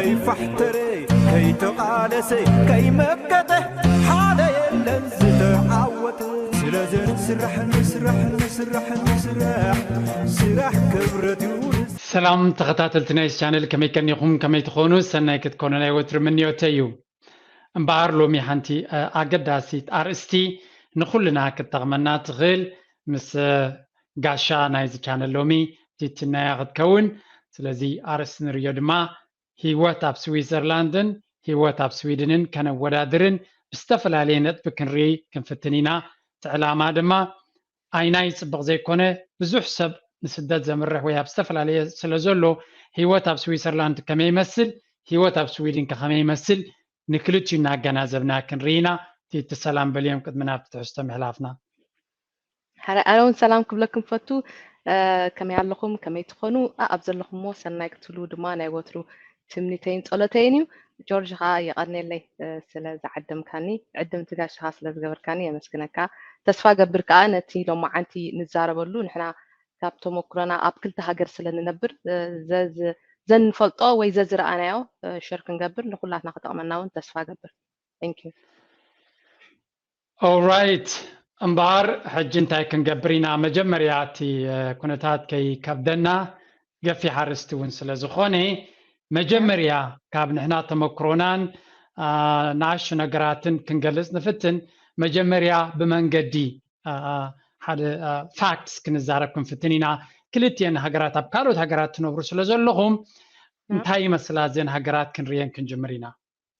ከይፋሕተረ፣ ከይተቓለሰ፣ ከይመከተ፣ ሓደ የለን ዝተዓወተ። ስለዚ ንስራሕ፣ ንስራሕ፣ ንስራሕ፣ ንስራሕ፣ ስራሕ ክብረት እዩ። ሰላም ተኸታተልቲ ናይ ቻነል፣ ከመይ ቀኒኹም? ከመይ ትኾኑ? ሰናይ ክትኮኑ ናይ ወትሩ ምንዮተይ እዩ። እምበኣር ሎሚ ሓንቲ፣ እ፣ ኣገዳሲት ኣርእስቲ ንኹልና ክትጠቕመና ትኽእል ምስ፣ እ፣ ጋሻ ናይዚ ቻነል ሎሚ ቲትናያ ክትከውን። ስለዚ ኣርእስቲ ንርእዮ ድማ ህይወት ኣብ ስዊዘርላንድን ህይወት ኣብ ስዊድንን ከነወዳድርን ብዝተፈላለየ ነጥቢ ክንርኢ ክንፍትን ኢና። እቲ ዕላማ ድማ ኣይናይ ጽብቕ ዘይኮነ ብዙሕ ሰብ ንስደት ዘምርሕ ወይ ኣብ ዝተፈላለየ ስለ ዘሎ ህይወት ኣብ ስዊዘርላንድ ከመይ ይመስል፣ ህይወት ኣብ ስዊድን ከ ከመይ ይመስል ንክልቲኡ እናገናዘብና ክንርኢ ኢና። ቲቲ ሰላም በልዮም ቅድሚ ናብቲ ትሕዝቶ ምሕላፍና። ሓራይ ኣነ እውን ሰላም ክብለኩም ፈቱ። እ፣ ከመይ ኣለኹም? ከመይ ትኾኑ? ኣ-፣ ኣብ ዘለኹምዎ ሰናይ ክትህልዉ ድማ ናይ ወትሩ ትምኒተይን ጸሎተይን እዩ። ጆርጅ ኸኣ የቐንየለይ፣ እ፣ ስለ ዝዓደምካኒ፣ ዕድምቲ ጋሻኻ ስለ ዝገበርካኒ የመስግነካ። ተስፋ ገብር ከኣ ነቲ ሎማዓንቲ ንዛረበሉ ንሕና ካብ ተመኩሮና ኣብ ክልተ ሃገር ስለ ንነብር፣ እ፣ ዘዝ-፣ ዘንፈልጦ ወይ ዘዝረኣናዮ፣ እ፣ ሸር ክንገብር ንኹላትና ክጠቕመና እውን ተስፋ ገብር። Thank you። ኦራይት እምበኣር ሕጂ እንታይ ክንገብር ኢና? መጀመርያ እቲ፣ እ፣ ኩነታት ከይከብደና ገፊሕ ኣርእስቲ እውን ስለ ዝኾነ መጀመርያ ካብ ንሕና ተመክሮናን፣ አ፣ ንኣሽቱ ነገራትን ክንገልጽ ንፍትን። መጀመርያ ብመንገዲ፣ አ፣ አ፣ ሓደ፣ አ፣ ፋክትስ ክንዛረብ ክንፍትን ኢና። ክልቲኤን ሃገራት ኣብ ካልኦት ሃገራት ትነብሩ ስለ ዘለኹም እንታይ ይመስላ እዘን ሃገራት ክንርእየን ክንጅምር ኢና።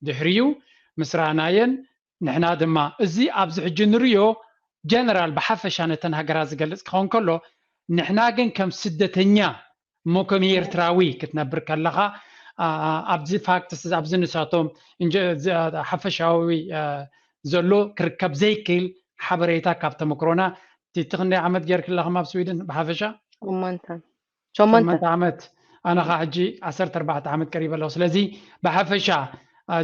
ድሕሪኡ ምስ ረኣናየን ንሕና ድማ እዚ ኣብዚ ሕጂ ንርእዮ ጀነራል ብሓፈሻ ነተን ሃገራት ዝገልጽ ክኸውን ከሎ ንሕና ግን ከም ስደተኛ እሞ ከም ኤርትራዊ ክትነብር ከለኻ ኣ፣ ኣብዚ ፋክትስ ኣብዚ ንሳቶም እንጀ-፣ እዚ፣ ኣ፣ ሓፈሻዊ፣ ኣ፣ ዘሎ ክርከብ ዘይክእል ሓበሬታ ካብ ተመክሮና እቲ ክንደይ ዓመት ጌርክለኹም ኣብ ስዊድን ብሓፈሻ? ሸሞንተ። ሸሞንተ። ሸሞንተ ዓመት ኣነ ኸዓ ሕጂ ዓሰርተ ኣርባዕተ ዓመት ቀሪበ ኣለኹ። ስለዚ ብሓፈሻ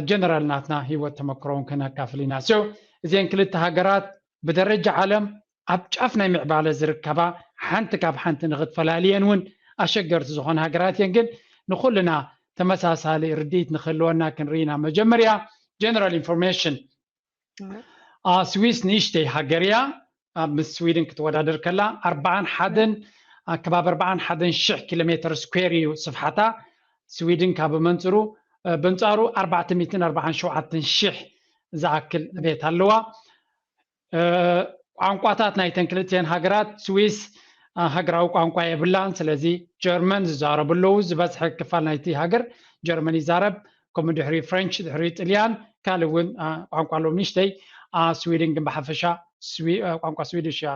ጀነራል ናትና ህይወት ተመክሮውን ከነካፍል ኢና። So እዚአን ክልተ ሃገራት ብደረጃ ዓለም ኣብ ጫፍ ናይ ምዕባለ ዝርከባ ሓንቲ ካብ ሓንቲ ንኽትፈላልየን እውን ኣሸገርቲ ዝኾነ ሃገራት እየን። ግን ንኹልና ተመሳሳሊ ርድኢት ንክህልወና ክንርኢ ኢና። መጀመርያ ጀነራል ኢንፎርሜሽን ስዊስ ንእሽተይ ሃገር እያ። ኣብ ምስ ስዊድን ክትወዳደር ከላ ኣርባዓን ሓደን ከባቢ ኣርባዓን ሓደን ሽሕ ኪሎ ሜትር ስኩዌር እዩ ስፍሓታ። ስዊድን ካብ መንፅሩ በንፃሩ ኣርባዕተ ሚእትን ኣርባዓን ሸውዓተን ሽሕ ዝኣክል ቤት ኣለዋ። ቋንቋታት ናይተን ክልቲኤን ሃገራት ስዊስ ሃገራዊ ቋንቋ የብላን። ስለዚ ጀርመን ዝዛረቡ ኣለዉ። ዝበዝሐ ክፋል ናይቲ ሃገር ጀርመን ይዛረብ። ከምኡ ድሕሪ ፍሬንች ድሕሪ ጥልያን ካልእ እውን ቋንቋ ኣለዎም ንእሽተይ። ስዊድን ግን ብሓፈሻ ቋንቋ ስዊድሽ እያ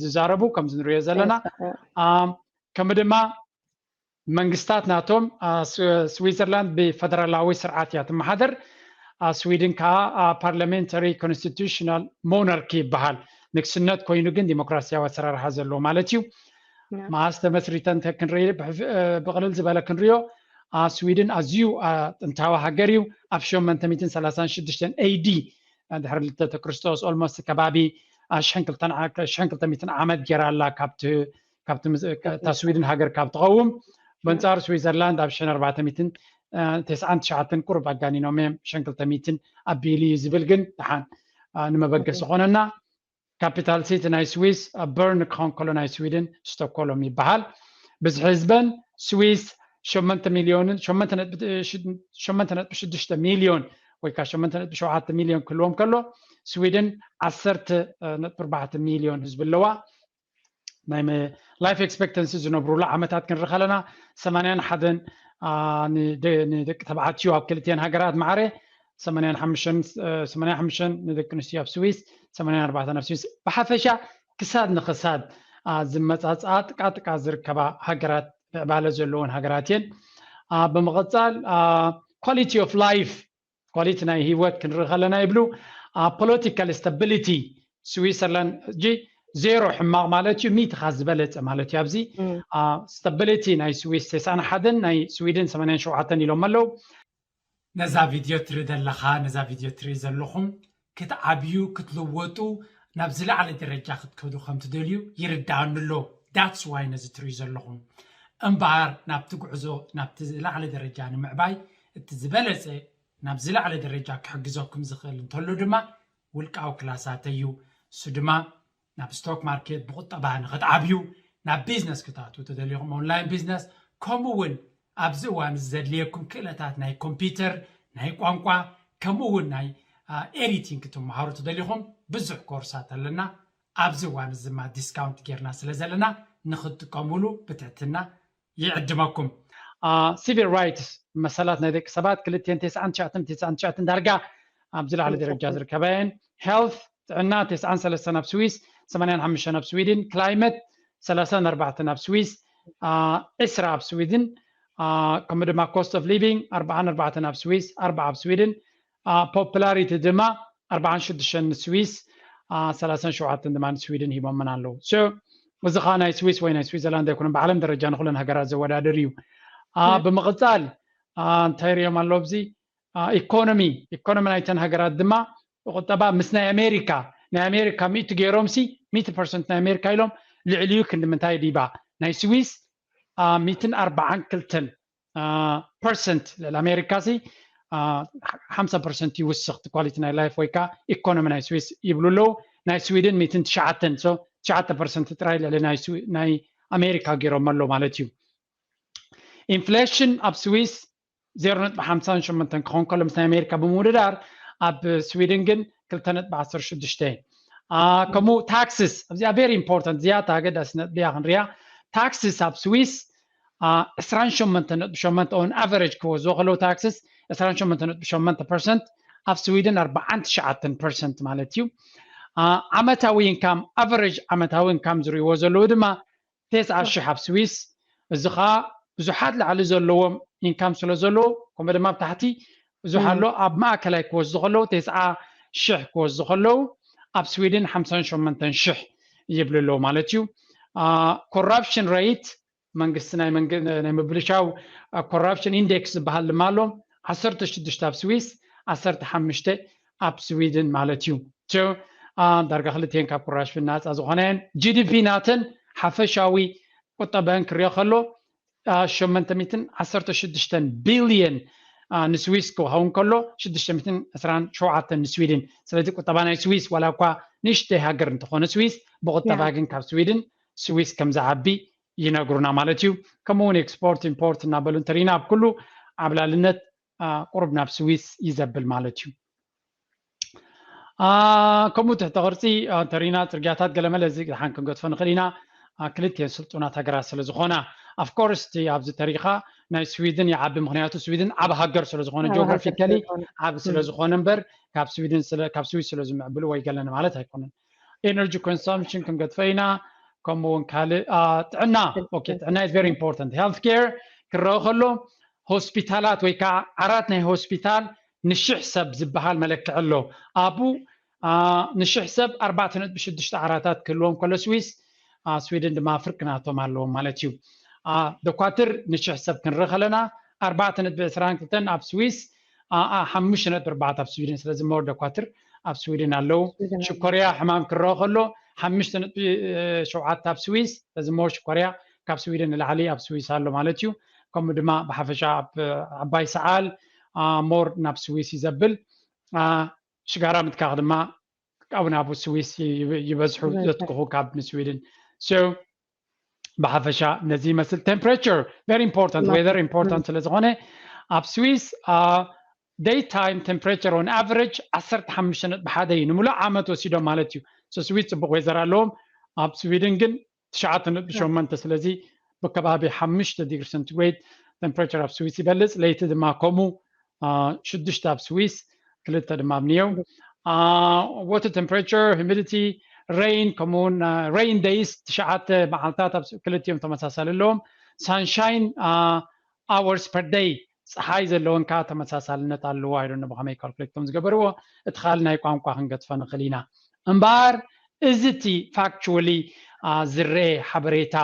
ዝዛረቡ ከምዚ ንሪኦ ዘለና። ከምኡ ድማ መንግስታት ናቶም ስዊዘርላንድ ብፈደራላዊ ስርዓት እያ ትመሓደር። ስዊድን ከዓ ፓርላሜንታሪ ኮንስቲቱሽናል ሞናርኪ ይበሃል። ንግስነት ኮይኑ ግን ዲሞክራሲያዊ ኣሰራርሓ ዘለዎ ማለት እዩ። መዓስ ተመስሪተ እንተ ክንርኢ ብቕልል ዝበለ ክንሪኦ ስዊድን ኣዝዩ ጥንታዊ ሃገር እዩ። ኣብ ሸሞንተ ሚእትን ሰላሳን ሽዱሽተን ኤዲ ድሕሪ ልደተ ክርስቶስ ኦልሞስት ከባቢ ሽሕን ክልተ ሚእትን ዓመት ጌራ ኣላ። ካብቲ ካብቲ እታ ስዊድን ሃገር ካብ ትቐውም በንጻሩ ስዊዘርላንድ ኣብ ሽሕን ኣርባዕተ ሚእትን ተስዓን ትሽዓተን ቁሩብ ኣጋኒኖም እዮም። ሽሕን ክልተ ሚእትን ኣቢሉ እዩ ዝብል ግን ደሓን ንመበገሲ ኾነና። ካፒታል ሲቲ ናይ ስዊስ በርን ክኾን ከሎ ናይ ስዊድን ስቶኮሎም ይበሃል። ብዝሒ ህዝበን ስዊስ ሸሞንተ ሚልዮንን ሸሞንተ ነጥቢ ሽዱሽተ ሚልዮን ወይ ከዓ ሸሞንተ ነጥቢ ሸውዓተ ሚልዮን ክህልዎም ከሎ ስዊድን ዓሰርተ ነጥቢ ኣርባዕተ ሚልዮን ህዝቢ ኣለዋ። ናይ ላይፍ ኤክስፔክተንሲ ዝነብሩሉ ዓመታት ክንርኢ ከለና ሰማንያን ሓደን ንደቂ ተባዕትዮ ኣብ ክልቲኤን ሃገራት ማዕረ ሰማንያን ሓሙሽተን ንደቂ ኣንስትዮ ኣብ ስዊስ ሰማንያን ኣርባዕተን ኣብ ስዊስ ብሓፈሻ ክሳድ ንክሳድ ዝመፃፅኣ ጥቃጥቃ ዝርከባ ሃገራት ምዕባለ ዘለዎን ሃገራት እየን። ብምቕፃል ኳሊቲ ኦፍ ላይፍ ኳሊቲ ናይ ህይወት ክንርኢ ከለና ይብሉ። ፖለቲካል ስታቢሊቲ ስዊዘርላንድ ሕጂ ዜሮ ሕማቕ ማለት እዩ፣ ሚእቲ ካብ ዝበለፀ ማለት እዩ። ኣብዚ ስታቢሊቲ ናይ ስዊስ ተስዓን ሓደን ናይ ስዊድን ሰማንያን ሸውዓተን ኢሎም ኣለዉ። ነዛ ቪድዮ ትርኢ ዘለኻ ነዛ ቪድዮ ትርኢ ዘለኹም ክትዓብዩ ክትልወጡ ናብ ዝለዓለ ደረጃ ክትከዱ ከም ትደልዩ ይርድኣኒ ኣሎ። That's why ነዚ ትርእዩ ዘለኹም እምበኣር ናብቲ ጉዕዞ ናብቲ ዝለዓለ ደረጃ ንምዕባይ እቲ ዝበለፀ ናብ ዝለዓለ ደረጃ ክሕግዘኩም ዝኽእል እንተሎ ድማ ውልቃዊ ክላሳት እዩ። እሱ ድማ ናብ ስቶክ ማርኬት ብቁጠባ ንክትዓብዩ፣ ናብ ቢዝነስ ክትኣትዉ ተደሊኹም ኦንላይን ቢዝነስ፣ ከምኡ እውን ኣብዚ እዋን እዚ ዘድልየኩም ክእለታት ናይ ኮምፒውተር፣ ናይ ቋንቋ፣ ከምኡ እውን ናይ ኤዲቲንግ ክትመሃሩ ተደሊኹም ብዙሕ ኮርሳት ኣለና። ኣብዚ እዋን እዚ ድማ ዲስካውንት ጌርና ስለ ዘለና ንክትጥቀሙሉ ብትሕትና ይዕድመኩም። ሲቪል ራይትስ፣ መሰላት ናይ ደቂ ሰባት ክልቴን ተስዓን ትሽዓተን ተስዓን ትሽዓተን ዳርጋ ኣብዚ ላዕሊ ደረጃ ዝርከባ እየን። ሄልት፣ ጥዕና፣ ተስዓን ሰለስተን ኣብ ስዊስ፣ ሰማንያን ሓሙሽተን ኣብ ስዊድን። ክላይመት፣ ሰላሳን ኣርባዕተን ኣብ ስዊስ፣ ዕስራ ኣብ ስዊድን። ከምኡ ድማ ኮስት ኦፍ ሊቪንግ፣ ኣርባዓን ኣርባዕተን ኣብ ስዊስ፣ ኣርባዓ ኣብ ስዊድን። ፖፕላሪቲ ድማ ኣርባዓን ሽዱሽተን ንስዊስ፣ ሰላሳን ሸውዓተን ድማ ንስዊድን ሂቦምና ኣለዉ። እዚ ከዓ ናይ ስዊስ ወይ ናይ ስዊዘርላንድ ኣይኮነን፣ ብዓለም ደረጃ ንኩለን ሃገራት ዘወዳድር እዩ። ብምቕፃል እንታይ ሪኦም ኣለዉ ኣብዚ? ኢኮኖሚ፣ ኢኮኖሚ ናይተን ሃገራት ድማ ቁጠባ ምስ ናይ ኣሜሪካ፣ ናይ ኣሜሪካ ሚእቲ ገይሮም ሲ፣ ሚእቲ ፐርሰንት ናይ ኣሜሪካ ኢሎም፣ ልዕሊኡ ክንዲ ምንታይ ዲባ? ናይ ስዊስ ሚእትን ኣርባዓን ክልተን ፐርሰንት፣ ልዕሊ ኣሜሪካ ሲ ሓምሳ ፐርሰንት ይውስኽ ኳሊቲ ናይ ላይፍ ወይ ከዓ ኢኮኖሚ ናይ ስዊስ ይብሉ ኣለዉ። ናይ ስዊድን ሚእትን ትሽዓተን፣ ትሽዓተ ፐርሰንት ጥራይ ልዕሊ ናይ ኣሜሪካ ገይሮም ኣሎ ማለት እዩ። ኢንፍሌሽን ኣብ ስዊስ ዜሮ ነጥቢ ሓምሳን ሸሞንተን ክኸውን ከሎ ምስ ናይ ኣሜሪካ ብምውድዳር፣ ኣብ ስዊድን ግን ክልተ ነጥቢ ዓሰርተ ሽዱሽተ። ከምኡ ታክስስ፣ ኣብዚኣ ቨሪ ኢምፖርታንት፣ ዝያታ ኣገዳሲ ነጥቢ እያ ክንሪያ። ታክስስ ኣብ ስዊስ ዕስራን ሸሞንተን ነጥቢ ሸሞንተ ኦን ኣቨሬጅ ክወዝዎ ከለዉ፣ ታክስስ ዕስራን ሸሞንተን ነጥቢ ሸሞንተ ፐርሰንት፣ ኣብ ስዊድን ኣርባዓን ትሽዓተን ፐርሰንት ማለት እዩ። ዓመታዊ ኢንካም፣ ኣቨሬጅ ዓመታዊ ኢንካም ዝርእይዎ ዘለዉ ድማ ተስዓ ሽሕ ኣብ ስዊስ። እዚ ከዓ ብዙሓት ላዕሊ ዘለዎም ኢንካም ስለ ዘለዉ፣ ከምኡ ድማ ኣብ ታሕቲ ብዙሕ ኣሎ። ኣብ ማእከላይ ክወስዱ ከለዉ፣ ተስዓ ሽሕ ክወስዱ ከለዉ፣ ኣብ ስዊድን ሓምሳን ሸሞንተን ሽሕ ይብሉ ኣለዉ ማለት እዩ። ኮራፕሽን ሬት፣ መንግስቲ ናይ ምብልሻው ኮራፕሽን ኢንዴክስ ዝበሃል ድማ ኣሎ። ዓሰርተ ሽዱሽተ ኣብ ስዊስ፣ ዓሰርተ ሓሙሽተ ኣብ ስዊድን ማለት እዩ። ዳርጋ ክልቲኤን ካብ ኮራፕሽን ናፃ ዝኾነ እየን። ጂ ዲ ፒ ናተን ሓፈሻዊ ቁጠበአን ክሪኦ ከሎ ሸሞንተ ሚእትን ዓሰርተ ሽዱሽተን ቢልየን ንስዊስ ክኸውን ከሎ ሽዱሽተ ሚእትን ዕስራን ሸውዓተን ንስዊድን። ስለዚ ቁጠባ ናይ ስዊስ ዋላ እኳ ንእሽተይ ሃገር እንተኾነ ስዊስ ብቁጠባ ግን ካብ ስዊድን ስዊስ ከም ዝዓቢ ይነግሩና ማለት እዩ። ከምኡ እውን ኤክስፖርት ኢምፖርት እናበሉ እንተሪና ኣብ ኩሉ ዓብላልነት ቁሩብ ናብ ስዊስ ይዘብል ማለት እዩ። ከምኡ ትሕተ ቅርፂ እንተሪና ፅርግያታት ገለመለ እዚ ሓን ክንገድፎ ንኽእል ኢና። ክልቲኤን ስልጡናት ሃገራት ስለ ዝኾና ኣፍኮርስ እቲ ኣብዚ ተሪኻ ናይ ስዊድን ይዓቢ፣ ምክንያቱ ስዊድን ዓብ ሃገር ስለ ዝኾነ ጂኦግራፊካሊ ዓብ ስለ ዝኾነ እምበር ካብ ስዊድን ካብ ስዊስ ስለ ዝምዕብሉ ወይ ገለን ማለት ኣይኮነን። ኤነርጂ ኮንሰምፕሽን ክንገድፎ ኢና። ከምኡ እውን ካልእ ጥዕና፣ ጥዕና is very important። ሄልት ኬር ክረአ ከሎ ሆስፒታላት ወይ ከዓ ዓራት ናይ ሆስፒታል ንሽሕ ሰብ ዝበሃል መለክዒ ኣሎ። ኣብኡ ንሽሕ ሰብ ኣርባዕተ ነጥቢ ሽዱሽተ ዓራታት ክህልዎም ከሎ ስዊስ፣ ስዊድን ድማ ፍርቂ ናቶም ኣለዎም ማለት እዩ። ደኳትር ንሽሕ ሰብ ክንርኢ ከለና ኣርባዕተ ነጥቢ ዕስራን ክልተን ኣብ ስዊስ፣ ሓሙሽተ ነጥቢ ኣርባዕተ ኣብ ስዊድን። ስለዚ ሞር ደኳትር ኣብ ስዊድን ኣለዉ። ሽኮርያ ሕማም ክረአ ከሎ ሓሙሽተ ነጥቢ ሸውዓተ ኣብ ስዊስ። ስለዚ ሞር ሽኮርያ ካብ ስዊድን ንላዕሊ ኣብ ስዊስ ኣሎ ማለት እዩ። ከምኡ ድማ ብሓፈሻ ኣብ ዓባይ ሰዓል ሞር ናብ ስዊስ እዩ ዘብል። ሽጋራ ምትካኽ ድማ ካብ ናብ ስዊስ ይበዝሑ ዘትክኹ ካብ ንስዊድን። ብሓፈሻ ነዚ ይመስል። ቴምፕሬቸር ቨሪ ኢምፖርታንት፣ ዌዘር ኢምፖርታንት ስለ ዝኾነ ኣብ ስዊስ ዴይ ታይም ቴምፕሬቸር ኦን ኣቨሬጅ ዓሰርተ ሓሙሽተ ነጥቢ ሓደ እዩ፣ ንምሉእ ዓመት ወሲዶም ማለት እዩ። ስዊስ ፅቡቅ ዌዘር ኣለዎም። ኣብ ስዊድን ግን ትሽዓተ ነጥቢ ሸሞንተ፣ ስለዚ ብከባቢ ሓሙሽተ ዲግሪ ሰንቲግሬድ ቴምፕሬቸር ኣብ ስዊስ ይበልፅ። ለይቲ ድማ ከምኡ ሽዱሽተ ኣብ ስዊስ፣ ክልተ ድማ ኣብ ኒዮው። ዋተር ቴምፕሬቸር፣ ሂሚዲቲ፣ ሬይን፣ ከምኡውን ሬይን ደይስ ትሽዓተ መዓልታት ኣብ ክልቲኦም ተመሳሳሊ ኣለዎም። ሳንሻይን ኣወርስ ፐር ደይ፣ ፀሓይ ዘለወን ከዓ ተመሳሳልነት ኣለዎ። ኣይዶነ ብኸመይ ካልኩሌት ከም ዝገበርዎ፣ እቲ ካልእ ናይ ቋንቋ ክንገድፎ ንኽእል ኢና። እምበኣር እዚ እቲ ፋክቹዋሊ ዝረአ ሓበሬታ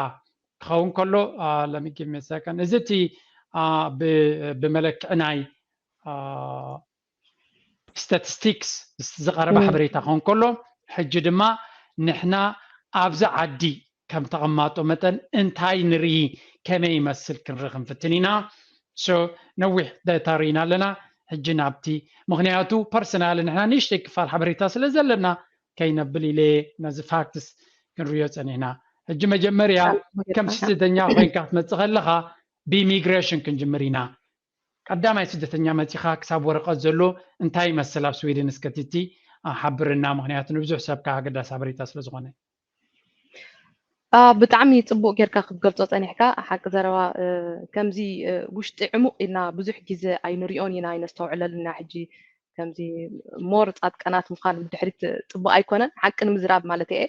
ክኸውን ከሎ፣ let me give me a second፣ እዚ እቲ ብመለክዒ ናይ ስታቲስቲክስ ዝቐረበ ሓበሬታ ክኸውን ከሎ፣ ሕጂ ድማ ንሕና ኣብዚ ዓዲ ከም ተቐማጦ መጠን እንታይ ንርኢ፣ ከመይ ይመስል ክንርኢ ክንፍትን ኢና። ነዊሕ ዳይታ ርኢና ኣለና። ሕጂ ናብቲ፣ ምኽንያቱ ፐርሰናል ንሕና ንእሽተይ ክፋል ሓበሬታ ስለ ዘለና ከይነብል ኢለ ነዚ ፋክትስ ክንሪኦ ጸኒሕና። ሕጂ መጀመርያ ከም ስደተኛ ኮይንካ ክትመጽእ ከለኻ ብኢሚግሬሽን ክንጅምር ኢና። ቀዳማይ ስደተኛ መጺኻ ክሳብ ወረቐት ዘሎ እንታይ ይመስል ኣብ ስዊድን? እስከ ቲቲ ሓብርና፣ ምኽንያቱ ንብዙሕ ሰብ ከኣ ኣገዳሲ ሓበሬታ ስለ ዝኾነ። ብጣዕሚ ጽቡቕ ጌርካ ክትገልጾ ጸኒሕካ። ሓቂ ዘረባ ከምዚ ውሽጢ ዕሙቕ ኢልና ብዙሕ ግዜ ኣይንሪኦን ኢና፣ ኣይነስተውዕለሉን ኢና። ሕጂ ከምዚ ሞር ጻድቃናት ምዃን ብድሕሪት ጽቡቕ ኣይኮነን፣ ሓቂ ንምዝራብ ማለት እየ።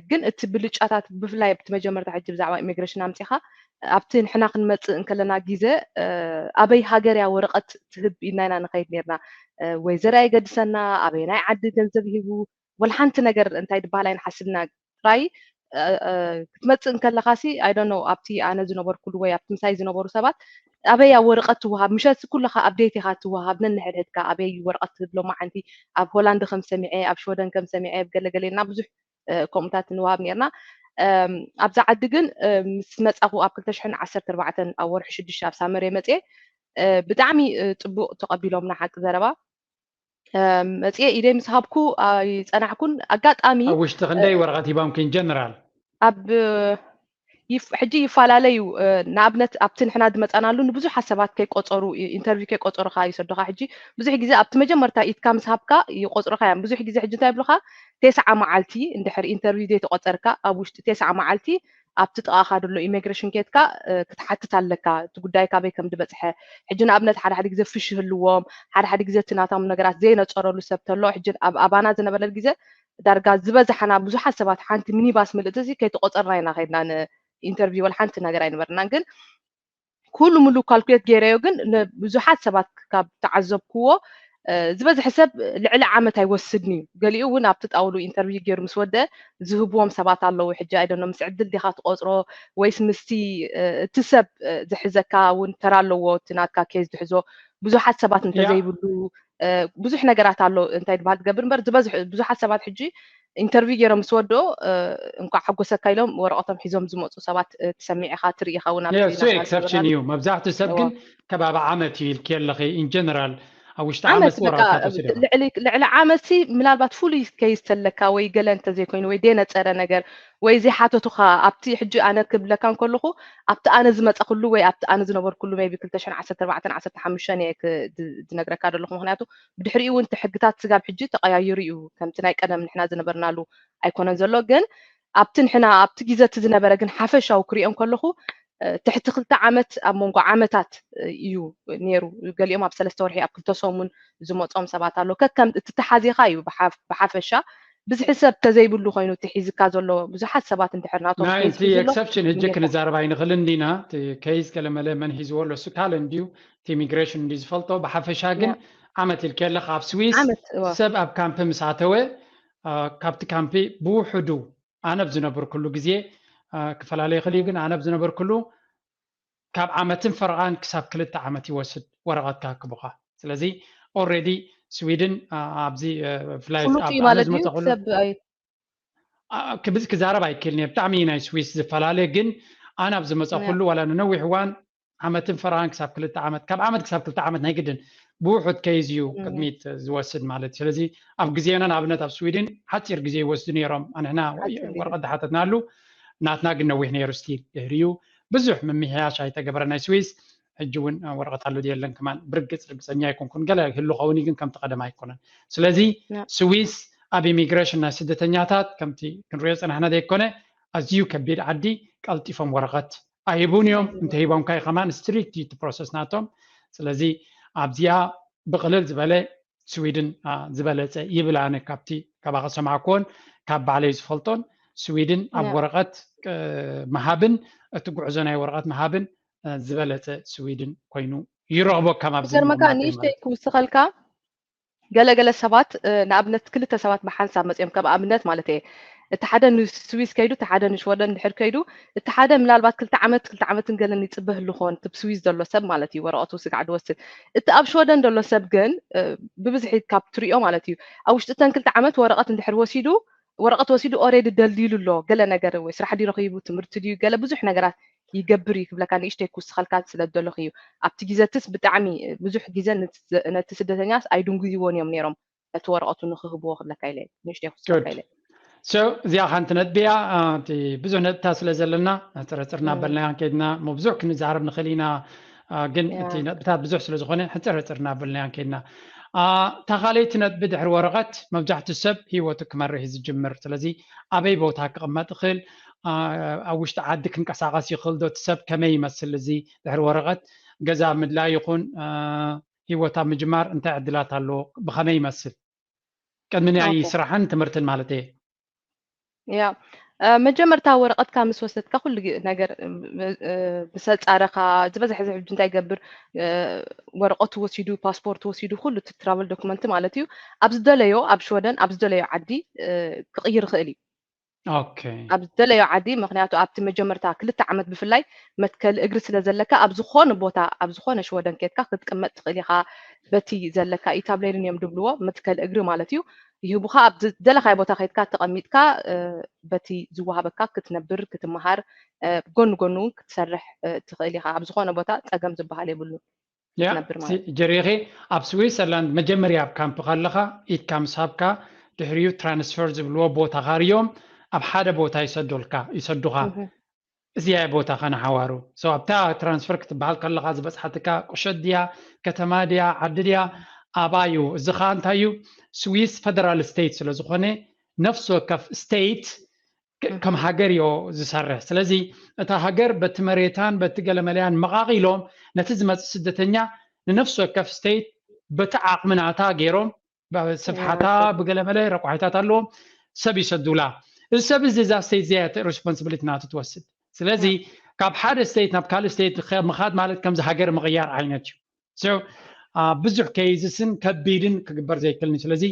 ግን እቲ ብልጫታት ብፍላይ ኣብቲ መጀመርታ ሕጂ ብዛዕባ ኢሚግሬሽን ኣምጺኻ ኣብቲ ንሕና ክንመጽእ እንከለና ግዜ ኣበይ ሃገር እያ ወረቐት ትህብ ኢልና ኢና ንኸይድ ኔርና። ወይ ዘር የገድሰና፣ ኣበይ ናይ ዓዲ ገንዘብ ሂቡ፣ ወላ ሓንቲ ነገር እንታይ ድበሃል ኣይንሓስብና። ጥራይ ክትመጽእ እንከለኻ ሲ I don't know ኣብቲ ኣነ ዝነበርኩሉ ወይ ኣብቲ ምሳይ ዝነበሩ ሰባት ኣበይ እያ ወረቐት ትወሃብ፣ ምሸት ኩለኻ ኣብዴት ኢኻ ትወሃብ ነንሕድሕድካ፣ ኣበይ እዩ ወረቐት ትህብ ሎማዓንቲ ኣብ ሆላንድ ከም ሰሚዐ፣ ኣብ ሽወደን ከም ሰሚዐ፣ ኣብ ገለገለ ኢልና ብዙሕ ከምኡታት ንወሃብ ኔርና። ኣብዛ ዓዲ ግን ምስ መጻኹ ኣብ ክልተ ሽሕን ዓሰርተ ኣርባዕተን ኣብ ወርሒ ሽዱሽተ ኣብ ሳመር እየ መጽየ። ብጣዕሚ ጽቡቕ ተቐቢሎምና ሓቂ ዘረባ። መጽየ ኢደይ ምስ ሃብኩ ኣይጸናሕኩን። ኣጋጣሚ ኣብ ውሽጢ ክንደይ ወረቐት ሂቦምኪ ኢን ጀነራል? ኣብ ሕጂ ይፈላለዩ። ንኣብነት ኣብቲ ንሕና ዝመጻናሉ ንብዙሓት ሰባት ከይቆጸሩ ኢንተርቪው ከይቆጸሩኻ ይሰዱኻ። ሕጂ ብዙሕ ግዜ ኣብቲ መጀመርታ ኢድካ ምስ ሃብካ ይቆጽሩኻ እዮም። ብዙሕ ግዜ ሕጂ እንታይ ይብሉኻ፣ ቴስዓ መዓልቲ እንድሕር ኢንተርቪው ዘይተቆጸርካ ኣብ ውሽጢ ቴስዓ መዓልቲ ኣብቲ ጥቓኻ ዘሎ ኢሚግሬሽን ኬድካ ክትሓትት ኣለካ፣ እቲ ጉዳይ ካበይ ከም ዝበጽሐ። ሕጂ ንኣብነት ሓደ ሓደ ግዜ ፍሽ ይህልዎም፣ ሓደ ሓደ ግዜ እቲ ናቶም ነገራት ዘይነጸረሉ ሰብ ተሎ። ሕጂ ኣብ ኣባና ዝነበረ ግዜ ዳርጋ ዝበዛሓና ብዙሓት ሰባት ሓንቲ ሚኒባስ ምልእቲ እዚ ከይተቆጸርና ኢና ከይድና ንኢንተርቪው፣ ወላ ሓንቲ ነገር ኣይነበርናን። ግን ኩሉ ሙሉ ካልኩሌት ገይረዮ፣ ግን ንብዙሓት ሰባት ካብ ተዓዘብክዎ ዝበዝሐ ሰብ ልዕሊ ዓመት ኣይወስድን እዩ። ገሊኡ እውን ኣብቲ ጣውሉ ኢንተርቪው ገይሩ ምስ ወደ ዝህብዎም ሰባት ኣለዉ። ሕጂ ኣይደኖ ምስ ዕድል ዲኻ ትቆፅሮ ወይስ ምስቲ እቲ ሰብ ዝሕዘካ እውን ተራ ኣለዎ፣ እቲ ናትካ ኬዝ ዝሕዞ ብዙሓት ሰባት እንተዘይብሉ ብዙሕ ነገራት ኣሎ እንታይ ዝበሃል ትገብር እምበር ዝበዝሑ ብዙሓት ሰባት ሕጂ ኢንተርቪው ገይሮም ምስ ወድኦ እንኳዕ ሓጎሰካ ኢሎም ወረቐቶም ሒዞም ዝመፁ ሰባት ትሰሚዕ ኢኻ ትርኢ ኢኻ እውን ኣብዚ እሱ ኤክሰፕሽን እዩ። መብዛሕትኡ ሰብ ግን ከባቢ ዓመት እዩ ኢልኪ ኣለኺ። ኢን ጀነራል ኣብ ውሽጢ ዓመት ወረቐትካ ትወስድ ኢኻ። ልዕሊ ዓመት ሲ ምናልባት ፍሉይ ኬዝ ተለካ ወይ ገለ እንተዘይኮይኑ ወይ ደነፀረ ነገር ወይ ዘይሓተቱኻ ኣብቲ ሕጂ ኣነ ክብለካ እንከለኹ ኣብቲ ኣነ ዝመፀኽሉ ወይ ኣብቲ ኣነ ዝነበርኩሉ ሜይ ቢ ክልተ ሽሕን ዓሰርተ ኣርባዕተን ዓሰርተ ሓሙሽተን እየ ዝነግረካ ዘለኹ። ምክንያቱ ብድሕሪኡ እውን እቲ ሕግታት ስጋብ ሕጂ ተቐያይሩ እዩ። ከምቲ ናይ ቀደም ንሕና ዝነበርናሉ ኣይኮነን ዘሎ። ግን ኣብቲ ንሕና ኣብቲ ግዜ እቲ ዝነበረ ግን ሓፈሻዊ ክሪኦ እንከለኹ ትሕቲ ክልተ ዓመት ኣብ መንጎ ዓመታት እዩ ነይሩ። ገሊኦም ኣብ ሰለስተ ወርሒ ኣብ ክልተ ሰሙን ዝመፆም ሰባት ኣሎ። ከከም እቲ ተሓዚኻ እዩ ብሓፈሻ ብዝሒ ሰብ ተዘይብሉ ኮይኑ እቲ ሒዝካ ዘሎ ብዙሓት ሰባት እንድሕር ናቶም ናይ እቲ ኤክሰፕሽን ሕጂ ክንዛረብ ኣይንኽእልን ዲና። እቲ ኬዝ ገለመለ መን ሒዝዎ ኣሎ እሱ ካልእ እንድዩ፣ እቲ ኢሚግሬሽን እንድዩ ዝፈልጦ። ብሓፈሻ ግን ዓመት ኢልኪ ኣለኻ ኣብ ስዊስ ሰብ ኣብ ካምፕ ምስ ኣተወ ካብቲ ካምፕ ብውሕዱ ኣነ ኣብ ዝነበርኩሉ ግዜ ክፈላለ ይኽእል እዩ፣ ግን ኣነ ኣብ ዝነበርኩሉ ካብ ዓመትን ፈረቓን ክሳብ ክልተ ዓመት ይወስድ ወረቐትካ ክቡኻ። ስለዚ ኦልሬዲ ስዊድን ኣብዚ ፍላይት ፍሉጥ እዩ ማለት እዩ። ሰብ ክዛረብ ኣይክእልን እየ። ብጣዕሚ ናይ ስዊስ ዝፈላለ፣ ግን ኣነ ኣብ ዝመፀኹሉ ዋላ ንነዊሕ እዋን ዓመትን ፈረቓን ክሳብ ክልተ ዓመት፣ ካብ ዓመት ክሳብ ክልተ ዓመት ናይ ግድን ብውሑድ ኬዝ እዩ ቅድሚት ዝወስድ ማለት እዩ። ስለዚ ኣብ ግዜና ንኣብነት ኣብ ስዊድን ሓፂር ግዜ ይወስዱ ነይሮም። ኣንሕና ወረቐት ዝሓተትናሉ ናትና ግን ነዊሕ ነይሩ። ስቲል ድሕሪኡ ብዙሕ ምምሕያሽ ኣይተገበረ ናይ ስዊስ። ሕጂ እውን ወረቐት ኣሎ ድየለን ከማን ብርግፅ ርግፀኛ ኣይኮንኩን። ገለ ይህሉ ኸውን ግን ከምቲ ቀደም ኣይኮነን። ስለዚ ስዊስ ኣብ ኢሚግሬሽን ናይ ስደተኛታት ከምቲ ክንሪኦ ዝፀናሕና ዘይኮነ ኣዝዩ ከቢድ ዓዲ። ቀልጢፎም ወረቐት ኣይህቡን እዮም። እንተሂቦምካ ከማን ስትሪክት እዩ እቲ ፕሮሰስ ናቶም። ስለዚ ኣብዚኣ ብቕልል ዝበለ ስዊድን ዝበለፀ ይብል። ኣነ ካብቲ ካባኻ ዝሰማዕኩዎን ካብ ባዕለይ ዝፈልጦን ስዊድን ኣብ ወረቐት ምሃብን እቲ ጉዕዞ ናይ ወረቐት ምሃብን ዝበለፀ ስዊድን ኮይኑ ይረኽቦ። ከም ኣብዚ ገርመካ ንእሽተይ ክውስኸልካ ገለገለ ሰባት ንኣብነት ክልተ ሰባት ብሓንሳብ መፅኦም ከም ኣብነት ማለት እየ እቲ ሓደ ንስዊስ ከይዱ እቲ ሓደ ንሽወደን እንድሕር ከይዱ እቲ ሓደ ምናልባት ክልተ ዓመት ክልተ ዓመትን ገለን ይፅበ ህልኾን እቲ ስዊስ ዘሎ ሰብ ማለት እዩ ወረቐቱ ስጋዕ ድወስድ። እቲ ኣብ ሽወደን ዘሎ ሰብ ግን ብብዝሒ ካብ ትሪኦ ማለት እዩ ኣብ ውሽጢ እተን ክልተ ዓመት ወረቐት እንድሕር ወሲዱ ወረቐት ወሲዱ ኦሬዲ ደልዲሉ ኣሎ። ገለ ነገር ወይ ስራሕ ድዩ ረኺቡ ትምህርቲ ድዩ ገለ ብዙሕ ነገራት ይገብር እዩ ክብለካ ንእሽተይ ክውስኸልካ ስለ ዝደለኹ እዩ። ኣብቲ ግዜትስ ብጣዕሚ ብዙሕ ግዜ ነቲ ስደተኛስ ኣይድንጉይዎን እዮም ነይሮም፣ ነቲ ወረቐቱ ንክህብዎ ክብለካ ኢለ ንእሽተይ ክውስኸልካ ኢለ። So እዚኣ ሓንቲ ነጥቢ እያ። እቲ ብዙሕ ነጥብታት ስለ ዘለና ሕፅር ሕፅር እናበልና ከይድና እሞ ብዙሕ ክንዛረብ ንኽእል ኢና። ግን እቲ ነጥብታት ብዙሕ ስለ ዝኾነ ሕፅር ሕፅር እናበልና ከይድና፣ እታ ካልኣይቲ ነጥቢ ድሕሪ ወረቐት መብዛሕትኡ ሰብ ህይወቱ ክመርሕ እዩ ዝጅምር። ስለዚ ኣበይ ቦታ ክቕመጥ ይኽእል፣ ኣብ ውሽጢ ዓዲ ክንቀሳቐስ ይኽእል ዶ፣ እቲ ሰብ ከመይ ይመስል፣ እዚ ድሕሪ ወረቐት ገዛ ምድላይ ይኹን ህይወት ኣብ ምጅማር እንታይ ዕድላት ኣለዎ፣ ብኸመይ ይመስል? ቅድሚ ናይ ስራሕን ትምህርትን ማለት እየ። ያ መጀመርታ ወረቐትካ ምስ ወሰድካ ኩሉ ነገር ምስ ኣጻረኻ ዝበዝሐ ህዝቢ እንታይ ይገብር፣ ወረቐቱ ወሲዱ፣ ፓስፖርት ወሲዱ፣ ኩሉ እቲ ትራቨል ዶክመንት ማለት እዩ፣ ኣብ ዝደለዮ ኣብ ሽወደን ኣብ ዝደለዮ ዓዲ ክቕይር ይኽእል እዩ። ኣብ ዝደለዮ ዓዲ፣ ምክንያቱ ኣብቲ መጀመርታ ክልተ ዓመት ብፍላይ መትከል እግሪ ስለ ዘለካ ኣብ ዝኾነ ቦታ ኣብ ዝኾነ ሽወደን ኬድካ ክትቅመጥ ትኽእል ኢኻ። በቲ ዘለካ ኢታብሌልን እዮም ድብልዎ፣ መትከል እግሪ ማለት እዩ። ይህቡኻ፣ ኣብ ዝደለኻዮ ቦታ ከይድካ ተቐሚጥካ በቲ ዝወሃበካ ክትነብር ክትመሃር፣ ጎኒ ጎኒ እውን ክትሰርሕ ትኽእል ኢኻ። ኣብ ዝኾነ ቦታ ጸገም ዝበሃል የብሉን። ክትነብር ማለት እዩ። ጀሪኺ ኣብ ስዊዘርላንድ መጀመርያ ኣብ ካምፕ ከለኻ ኢድካ ምስ ሃብካ ድሕሪኡ ትራንስፈር ዝብልዎ ቦታ ካርዮም ኣብ ሓደ ቦታ ይሰዶልካ ይሰዱኻ። እዚኣ ቦታ ከነሓዋሩ። So ኣብታ ትራንስፈር ክትበሃል ከለኻ ዝበፅሓትካ ቁሸት ድያ፣ ከተማ ድያ፣ ዓዲ ድያ፣ ኣባዩ። እዚ ኸዓ እንታይ እዩ? ስዊስ ፈደራል ስቴት ስለ ዝኾነ ነፍሲ ወከፍ ስቴት ከም ሃገር እዮ ዝሰርሕ። ስለዚ እታ ሃገር በቲ መሬታን በቲ ገለመለያን መቓቒሎም ነቲ ዝመፅእ ስደተኛ ንነፍሲ ወከፍ ስቴት በቲ ዓቕሚ ናታ ገይሮም ስፍሓታ ብገለመለ ረቋሒታት ኣለዎም ሰብ ይሰዱላ። እዚ ሰብ እዚ እዛ ስቴት እዚኣ ሪስፖንሲቢሊቲ ናቱ ትወስድ። ስለዚ ካብ ሓደ ስቴት ናብ ካልእ ስቴት ምኻድ ማለት ከምዚ ሃገር ምቕያር ዓይነት እዩ። ብዙሕ ከይዝስን ከቢድን ክግበር ዘይክእልን። ስለዚ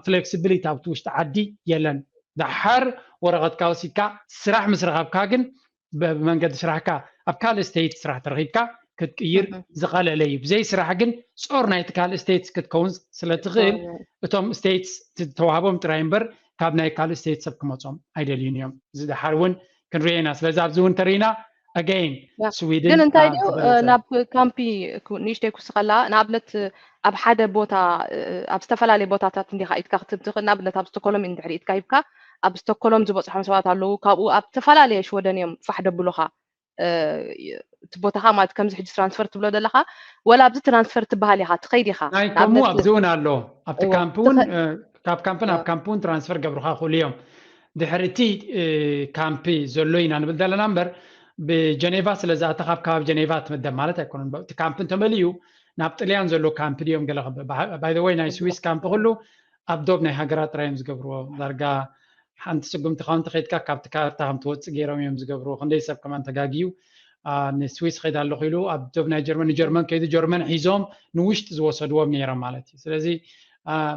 ፍሌክሲቢሊቲ ኣብቲ ውሽጢ ዓዲ የለን። ደሓር ወረቐትካ ወሲድካ ስራሕ ምስ ረኸብካ ግን ብመንገዲ ስራሕካ ኣብ ካልእ ስቴት ስራሕ ተረኺብካ ክትቅይር ዝቐለለ እዩ። ብዘይ ስራሕ ግን ጾር ናይቲ ካልእ ስቴትስ ክትከውን ስለ ትኽእል እቶም ስቴትስ ዝተዋህቦም ጥራይ እምበር ካብ ናይ ካልእ ስቴትስ ሰብ ክመጾም ኣይደልዩን እዮም። እዚ ደሓር እውን ክንሪኦ ኢና። ስለዚ ኣብዚ እውን ተሪእና ኣገይን ስዊድን ግን እንታይ ድዩ ናብ ካምፒ ንእሽተይ ክውስኸላ ንኣብነት ኣብ ሓደ ቦታ ኣብ ዝተፈላለየ ቦታታት እንዲኻ ኢድካ ክትብ ትኽእል። ንኣብነት ኣብ ስቶኮሎም እንድሕሪ ኢድካ ሂብካ ኣብ ስቶኮሎም ዝበፅሖም ሰባት ኣለዉ። ካብኡ ኣብ ዝተፈላለየ ሽወደን እዮም ፋሕ ደብሉኻ እቲ ቦታኻ ማለት ከምዚ ሕጂ ትራንስፈር ትብሎ ዘለኻ ወላ ኣብዚ ትራንስፈር ትበሃል ኢኻ ትኸይድ ኢኻ። ናይ ከምኡ ኣብዚ እውን ኣሎ ኣብቲ ካምፕ እውን ካብ ካምፕ ናብ ካምፕ እውን ትራንስፈር ገብሩኻ ክእሉ እዮም። ድሕሪ እቲ ካምፕ ዘሎ ኢና ንብል ዘለና እምበር ብጀኔቫ ስለ ዝኣተኻ ኣብ ከባቢ ጀኔቫ ትምደብ ማለት ኣይኮነን። እቲ ካምፕ እንተመሊኡ ናብ ጥልያን ዘሎ ካምፕ ድዮም ገለ ባይ ወይ ናይ ስዊስ ካምፕ ኩሉ ኣብ ዶብ ናይ ሃገራት ጥራይ እዮም ዝገብርዎ። ዳርጋ ሓንቲ ስጉምቲ ካብ እንተኸይድካ ካብቲ ካርታ ከም ትወፅእ ገይሮም እዮም ዝገብርዎ። ክንደይ ሰብ ከማን ተጋግዩ ንስዊስ ኸይድ ኣለኹ ኢሉ ኣብ ዶብ ናይ ጀርመን ንጀርመን ከይዱ ጀርመን ሒዞም ንውሽጢ ዝወሰድዎም ነይሮም ማለት እዩ። ስለዚ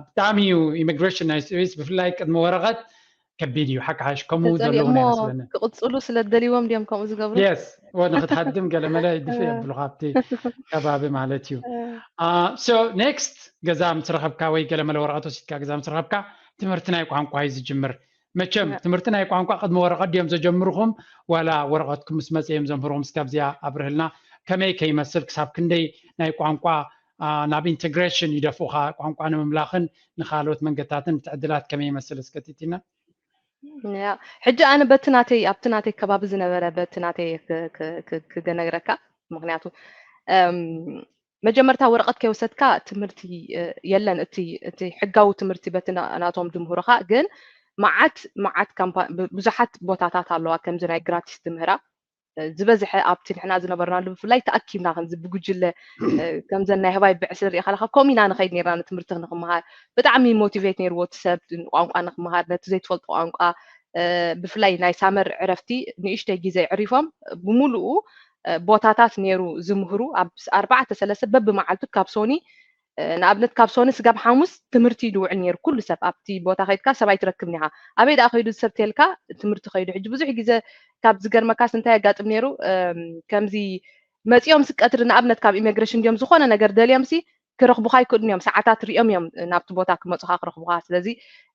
ብጣዕሚ እዩ ኢሚግሬሽን ናይ ስዊስ ብፍላይ ቅድሚ ወረቐት ከቢድ እዩ። ሓቂ ሓሽ ከምኡ ዘለዎም ኣይመስለኒ። ክቕፅሉ ስለ ደልዎም ድዮም ከምኡ ዝገብሩ? የስ ወ ንክትሃድም ገለመለ ይድፍ የብሉ ካብቲ ከባቢ ማለት እዩ። So ኔክስት ገዛ ምስ ረኸብካ ወይ ገለመለ ወረቐት ወሲድካ ገዛ ምስ ረኸብካ ትምህርቲ ናይ ቋንቋ እዩ ዝጅምር። መቸም ትምህርቲ ናይ ቋንቋ ቅድሚ ወረቐት ድዮም ዘጀምርኹም ዋላ ወረቐትኩም ምስ መፀ እዮም ዘምህርኹም? እስካብዚኣ ኣብርህልና ከመይ ከይመስል ክሳብ ክንደይ ናይ ቋንቋ ናብ ኢንቴግሬሽን ይደፍኡኻ ቋንቋ ንምምላኽን ንካልኦት መንገድታትን እቲ ዕድላት ከመይ ይመስል እስከ ቲቲና? ሕጂ ኣነ በቲ ናተይ ኣብቲ ናተይ ከባቢ ዝነበረ በቲ ናተይ ክገነግረካ ምክንያቱ መጀመርታ ወረቐት ከይወሰድካ ትምህርቲ የለን። እቲ ሕጋዊ ትምህርቲ በቲ ናቶም ድምህሩኻ ግን መዓት መዓት ብዙሓት ቦታታት ኣለዋ ከምዚ ናይ ግራቲስ ትምህራ ዝበዝሐ ኣብቲ ንሕና ዝነበርናሉ ብፍላይ ተኣኪብና ከምዚ ብጉጅለ ከምዘን ናይ ህባይ ብዕስል ሪኢኻ ኣለካ ከምኡ ኢና ንኸይድ ነርና ንትምህርቲ ንክመሃር ብጣዕሚ ሞቲቬት ነይርዎ እቲ ሰብ ቋንቋ ንክመሃር ነቲ ዘይትፈልጦ ቋንቋ ብፍላይ ናይ ሳመር ዕረፍቲ ንእሽተይ ግዜ ዕሪፎም ብምሉኡ ቦታታት ነይሩ ዝምህሩ ኣብ ኣርባዕተ ሰለስተ በብመዓልቱ ካብ ሶኒ ንኣብነት ካብ ሶኒ ስጋብ ሓሙስ ትምህርቲ ድውዕል ነይሩ ኩሉ ሰብ ኣብቲ ቦታ ከይድካ ሰብ ኣይትረክብ ኒኻ ኣበይ ደኣ ከይዱ ሰብ ተልካ ትምህርቲ ከይዱ ሕጂ ብዙሕ ግዜ ካብ ዝገርመካስ እንታይ የጋጥም ነይሩ ከምዚ መፂኦም ሲ ቀትሪ ንኣብነት ካብ ኢሚግሬሽን ድዮም ዝኾነ ነገር ደልዮም ሲ ክረኽቡኻ ኣይክእሉን እዮም። ሰዓታት ሪኦም እዮም ናብቲ ቦታ ክመፁኻ ክረኽቡኻ። ስለዚ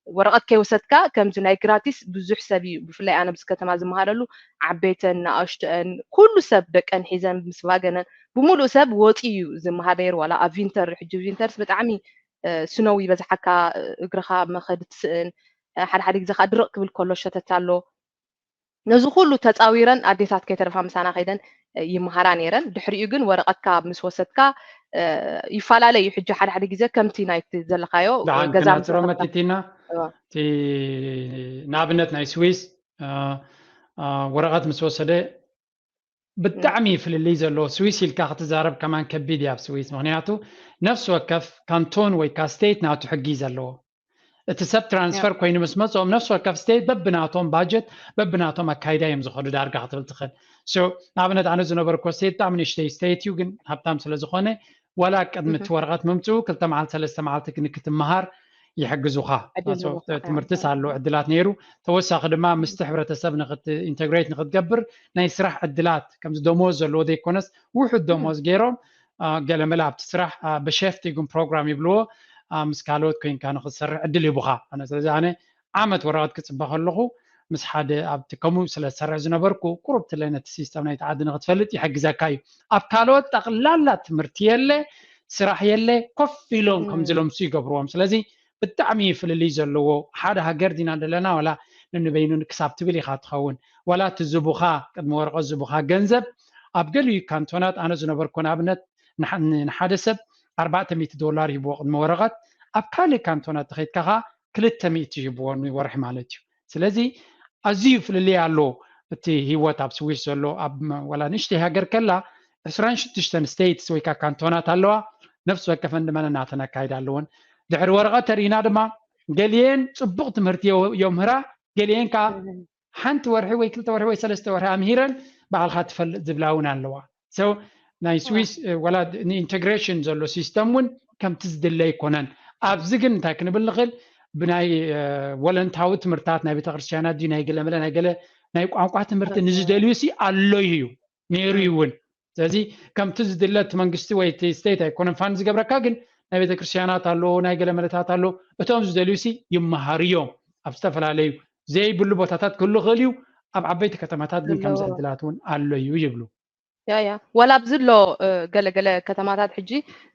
ወረቐት ከይወሰድካ ከምዚ ናይ ግራቲስ ብዙሕ ሰብ እዩ፣ ብፍላይ ኣነ ኣብዚ ከተማ ዝመሃረሉ ዓበይተን ንኣሽተአን ኩሉ ሰብ ደቀን ሒዘን ምስ ቫገነን ብምሉእ ሰብ ወፂኡ እዩ ዝመሃር ነይሩ። ዋላ ኣብ ቪንተር፣ ሕጂ ቪንተርስ ብጣዕሚ ስኖው ይበዝሓካ፣ እግርኻ መኸዲ ትስእን፣ ሓደ ሓደ ግዜ ከዓ ድርቕ ክብል ከሎ ሸተት ኣሎ። ነዚ ኩሉ ተፃዊረን ኣዴታት ከይተረፋ ምሳና ከይደን ይመሃራ ነይረን። ድሕሪኡ ግን ወረቐትካ ምስ ወሰድካ ይፈላለ እዩ። ሕጂ ሓደ ሓደ ግዜ ከምቲ ናይቲ ዘለካዮ ደሓን ገዛ ክነፅሮ መቲቲና እቲ ንኣብነት ናይ ስዊስ ወረቐት ምስ ወሰደ ብጣዕሚ ፍልልይ ዘለዎ። ስዊስ ኢልካ ክትዛረብ ከማን ከቢድ እዩ ኣብ ስዊስ፣ ምክንያቱ ነፍሲ ወከፍ ካንቶን ወይ ካ ስቴት ናቱ ሕጊ እዩ ዘለዎ። እቲ ሰብ ትራንስፈር ኮይኑ ምስ መፅኦም ነፍሲ ወከፍ ስቴት በብናቶም ባጀት በብናቶም ኣካይዳ እዮም ዝኸዱ ዳርጋ ክትብል ትኽእል። ንኣብነት ኣነ ዝነበርኩ ስቴት ብጣዕሚ ንእሽተይ ስቴት እዩ፣ ግን ሃብታም ስለ ዝኾነ ዋላ ቅድሚ እቲ ወረቐት ምምፅኡ ክልተ መዓልቲ ሰለስተ መዓልቲ ግን ክትመሃር ይሕግዙኻ። ትምህርትስ ኣሎ ዕድላት ነይሩ። ተወሳኺ ድማ ምስቲ ሕብረተሰብ ኢንተግሬት ንክትገብር ናይ ስራሕ ዕድላት ከምዚ ደሞዝ ዘለዎ ዘይኮነስ ውሑድ ደሞዝ ገይሮም ገለመለ ኣብቲ ስራሕ ብሸፍት ይጉን ፕሮግራም ይብልዎ ምስ ካልኦት ኮይንካ ንክትሰርሕ ዕድል ይቡኻ። ስለዚ ኣነ ዓመት ወረቐት ክፅበ ከለኹ ምስ ሓደ ኣብቲ ከምኡ ስለ ዝሰርሕ ዝነበርኩ ቁሩብ ትለ ነቲ ሲስተም ናይቲ ዓዲ ንክትፈልጥ ይሕግዘካ እዩ። ኣብ ካልኦት ጠቕላላ ትምህርቲ የለ ስራሕ የለ ኮፍ ኢሎም ከምዚ ለምሱ ይገብርዎም። ስለዚ ብጣዕሚ ፍልልይ ዘለዎ ሓደ ሃገር ዲና ዘለና ዋላ ንንበይኑ ክሳብ ትብል ኢኻ ትኸውን። ዋላ እቲ ዝቡኻ ቅድሚ ወረቐት ዝቡኻ ገንዘብ ኣብ ገሊኡ ካንቶናት ኣነ ዝነበርኩ ንኣብነት ንሓ- ንሓደ ሰብ ኣርባዕተ ሚእቲ ዶላር ይህብዎ ቅድሚ ወረቐት፣ ኣብ ካልእ ካንቶናት ተኸይድካ ኸዓ ክልተ ሚእቲ ይህብዎ ንወርሒ ማለት እዩ። ስለዚ ኣዝዩ ፍልልይ ኣሎ እቲ ህይወት ኣብ ስዊስ ዘሎ። ኣብ ዋላ ንእሽተይ ሃገር ከላ ዕስራን ሽዱሽተን ስቴትስ ወይ ከዓ ካንቶናት ኣለዋ። ነፍሲ ወከፈን ድማ ነናተን ኣካይዳ ኣለወን። ድሕሪ ወረቐት ተሪእና ድማ ገሊኤን ፅቡቕ ትምህርቲ የምህራ፣ ገሊኤን ከዓ ሓንቲ ወርሒ ወይ ክልተ ወርሒ ወይ ሰለስተ ወርሒ ኣምሂረን ባዕልካ ትፈልጥ ዝብላ እውን ኣለዋ። ሰው ናይ ስዊስ ወላ ንኢንቴግሬሽን ዘሎ ሲስተም እውን ከምቲ ዝድለ ኣይኮነን። ኣብዚ ግን እንታይ ክንብል ንኽእል፣ ብናይ ወለንታዊ ትምህርታት ናይ ቤተክርስትያናት ድዩ ናይ ገለ መለ ናይ ገለ ናይ ቋንቋ ትምህርቲ ንዝደልዩ ሲ ኣሎ እዩ ነይሩ እዩ እውን። ስለዚ ከምቲ ዝድለ እቲ መንግስቲ ወይ እቲ ስቴት ኣይኮነን ፋን ዝገብረካ፣ ግን ናይ ቤተክርስትያናት ኣሎ ናይ ገለ መለታት ኣሎ። እቶም ዝደልዩ ሲ ይመሃሩ እዮም ኣብ ዝተፈላለዩ ዘይብሉ ቦታታት ክህሉ ይኽእል እዩ። ኣብ ዓበይቲ ከተማታት ግን ከምዚ ዕድላት እውን ኣሎ እዩ ይብሉ። ያ ያ ዋላ ኣብዚ ኣሎ ገለገለ ከተማታት ሕጂ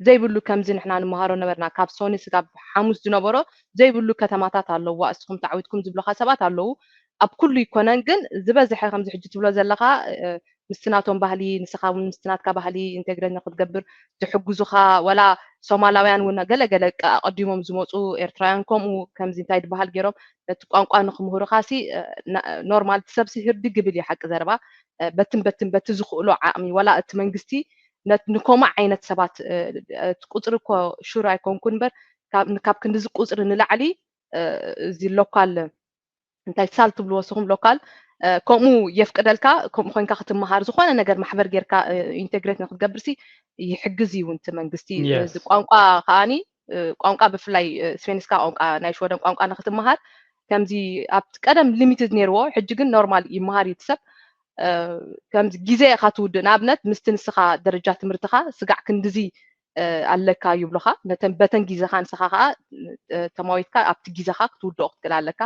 ዘይብሉ ከምዚ ንሕና ንምሃሮ ነበርና ካብ ሶኒ ስጋብ ሓሙስ ዝነበሮ ዘይብሉ ከተማታት ኣለዋ። እስኹም ተዓዊትኩም ዝብሉካ ሰባት ኣለዉ። ኣብ ኩሉ ይኮነን ግን ዝበዝሐ ከምዚ ሕጂ ትብሎ ዘለካ ምስቲ ናቶም ባህሊ ንስኻ እውን ምስቲ ናትካ ባህሊ ኢንቴግሬት ንክትገብር ዝሕግዙኻ ዋላ ሶማላውያን እውን ገለገለ ኣቀዲሞም ዝመፁ ኤርትራውያን ከምኡ ከምዚ እንታይ ዝበሃል ገይሮም ነቲ ቋንቋ ንክምህሩኻ ሲ ኖርማል እቲ ሰብሲ ህርዲ ግብል እዩ ሓቂ ዘረባ በትን በትን በቲ ዝኽእሎ ዓቕሚ ዋላ እቲ መንግስቲ ንከምኡ ዓይነት ሰባት እቲ ቁፅሪ እኮ ሹር ኣይኮንኩን እምበር ካብ ክንድዚ ቁፅሪ ንላዕሊ እዚ ሎካል እንታይ ሳል ትብልዎ ስኹም ሎካል ከምኡ የፍቅደልካ። ከምኡ ኮይንካ ክትመሃር ዝኾነ ነገር ማሕበር ጌርካ ኢንቴግሬት ንክትገብር ሲ ይሕግዝ እዩ እውን እቲ መንግስቲ። ቋንቋ ከዓኒ ቋንቋ ብፍላይ ስፔኒስካ ቋንቋ ናይ ሽወደን ቋንቋ ንክትመሃር ከምዚ ኣብቲ ቀደም ሊሚትድ ነይርዎ፣ ሕጂ ግን ኖርማል ይመሃር እዩ እቲ ሰብ። ከምዚ ግዜ ኢኻ ትውድእ። ንኣብነት ምስቲ ንስኻ ደረጃ ትምህርትኻ ስጋዕ ክንድዚ ኣለካ ይብሉኻ። ነተን በተን ግዜኻ ንስኻ ከዓ ተማዊትካ ኣብቲ ግዜኻ ክትውድኦ ክትክእል ኣለካ።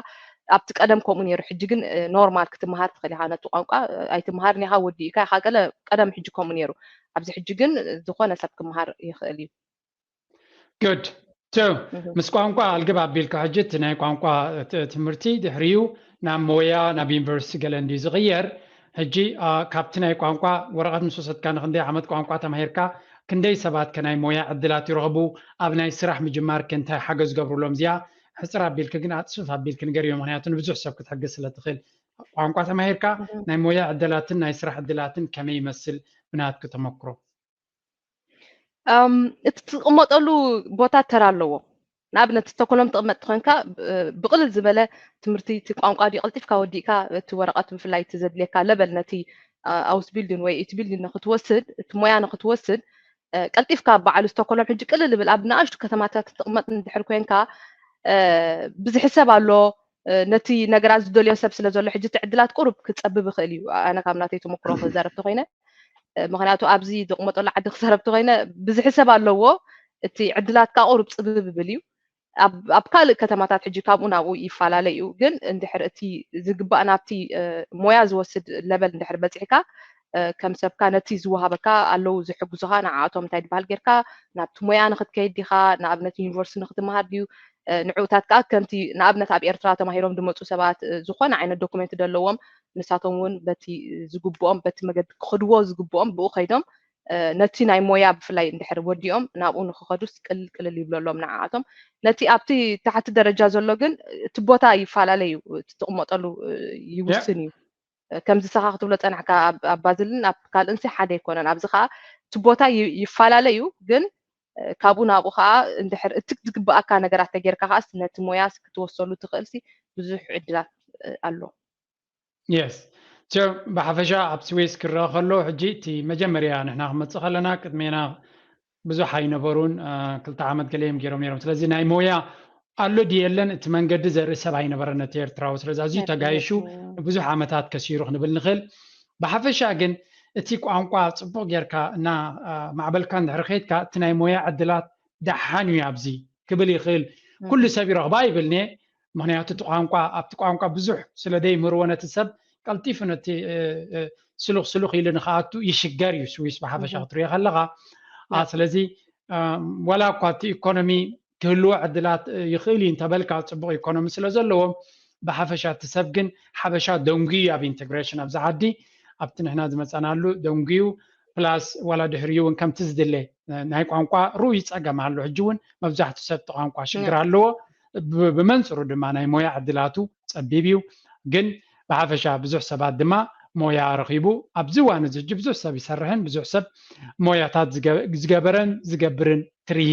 ኣብቲ ቀደም ከምኡ ነይሩ፣ ሕጂ ግን ኖርማል ክትመሃር ትኽእል ኢኻ። ነቲ ቋንቋ ኣይትመሃርን ኢኻ ወዲእካ ኢኻ ገለ ቀደም ሕጂ ከምኡ ነይሩ። ኣብዚ ሕጂ ግን ዝኾነ ሰብ ክመሃር ይኽእል እዩ። ጉድ ቱ ምስ ቋንቋ ኣልግብ ኣቢልካ ሕጂ እቲ ናይ ቋንቋ ትምህርቲ ድሕሪኡ ናብ ሞያ ናብ ዩኒቨርሲቲ ገለ እንድዩ ዝቕየር። ሕጂ ካብቲ ናይ ቋንቋ ወረቐት ምስ ወሰድካ ንክንደይ ዓመት ቋንቋ ተማሂርካ? ክንደይ ሰባት ከ ናይ ሞያ ዕድላት ይረኽቡ? ኣብ ናይ ስራሕ ምጅማር ከ እንታይ ሓገዝ ገብሩሎም? እዚኣ ሕፅር ኣቢልክ ግን ኣፅፍፍ ኣቢልክ ንገርዮ፣ ምክንያቱ ንብዙሕ ሰብ ክትሕግዝ ስለ ትኽእል። ቋንቋ ተማሂርካ ናይ ሞያ ዕድላትን ናይ ስራሕ ዕድላትን ከመይ ይመስል ብናትክ ተመክሮ? እቲ ትቕመጠሉ ቦታ ተራ ኣለዎ። ንኣብነት ስቶኮሎም ትቕመጥ ተኾንካ ብቕልል ዝበለ ትምህርቲ እቲ ቋንቋ ድዩ ቀልጢፍካ ወዲእካ እቲ ወረቐት ብፍላይ እቲ ዘድልየካ ለበል ነቲ ኣውስቢልድን ወይ እቲ ቢልድን ንክትወስድ እቲ ሞያ ንክትወስድ ቀልጢፍካ በዓሉ ስቶኮሎም ሕጂ ቅልል ብል ኣብ ንኣሽቱ ከተማታት ትቕመጥ እንድሕር ኮይንካ ብዝሕሰብ ኣሎ ነቲ ነገራት ዝደልዮ ሰብ ስለ ዘሎ ሕጂ እቲ ዕድላት ቁሩብ ክፀብብ ይኽእል እዩ። ኣነ ካብ ናተይ ተመክሮ ክዛረብ ተኮይነ ምክንያቱ ኣብዚ ዝቕመጠሉ ዓዲ ክዛረብ ተኮይነ ብዝሕሰብ ኣለዎ እቲ ዕድላት ከዓ ቁሩብ ፅብብ ይብል እዩ። ኣብ ካልእ ከተማታት ሕጂ ካብኡ ናብኡ ይፈላለ እዩ። ግን እንድሕር እቲ ዝግባእ ናብቲ ሞያ ዝወስድ ለበል እንድሕር በፂሕካ፣ ከም ሰብካ ነቲ ዝወሃበካ ኣለዉ ዝሕግዙኻ፣ ንዓኣቶም እንታይ ዝበሃል ጌርካ ናብቲ ሞያ ንክትከይድ ዲኻ፣ ንኣብነት ዩኒቨርሲቲ ንክትመሃር ድዩ፣ ንዕኡታት ከዓ ከምቲ ንኣብነት ኣብ ኤርትራ ተማሂሮም ዝመፁ ሰባት ዝኾነ ዓይነት ዶኩመንት ዘለዎም፣ ንሳቶም እውን በቲ ዝግብኦም፣ በቲ መገዲ ክኸድዎ ዝግብኦም ብኡ ከይዶም ነቲ ናይ ሞያ ብፍላይ እንድሕር ወዲኦም ናብኡ ንክኸዱስ ቅልል ቅልል ይብለሎም ንዓኣቶም። ነቲ ኣብቲ ታሕቲ ደረጃ ዘሎ ግን እቲ ቦታ ይፈላለ እዩ፣ እቲ ትቕመጠሉ ይውስን እዩ። ከምዚ ሰኻ ክትብሎ ፀናሕካ ኣብ ባዝልን ኣብ ካልእንሲ ሓደ ኣይኮነን። ኣብዚ ከዓ እቲ ቦታ ይፈላለ እዩ፣ ግን ካብኡ ናብኡ ከዓ እንድሕር እቲ ዝግብኣካ ነገራት ተጌርካ ከዓስ ነቲ ሞያስ ክትወሰሉ ትኽእልሲ ብዙሕ ዕድላት ኣሎ። የስ ብሓፈሻ ኣብ ስዊስ ክረአ ከሎ ሕጂ እቲ መጀመርያ ንሕና ክመፅእ ከለና ቅድሜና ብዙሕ ኣይነበሩን። ክልተ ዓመት ገለ እዮም ገይሮም ነይሮም። ስለዚ ናይ ሞያ ኣሎ ድዩ የለን እቲ መንገዲ ዘርኢ ሰብ ኣይነበረን ነቲ ኤርትራዊ። ስለዚ ኣዝዩ ተጋይሹ ብዙሕ ዓመታት ከሲሩ ክንብል ንኽእል። ብሓፈሻ ግን እቲ ቋንቋ ፅቡቕ ጌርካ እና ማዕበልካ እንድሕር ከይድካ እቲ ናይ ሞያ ዕድላት ደሓን እዩ ኣብዚ ክብል ይኽእል። ኩሉ ሰብ ይረኽባ ይብልኒ። ምክንያቱ እቲ ቋንቋ ኣብቲ ቋንቋ ብዙሕ ስለ ዘይምህርዎ ነቲ ሰብ ቀልጢፉ ነቲ ስሉኽ ስሉኽ ኢሉ ንክኣቱ ይሽገር እዩ ስዊስ ብሓፈሻ ክትሪኦ ከለኻ። ስለዚ ዋላ እኳ እቲ ኢኮኖሚ ክህልዎ ዕድላት ይኽእል እዩ እንተበልካ ፅቡቕ ኢኮኖሚ ስለ ዘለዎም ብሓፈሻ እቲ ሰብ ግን ሓበሻ ደንጉ እዩ ኣብ ኢንቴግሬሽን ኣብዚ ዓዲ ኣብቲ ንሕና ዝመፀናሉ ደንጉ እዩ። ፕላስ ዋላ ድሕሪኡ እውን ከምቲ ዝድለ ናይ ቋንቋ ርኡይ ፀገም ኣሎ። ሕጂ እውን መብዛሕትኡ ሰብ እቲ ቋንቋ ሽግር ኣለዎ። ብመንፅሩ ድማ ናይ ሞያ ዕድላቱ ፀቢብ እዩ። ግን ብሓፈሻ ብዙሕ ሰባት ድማ ሞያ ረኺቡ ኣብዚ እዋን እዚ ሕጂ ብዙሕ ሰብ ይሰርሕን ብዙሕ ሰብ ሞያታት ዝገበረን ዝገብርን ትርኢ።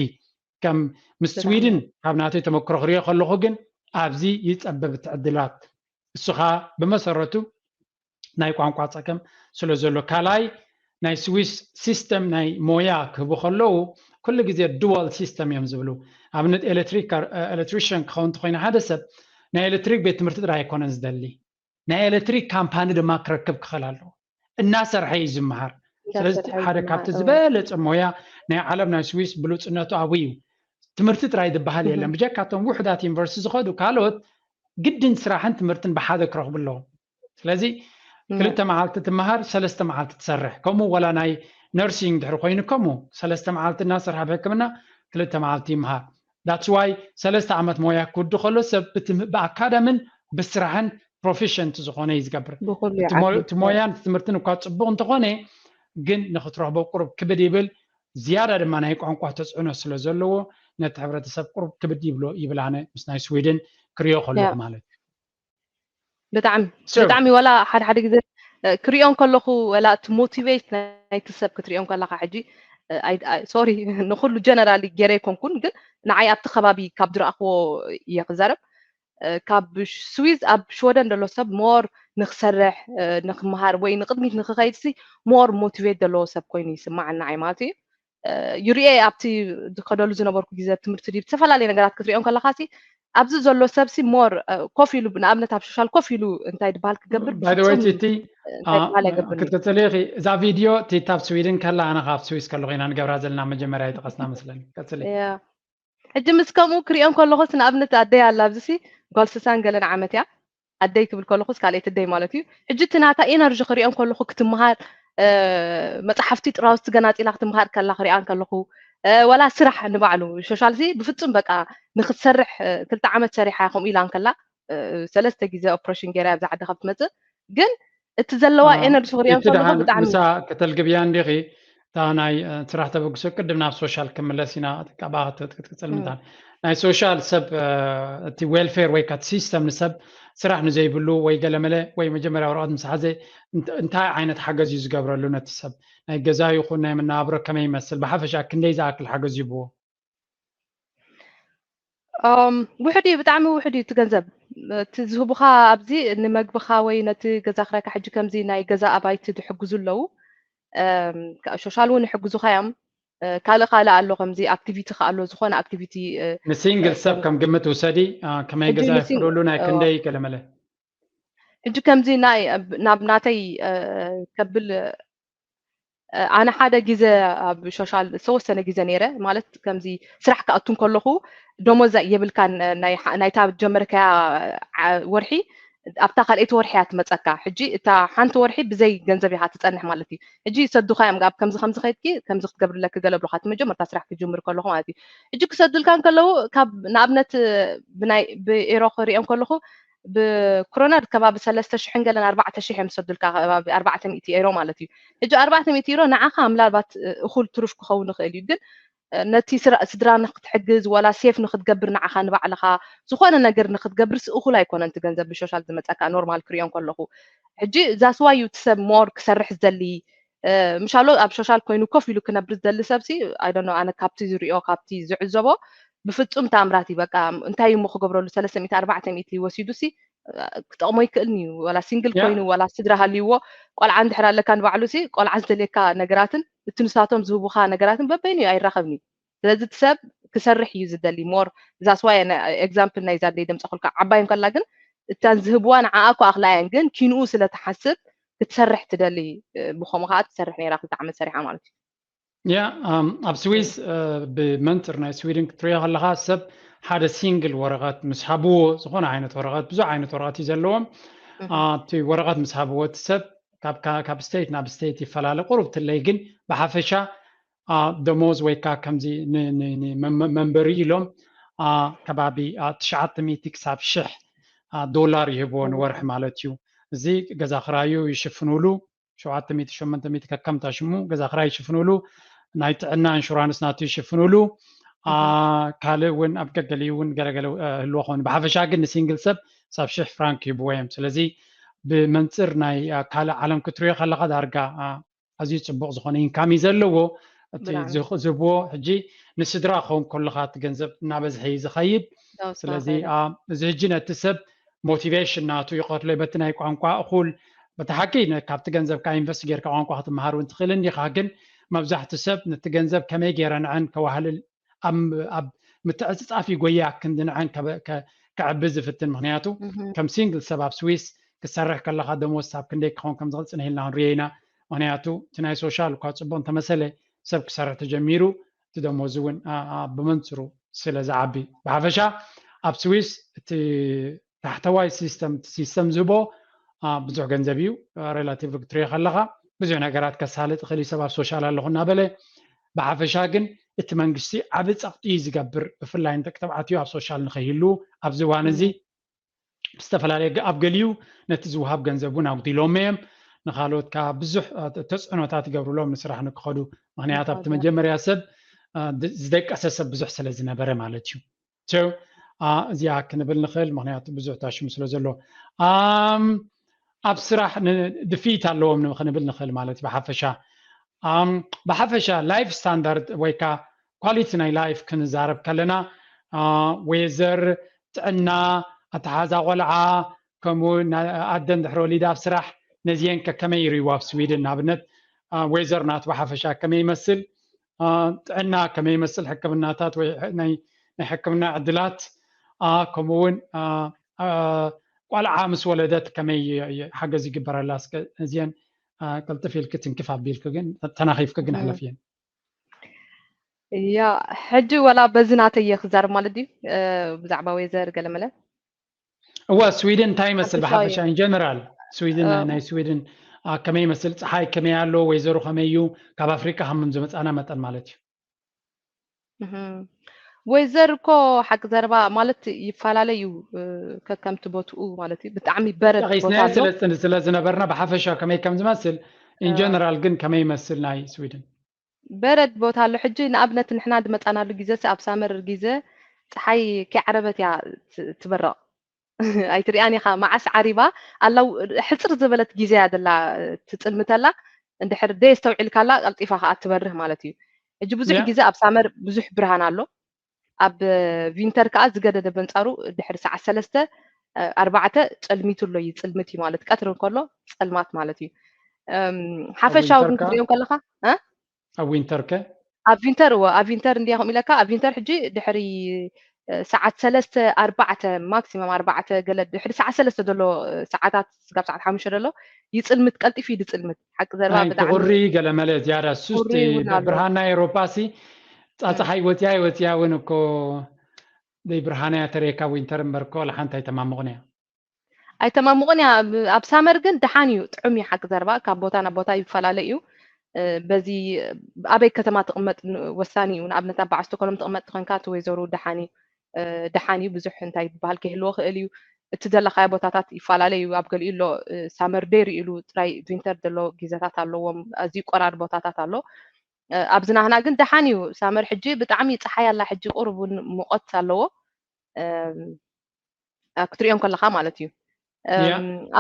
ከም ምስ ስዊድን ካብ ናተይ ተመክሮ ክሪኦ ከለኹ ግን ኣብዚ ይፀበብ እቲ ዕድላት። እሱ ከዓ ብመሰረቱ ናይ ቋንቋ ፀገም ስለ ዘሎ። ካልኣይ ናይ ስዊስ ሲስተም ናይ ሞያ ክህቡ ከለዉ ኩሉ ግዜ ዱዋል ሲስተም እዮም ዝብሉ። ኣብነት ኤሌክትሪክ ኤሌክትሪሽን ክኸውን እንተኮይኑ ሓደ ሰብ ናይ ኤሌክትሪክ ቤት ትምህርቲ ጥራይ ኣይኮነን ዝደሊ፣ ናይ ኤሌክትሪክ ካምፓኒ ድማ ክረክብ ክኽእል ኣለዎ። እናሰርሐ እዩ ዝመሃር። ስለዚ ሓደ ካብቲ ዝበለፀ ሞያ ናይ ዓለም ናይ ስዊስ ብሉፅነቱ ኣብኡ እዩ። ትምህርቲ ጥራይ ዝበሃል የለን። ብጀካቶም ውሕዳት ዩኒቨርሲቲ ዝኸዱ ካልኦት ግድን ስራሕን ትምህርትን ብሓደ ክረኽቡ ኣለዎም። ስለዚ ክልተ መዓልቲ ትመሃር፣ ሰለስተ መዓልቲ ትሰርሕ። ከምኡ ወላ ናይ ነርሲንግ ድሕሪ ኮይኑ ከምኡ ሰለስተ መዓልቲ እናሰርሐ ብሕክምና ክልተ መዓልቲ ይመሃር። ዳትስ ዋይ ሰለስተ ዓመት ሞያ ክውዲ ከሎ ሰብ ብኣካዳምን ብስራሕን ፕሮፊሽንት ዝኾነ እዩ ዝገብር። እቲ ሞያን ትምህርትን እኳ ፅቡቕ እንተኾነ ግን ንክትረኽቦ ቁሩብ ክብድ ይብል። ዝያዳ ድማ ናይ ቋንቋ ተፅዕኖ ስለ ዘለዎ ነቲ ሕብረተሰብ ቁሩብ ክብድ ይብሎ ይብል። ኣነ ምስ ናይ ስዊድን ክሪኦ ከለኹ ማለት እዩ። ብጣዕሚ ብጣዕሚ ዋላ ሓደ ሓደ ግዜ ክሪኦ ከለኹ ዋላ እቲ ሞቲቬት ናይቲ ሰብ ክትሪኦ ከለካ ሕጂ ሶሪ ንኩሉ ጀነራሊ ገይረ ኣይኮንኩን፣ ግን ንዓይ ኣብቲ ከባቢ ካብ ዝረኣኽዎ እየ ክዛረብ። ካብ ስዊዝ ኣብ ሽወደን ዘሎ ሰብ ሞር ንክሰርሕ ንክመሃር ወይ ንቅድሚት ንክኸይድሲ ሞር ሞቲቬት ዘለዎ ሰብ ኮይኑ ይስማዓኒ ንዓይ ማለት እዩ። ይርኤ ኣብቲ ዝከደሉ ዝነበርኩ ግዜ ትምህርቲ ድዩ ዝተፈላለየ ነገራት ክትሪኦ ከለካ ሲ ኣብዚ ዘሎ ሰብ ሲ ሞር ኮፍ ኢሉ ንኣብነት ኣብ ሶሻል ኮፍ ኢሉ እንታይ ድበሃል ክገብር ባይደወይ ቲቲ ክትፅሊ ኢኺ። እዛ ቪድዮ ቲቲ ኣብ ስዊድን ከላ ኣነ ካብ ስዊስ ከለኹ ኢና ንገብራ ዘለና መጀመርያ ይጠቀስና መስለኒ። ቀፅሊ። ሕጂ ምስ ከምኡ ክሪኦ ከለኹስ ንኣብነት ኣደይ ኣላ ኣብዚ ሲ ጓል ስሳን ገለን ዓመት እያ። ኣደይ ክብል ከለኹስ ካልኣይቲ ኣደይ ማለት እዩ። ሕጂ እቲ ናታ ኤነርጂ ክሪኦ ከለኹ ክትመሃር መፅሓፍቲ ጥራውስቲ ገናፂላ ክትመሃር ከላ ክሪኣ ከለኹ ዋላ ስራሕ ንባዕሉ ሶሻል ሲ ብፍፁም በቃ ንክትሰርሕ ክልተ ዓመት ሰሪሓ ከምኡ ኢላ ከላ ሰለስተ ግዜ ኦፕሬሽን ገይራ ኣብዚ ዓዲ ካብ ትመፅእ ግን እቲ ዘለዋ ኤነርጂ ክሪኦ ከለኹ ብጣዕሚ ምሳ ከተልግብያ እንዲኺ እታ ናይ ስራሕ ተበግሶ ቅድም ናብ ሶሻል ክምለስ ኢና። ክትቅፅል ምንታን ናይ ሶሻል ሰብ እቲ ዌልፌር ወይ ካቲ ሲስተም ንሰብ ስራሕ ንዘይብሉ ወይ ገለመለ ወይ መጀመርያ ወረቐት ምስ ሓዘ እንታይ ዓይነት ሓገዝ እዩ ዝገብረሉ ነቲ ሰብ? ናይ ገዛ ይኹን ናይ መነባብሮ ከመይ ይመስል? ብሓፈሻ ክንደይ ዝኣክል ሓገዝ ይህብዎ? ውሕድ እዩ፣ ብጣዕሚ ውሕድ እዩ እቲ ገንዘብ። እቲ ዝህቡኻ ኣብዚ ንመግብኻ ወይ ነቲ ገዛ ክራይካ ሕጂ ከምዚ ናይ ገዛ ኣባይቲ ዝሕግዙ ኣለዉ። ሶሻል እውን ይሕግዙኻ እዮም። ካልእ ካልእ ኣሎ ከምዚ ኣክቲቪቲ ከ ኣሎ ዝኾነ ኣክቲቪቲ ንሲንግል ሰብ ከም ግምት ውሰዲ ከመይ ገዛ ይፍቅደሉ ናይ ክንደይ ገለመለ ሕጂ ከምዚ ናይ ናብ ናተይ ከብል ኣነ ሓደ ግዜ ኣብ ሶሻል ዝተወሰነ ግዜ ነይረ። ማለት ከምዚ ስራሕ ክኣቱ እንከለኹ ደሞዝ የብልካን። ናይ ሓ- ናይታ ጀመርካያ ዓ- ወርሒ ኣብታ ካልኣይቲ ወርሒ እያ ትመፀካ። ሕጂ እታ ሓንቲ ወርሒ ብዘይ ገንዘብ ኢኻ ትፀንሕ ማለት እዩ። ሕጂ ይሰዱኻ እዮም ኣብ ከምዚ ከምዚ ከይድኪ ከምዚ ክትገብርለኪ ገለ ብሎካ እቲ መጀመርታ ስራሕ ክጅምር ከለኹ ማለት እዩ። ሕጂ ክሰዱልካ እንከለዉ ካብ ንኣብነት ብናይ ብኤሮ ክሪኦም ከለኹ ብክሮነር ከባቢ ሰለስተ ሽሕን ገለን ኣርባዕተ ሽሕ እዮም ዝሰዱልካ ከባቢ ኣርባዕተ ሚእቲ ኤሮ ማለት እዩ። ሕጂ ኣርባዕተ ሚእቲ ኤሮ ንዓኻ ምናልባት እኹል ትሩፍ ክኸውን ይኽእል እዩ ግን ነቲ ስድራ ንክትሕግዝ ዋላ ሴፍ ንክትገብር ንዓኻ ንባዕልኻ ዝኾነ ነገር ንክትገብርስ እኹል ኣይኮነን እቲ ገንዘብ ብሶሻል ዝመፀካ ኖርማል ክሪኦ ከለኹ። ሕጂ that's why እዩ እቲ ሰብ ሞር ክሰርሕ ዝደሊ ምሻሎ ኣብ ሶሻል ኮይኑ ኮፍ ኢሉ ክነብር ዝደሊ ሰብሲ ኣይዶኖ ኣነ ካብቲ ዝሪኦ ካብቲ ዝዕዘቦ ብፍፁም ተኣምራት እዩ። በቃ እንታይ እሞ ክገብረሉ ሰለስተ ሚእቲ ኣርባዕተ ሚእቲ ወሲዱ ሲ ክጠቕሞ ይክእልኒ እዩ። ዋላ ሲንግል ኮይኑ ዋላ ስድራ ሃልይዎ ቆልዓ እንድሕር ኣለካ ንባዕሉ ሲ ቆልዓ ዝደልየካ ነገራትን እቲ ንሳቶም ዝህቡካ ነገራትን በበይኑ እዩ ኣይራኸብኒ። ስለዚ እቲ ሰብ ክሰርሕ እዩ ዝደሊ ሞር that's why example ናይ ዛደይ ደምፀኩልካ ዓባይ እንከላ ግን እታን ዝህብዋ ንዓኣ እኮ ኣኽላየን ግን ኪንኡ ስለ ትሓስብ ክትሰርሕ ትደሊ ብከምኡ ከዓ ትሰርሕ ነይራ ክልተ ዓመት ሰሪሓ ማለት እዩ። ያ ኣብ ስዊስ ብመንፅር ናይ ስዊድን ክትሪኦ ከለካ ሰብ ሓደ ሲንግል ወረቐት ምስ ሃብዎ ዝኾነ ዓይነት ወረቐት ብዙሕ ዓይነት ወረቐት እዩ ዘለዎም እቲ ወረቐት ምስ ሃብዎ እቲ ሰብ ካብ ስቴት ናብ ስቴት ይፈላለ ቁሩብ ትለይ ግን ብሓፈሻ ደሞዝ ወይ ከዓ ከምዚ መንበሪ ኢሎም ከባቢ ትሽዓተ ሚእቲ ክሳብ ሽሕ ዶላር ይህብዎ ንወርሒ ማለት እዩ። እዚ ገዛ ክራዩ ይሽፍኑሉ ሸውዓተ ሚእቲ ሸሞንተ ሚእቲ ከከምታ ሽሙ ገዛ ክራይ ይሽፍኑሉ ናይ ጥዕና ኢንሹራንስ ናቱ ይሽፍኑሉ ካልእ እውን ኣብ ገገሊኡ እውን ገለገለ ህልዎ ኮይኑ ብሓፈሻ ግን ንሲንግል ሰብ ሳብ ሽሕ ፍራንክ ይህብዎ እዮም። ስለዚ ብመንፅር ናይ ካልእ ዓለም ክትሪኦ ከለካ ዳርጋ ኣዝዩ ፅቡቕ ዝኾነ ኢንካም እዩ ዘለዎ። እቲ ዝህብዎ ሕጂ ንስድራ ክኸውን ከለካ እቲ ገንዘብ እናበዝሐ እዩ ዝኸይድ። ስለዚ እዚ ሕጂ ነቲ ሰብ ሞቲቬሽን ናቱ ይቐትሎ በቲ ናይ ቋንቋ እኹል በቲ ሓቂ ካብቲ ገንዘብካ ኢንቨስት ጌርካ ቋንቋ ክትመሃር እውን ትኽእል እንዲኻ። ግን መብዛሕቲ ሰብ ነቲ ገንዘብ ከመይ ገይረ ንዐን ከዋህልል ኣብ ምትዕፅፃፍ ይጎያ ክንዲ ንዐን ከዕቢ ዝፍትን። ምክንያቱ ከም ሲንግል ሰብ ኣብ ስዊስ ክሰርሕ ከለካ ደሞዝ ሳብ ክንደይ ክኸውን ከም ዝኽእል ፅንሕ ኢልና ክንሪኦ ኢና። ምክንያቱ እቲ ናይ ሶሻል እኳ ፅቡቅ እንተመሰለ ሰብ ክሰርሕ ተጀሚሩ እቲ ደሞዝ እውን ብመንፅሩ ስለ ዝዓቢ ብሓፈሻ ኣብ ስዊስ እቲ ታሕተዋይ ሲስተም ሲስተም ዝህቦ ብዙሕ ገንዘብ እዩ። ሬላቲቭ ክትሪኦ ከለካ ብዙሕ ነገራት ከሳልጥ ይኽእል እዩ። ሰብ ኣብ ሶሻል ኣለኹ እናበለ ብሓፈሻ ግን እቲ መንግስቲ ዓቢ ፀቕጢ እዩ ዝገብር ብፍላይ ንደቂ ተባዕትዮ ኣብ ሶሻል ንኸይህሉ ኣብዚ እዋን እዚ ዝተፈላለየ ኣብ ገሊኡ ነቲ ዝወሃብ ገንዘብ እውን ኣጉዲሎም እዮም። ንካልኦት ከዓ ብዙሕ ተፅዕኖታት ይገብሩሎም ንስራሕ ንክኸዱ ምክንያት ኣብቲ መጀመርያ ሰብ ዝደቀሰ ሰብ ብዙሕ ስለ ዝነበረ ማለት እዩ። እዚኣ ክንብል ንኽእል ምክንያቱ ብዙሕ ታሽሙ ስለ ዘሎ ኣብ ስራሕ ድፍኢት ኣለዎም ክንብል ንኽእል ማለት እዩ። ብሓፈሻ ብሓፈሻ ላይፍ ስታንዳርድ ወይ ከዓ ኳሊቲ ናይ ላይፍ ክንዛረብ ከለና ዌዘር፣ ጥዕና፣ ኣተሓዛ ቆልዓ ከምኡ ኣደ እንድሕር ወሊዳ ኣብ ስራሕ ነዚአን ከከመይ ይርእይዎ ኣብ ስዊድን ንኣብነት ዌዘር ናቱ ብሓፈሻ ከመይ ይመስል ጥዕና ከመይ ይመስል ሕክምናታት ወይ ናይ ሕክምና ዕድላት ከምኡ እውን ቆልዓ ምስ ወለደት ከመይ ሓገዝ ይግበረላ እዚአን ቅልጥፍ ኢልክ ትንክፍ ኣቢልክ ግን ተናኺፍክ ግን ሕለፍ እየን ያ ሕጂ ወላ በዚ ናተይ ክዛርብ ማለት ድዩ ብዛዕባ ዌዘር ገለመለ እዋ ስዊድን እንታይ ይመስል ብሓፈሻ ኢንጀነራል ስዊድን ናይ ስዊድን ከመይ ይመስል ፀሓይ ከመይ ኣሎ ወይዘሩ ከመይ እዩ ካብ ኣፍሪቃ ሃምም ዝመፃና መጠን ማለት እዩ ወይዘር እኮ ሓቂ ዘረባ ማለት ይፈላለ እዩ ከከምቲ ቦትኡ ማለት እዩ ብጣዕሚ በረድ ቦታ ኣሎ ስለ ዝነበርና ብሓፈሻ ከመይ ከም ዝመስል ኢንጀነራል ግን ከመይ ይመስል ናይ ስዊድን በረድ ቦታ ኣሎ ሕጂ ንኣብነት ንሕና ዝመፃናሉ ግዜ ኣብ ሳመር ግዜ ፀሓይ ከይዓረበት እያ ትበረቕ ኣይትሪኣን ኢኻ መዓስ ዓሪባ ኣላው ሕፅር ዝበለት ግዜ እያ ዘላ ትፅልምተላ እንድሕር ደይ ኣስተውዒልካላ ቀልጢፋ ከዓ ትበርህ ማለት እዩ ሕጂ ብዙሕ ግዜ ኣብ ሳመር ብዙሕ ብርሃን ኣሎ ኣብ ቪንተር ከዓ ዝገደደ በንፃሩ ድሕሪ ሰዓት ሰለስተ ኣርባዕተ ፀልሚቱ ኣሎ ይፅልምት እዩ ማለት ቀትሪ እንከሎ ፀልማት ማለት እዩ ሓፈሻዊ ግን ክትሪኦ ከለካ ኣብ ዊንተር ከ ኣብ ቪንተር እወ ኣብ ቪንተር እንዲያ ከም ኢለካ ኣብ ቪንተር ሕጂ ድሕሪ ሰዓት ሰለስተ ኣርባዕተ ማክሲመም ኣርባዕተ ገለ ድሕሪ ሰዓት ሰለስተ ዘሎ ሰዓታት ስጋብ ሰዓት ሓሙሽተ ዘሎ ይፅልምት፣ ቀልጢፉ እዩ ዝፅልምት። ሓቂ ዘረባ ብጣዕሚ ቁሪ ገለ መለ ዝያዳ ሱስቲ ብርሃን ናይ ኤውሮጳ ሲ ፃፀሓይ ወፅያ ይወፅያ እውን እኮ ዘይብርሃና እያ ተርእየካ። ዊንተር እምበር እኮ ወላ ሓንቲ ኣይተማምቕን እያ። ኣይተማምቕን እያ። ኣብ ሳመር ግን ደሓን እዩ፣ ጥዑም እዩ። ሓቂ ዘረባ ካብ ቦታ ናብ ቦታ ይፈላለ እዩ። በዚ ኣበይ ከተማ ትቕመጥ ወሳኒ እዩ። ንኣብነት ኣብ በዓል ስቶኮሎም ትቕመጥ ተኾንካ እቲ ወይዘሩ ደሓን እዩ፣ ደሓን እዩ። ብዙሕ እንታይ ዝበሃል ከይህልዎ ክእል እዩ። እቲ ዘለኻዮ ቦታታት ይፈላለ እዩ። ኣብ ገሊኡ ኣሎ ሳመር ደይሩ ኢሉ ጥራይ ዊንተር ዘሎ ግዜታት ኣለዎም። ኣዝዩ ቆራር ቦታታት ኣሎ። ኣብዚ ናህና ግን ደሓን እዩ። ሳመር ሕጂ ብጣዕሚ ፀሓይ ኣላ፣ ሕጂ ቁሩብ እውን ሙቐት ኣለዎ። ክትሪኦም ከለኻ ማለት እዩ።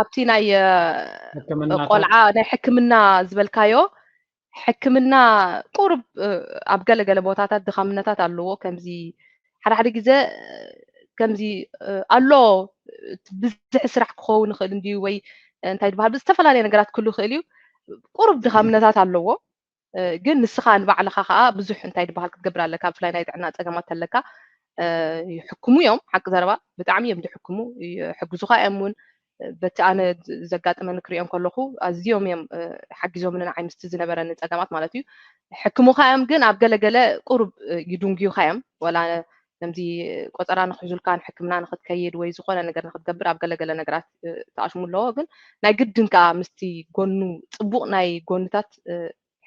ኣብቲ ናይ ቆልዓ ናይ ሕክምና ዝበልካዮ ሕክምና ቁሩብ ኣብ ገለገለ ቦታታት ድኻምነታት ኣለዎ። ከምዚ ሓደ ሓደ ግዜ ከምዚ ኣሎ፣ ብዝሒ ስራሕ ክኸውን ይኽእል እንድዩ ወይ እንታይ ዝበሃል ብዝተፈላለየ ነገራት ክህሉ ይኽእል እዩ። ቁሩብ ድኻምነታት ኣለዎ። ግን ንስኻ ንባዕልኻ ከዓ ብዙሕ እንታይ ዝበሃል ክትገብር ኣለካ። ብፍላይ ናይ ጥዕና ፀገማት ተለካ ይሕክሙ እዮም። ሓቂ ዘረባ ብጣዕሚ እዮም ዝሕክሙ፣ ይሕግዙኻ እዮም እውን። በቲ ኣነ ዘጋጥመኒ ክሪኦም ከለኹ ኣዝዮም እዮም ሓጊዞምኒ ንዓይ ምስቲ ዝነበረኒ ፀገማት ማለት እዩ። ሕክሙኻ እዮም ግን ኣብ ገለገለ ቁሩብ ይድንጉዩኻ እዮም። ወላ ከምዚ ቆፀራ ንክሕዙልካ ንሕክምና ንክትከይድ ወይ ዝኾነ ነገር ንክትገብር ኣብ ገለገለ ነገራት ተኣሽሙ ኣለዎ። ግን ናይ ግድን ከዓ ምስቲ ጎኑ ፅቡቕ ናይ ጎንታት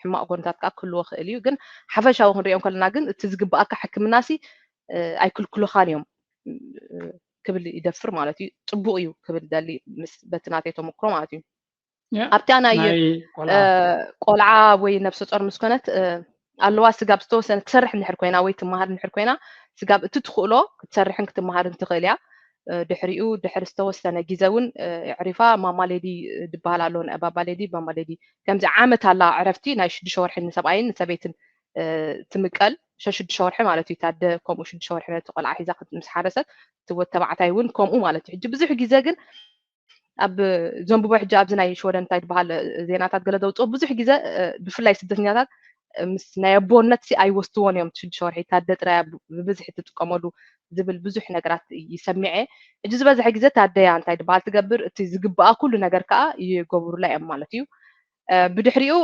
ሕማቕ ጎንታት ከዓ ክህልዎ ክእል እዩ። ግን ሓፈሻዊ ክንሪኦም ከለና ግን እቲ ዝግብኣካ ሕክምና ሲ ኣይክልክሉኻን እዮም ክብል ይደፍር ማለት እዩ። ፅቡቕ እዩ ክብል ደሊ ምስ በቲ ናተይ ተመክሮ ማለት እዩ። ኣብታ ናይ ቆልዓ ወይ ነብሰ ጾር ምስ ኮነት ኣለዋ ስጋብ ዝተወሰነ ትሰርሕ እንድሕር ኮይና ወይ ትመሃር እንድሕር ኮይና ስጋብ እቲ ትኽእሎ ክትሰርሕን ክትመሃርን ትኽእል እያ። ድሕሪኡ ድሕሪ ዝተወሰነ ግዜ እውን ኣዕሪፋ ማማ ሌዲ ዝበሃል ኣሎ፣ ንኣባባ ሌዲ ማማ ሌዲ ከምዚ ዓመት ኣላ ዕረፍቲ ናይ ሽዱሽተ ወርሒ ንሰብኣይን ንሰበይትን ትምቀል። ሸሽዱሽተ ወርሒ ማለት እዩ። ታደ ከምኡ ሽዱሽተ ወርሒ ነቲ ቆልዓ ሒዛ ምስ ሓረሰት ትወት ተባዕታይ እውን ከምኡ ማለት እዩ። ሕጂ ብዙሕ ግዜ ግን ኣብ ዘንብቦ ሕጂ ኣብዚ ናይ ሽወደን እንታይ ዝበሃል ዜናታት ገለ ዘውፅኦ ብዙሕ ግዜ ብፍላይ ስደተኛታት ምስ ናይ ኣቦነት ሲ ኣይወስትዎን እዮም። ሽዱሽተ ወርሒ ታደ ጥራይ ብብዝሒ ትጥቀመሉ ዝብል ብዙሕ ነገራት ይሰሚዐ። ሕጂ ዝበዝሐ ግዜ ታደያ እንታይ ዝበሃል ትገብር፣ እቲ ዝግብኣ ኩሉ ነገር ከዓ ይገብሩላ እዮም ማለት እዩ። ብድሕሪኡ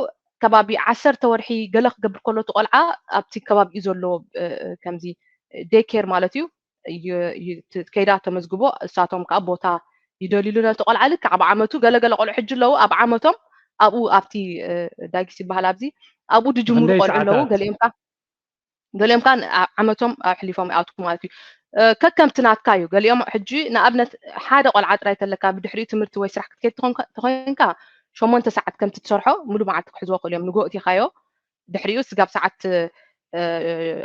ከባቢ ዓሰርተ ወርሒ ገለ ክገብር ከሎ እቲ ቆልዓ ኣብቲ ከባቢኡ ዘሎ ከምዚ ዴይ ኬር ማለት እዩ ከይዳ ተመዝግቦ። እሳቶም ከዓ ቦታ ይደልዩሉ ነቲ ቆልዓ። ልክዕ ኣብ ዓመቱ ገለገለ ቆልዑ ሕጂ ኣለዉ ኣብ ዓመቶም ኣብኡ ኣብቲ ዳጊስ ይበሃል ኣብዚ ኣብኡ ድጅምሩ ቆልዑ ኣለዉ። ገሊኦም ከዓ ገሊኦም ከዓ ዓመቶም ኣሕሊፎም ይኣትዉ ማለት እዩ። ከከምቲ ናትካ እዩ። ገሊኦም ሕጂ ንኣብነት ሓደ ቆልዓ ጥራይ ተለካ ብድሕሪኡ ትምህርቲ ወይ ስራሕ ክትከይድ ተኾይንካ ሸሞንተ ሰዓት ከምቲ ትሰርሖ ሙሉ መዓልቲ ክሕዝዎ ክእሉ እዮም። ንጎ እቲኻዮ ድሕሪኡ ስጋብ ሰዓት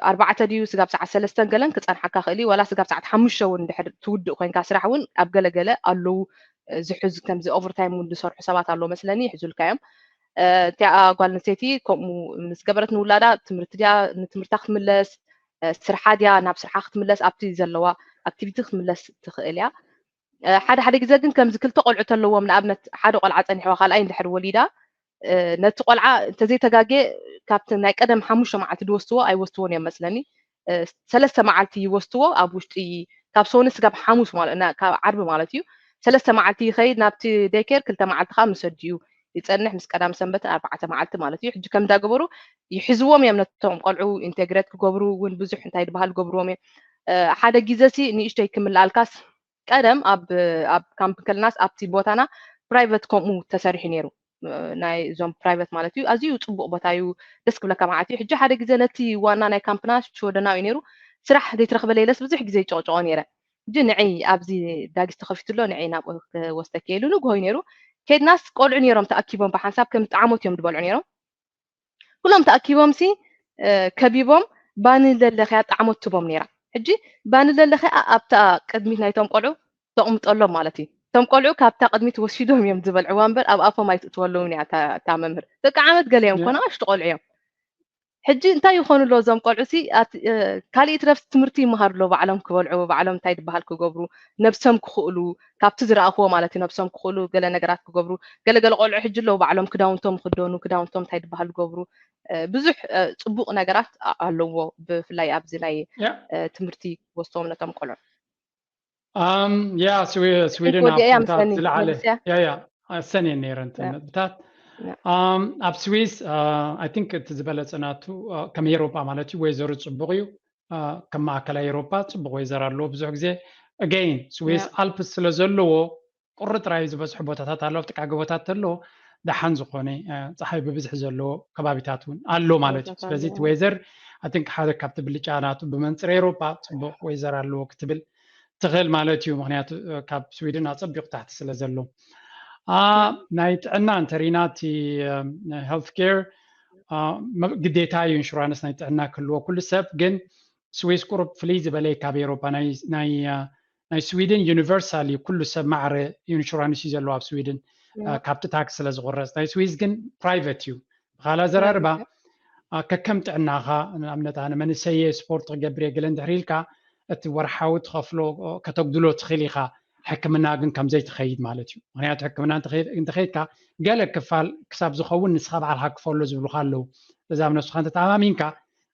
ኣርባዕተ ድዩ ስጋብ ሰዓት ሰለስተን ገለን ክፀንሓካ ክእል እዩ። ዋላ ስጋብ ሰዓት ሓሙሽተ እውን ድሕር ትውድእ ኮይንካ ስራሕ እውን ኣብ ገለገለ ኣለዉ ዝሕዝ ከምዚ ኦቨርታይም እውን ዝሰርሑ ሰባት ኣለዉ መስለኒ ይሕዙልካ እዮም። እቲኣ ጓል ኣንስተይቲ ከምኡ ምስ ገበረት ንውላዳ ትምህርቲ ድያ ንትምህርታ ክትምለስ ስርሓ ድያ ናብ ስርሓ ክትምለስ ኣብቲ ዘለዋ ኣክቲቪቲ ክትምለስ ትኽእል እያ። ሓደ ሓደ ግዜ ግን ከምዚ ክልተ ቆልዑ ተለዎም ንኣብነት ሓደ ቆልዓ ፀኒሕዋ ካልኣይ እንድሕር ወሊዳ ነቲ ቆልዓ እንተዘይተጋጌ ካብቲ ናይ ቀደም ሓሙሽተ መዓልቲ ዝወስድዎ ኣይወስድዎን እዮም መስለኒ። ሰለስተ መዓልቲ ይወስድዎ ኣብ ውሽጢ ካብ ሶኒ ስጋብ ሓሙስ ማለት ካብ ዓርቢ ማለት እዩ። ሰለስተ መዓልቲ ይኸይድ ናብቲ ዴይኬር ክልተ መዓልቲ ከዓ ምስ ኣዲኡ ይፀንሕ ምስ ቀዳም ሰንበትን ኣርባዕተ መዓልቲ ማለት እዩ። ሕጂ ከም እንዳገበሩ ይሕዝዎም እዮም ነቶም ቆልዑ ኢንቴግሬት ክገብሩ እውን ብዙሕ እንታይ ዝበሃል ገብርዎም እዮም። ሓደ ግዜ ሲ ንእሽተይ ክምልኣልካስ ቀደም ኣብ ኣብ ካምፕ ከለናስ ኣብቲ ቦታና ፕራይቨት ከምኡ ተሰሪሑ ነይሩ። ናይ እዞም ፕራይቨት ማለት እዩ ኣዝዩ ፅቡቅ ቦታ እዩ። ደስ ክብለካ ማለት እዩ። ሕጂ ሓደ ግዜ ነቲ ዋና ናይ ካምፕና ሽወደናዊ ነይሩ ስራሕ ዘይትረክበለ ኢለስ ብዙሕ ግዜ ይጨቅጨቆ ነይረ። ሕጂ ንዒ ኣብዚ ዳጊስ ተከፊቱ ኣሎ ንዒ ናብኡ ክወስደኪ ኢሉ ንግሆ እዩ ነይሩ። ከድናስ ቆልዑ ነይሮም ተኣኪቦም ብሓንሳብ ከም ጣዕሞት እዮም ዝበልዑ ነይሮም። ኩሎም ተኣኪቦም ሲ ከቢቦም ባኒ ለለኽያ ጣዕሞት ትቦም ነይራ። ሕጂ ባኒ ለለኽያ ኣብታ ቅድሚት ናይቶም ቆልዑ ተቕምጠሎም ማለት እዩ። እቶም ቆልዑ ካብታ ቅድሚት ወሲዶም እዮም ዝበልዕዋ እምበር ኣብ ኣፎም ኣይትእትወለውን እያ እታ መምህር። ደቂ ዓመት ገለ እዮም ኮነ ኣሽቱ ቆልዑ እዮም። ሕጂ እንታይ ይኾኑ ኣሎ እዞም ቆልዑ ሲ ካልእ ትረፍ ትምህርቲ ይመሃሩ ኣሎ ባዕሎም ክበልዑ ባዕሎም እንታይ ዝበሃል ክገብሩ ነብሶም ክኽእሉ ካብቲ ዝረኣኽዎ ማለት እዩ ነብሶም ክኽእሉ ገለ ነገራት ክገብሩ ገለ ገለ ቆልዑ ሕጂ ኣለዉ ባዕሎም ክዳውንቶም ክደኑ ክዳውንቶም እንታይ ዝበሃል ክገብሩ ብዙሕ ፅቡቕ ነገራት ኣለዎ ብፍላይ ኣብዚ ናይ ትምህርቲ ወስዎም ነቶም ቆልዑ ያ ስዊድን ዝለዓለ ሰኔ ነይረን ነጥብታት ኣብ ስዊስ ኣይ ቲንክ እቲ ዝበለፀ ናቱ ከም ኤሮጳ ማለት እዩ ወይዘሩ ፅቡቅ እዩ ከም ማእከላይ ኤሮጳ ፅቡቅ ወይዘር ኣለዎ ብዙሕ ግዜ again ስዊስ ኣልፕስ ስለ ዘለዎ ቁሪ ጥራይ ዝበዝሑ ቦታታት ኣለዎ ኣብቲ ቃገቦታት ተሎ ደሓን ዝኾነ ፀሓይ ብብዝሒ ዘለዎ ከባቢታት እውን ኣሎ ማለት እዩ ስለዚ እቲ ወይዘር ኣይ ቲንክ ሓደ ካብቲ ብልጫ ናቱ ብመንፅር ኤሮጳ ፅቡቅ ወይዘር ኣለዎ ክትብል ትኽእል ማለት እዩ ምክንያቱ ካብ ስዊድን ኣፀቢቑ ታሕቲ ስለ ዘሎ ናይ ጥዕና እንተሪና እቲ health care ግዴታ እዩ ኢንሹራንስ ናይ ጥዕና ክህልዎ ኩሉ ሰብ ግን ስዊስ ቁሩብ ፍልይ ዝበለ ካብ ኤሮፓ ናይ ስዊድን ዩኒቨርሳል እዩ ኩሉ ሰብ ማዕረ ኢንሹራንስ እዩ ዘለዎ ኣብ ስዊድን ካብቲ ታክስ ስለ ዝቁረፅ ናይ ስዊስ ግን ፕራይቨት እዩ ብካላ ዘራርባ ከከም ጥዕናኻ ንኣብነት ኣነ መንሰየ ስፖርት ክገብር እየ ገለ እንድሕር ኢልካ እቲ ወርሓዊ ትኸፍሎ ከተጉድሎ ትኽእል ኢኻ ሕክምና ግን ከምዘይ ትኸይድ ማለት እዩ ምክንያቱ ሕክምና እንተኸይድካ ገለ ክፋል ክሳብ ዝኸውን ንስኻ ባዕልካ ክፈሎ ዝብሉካ ኣለዉ እዛ ኣብ ነብስኻ እንተተኣማሚንካ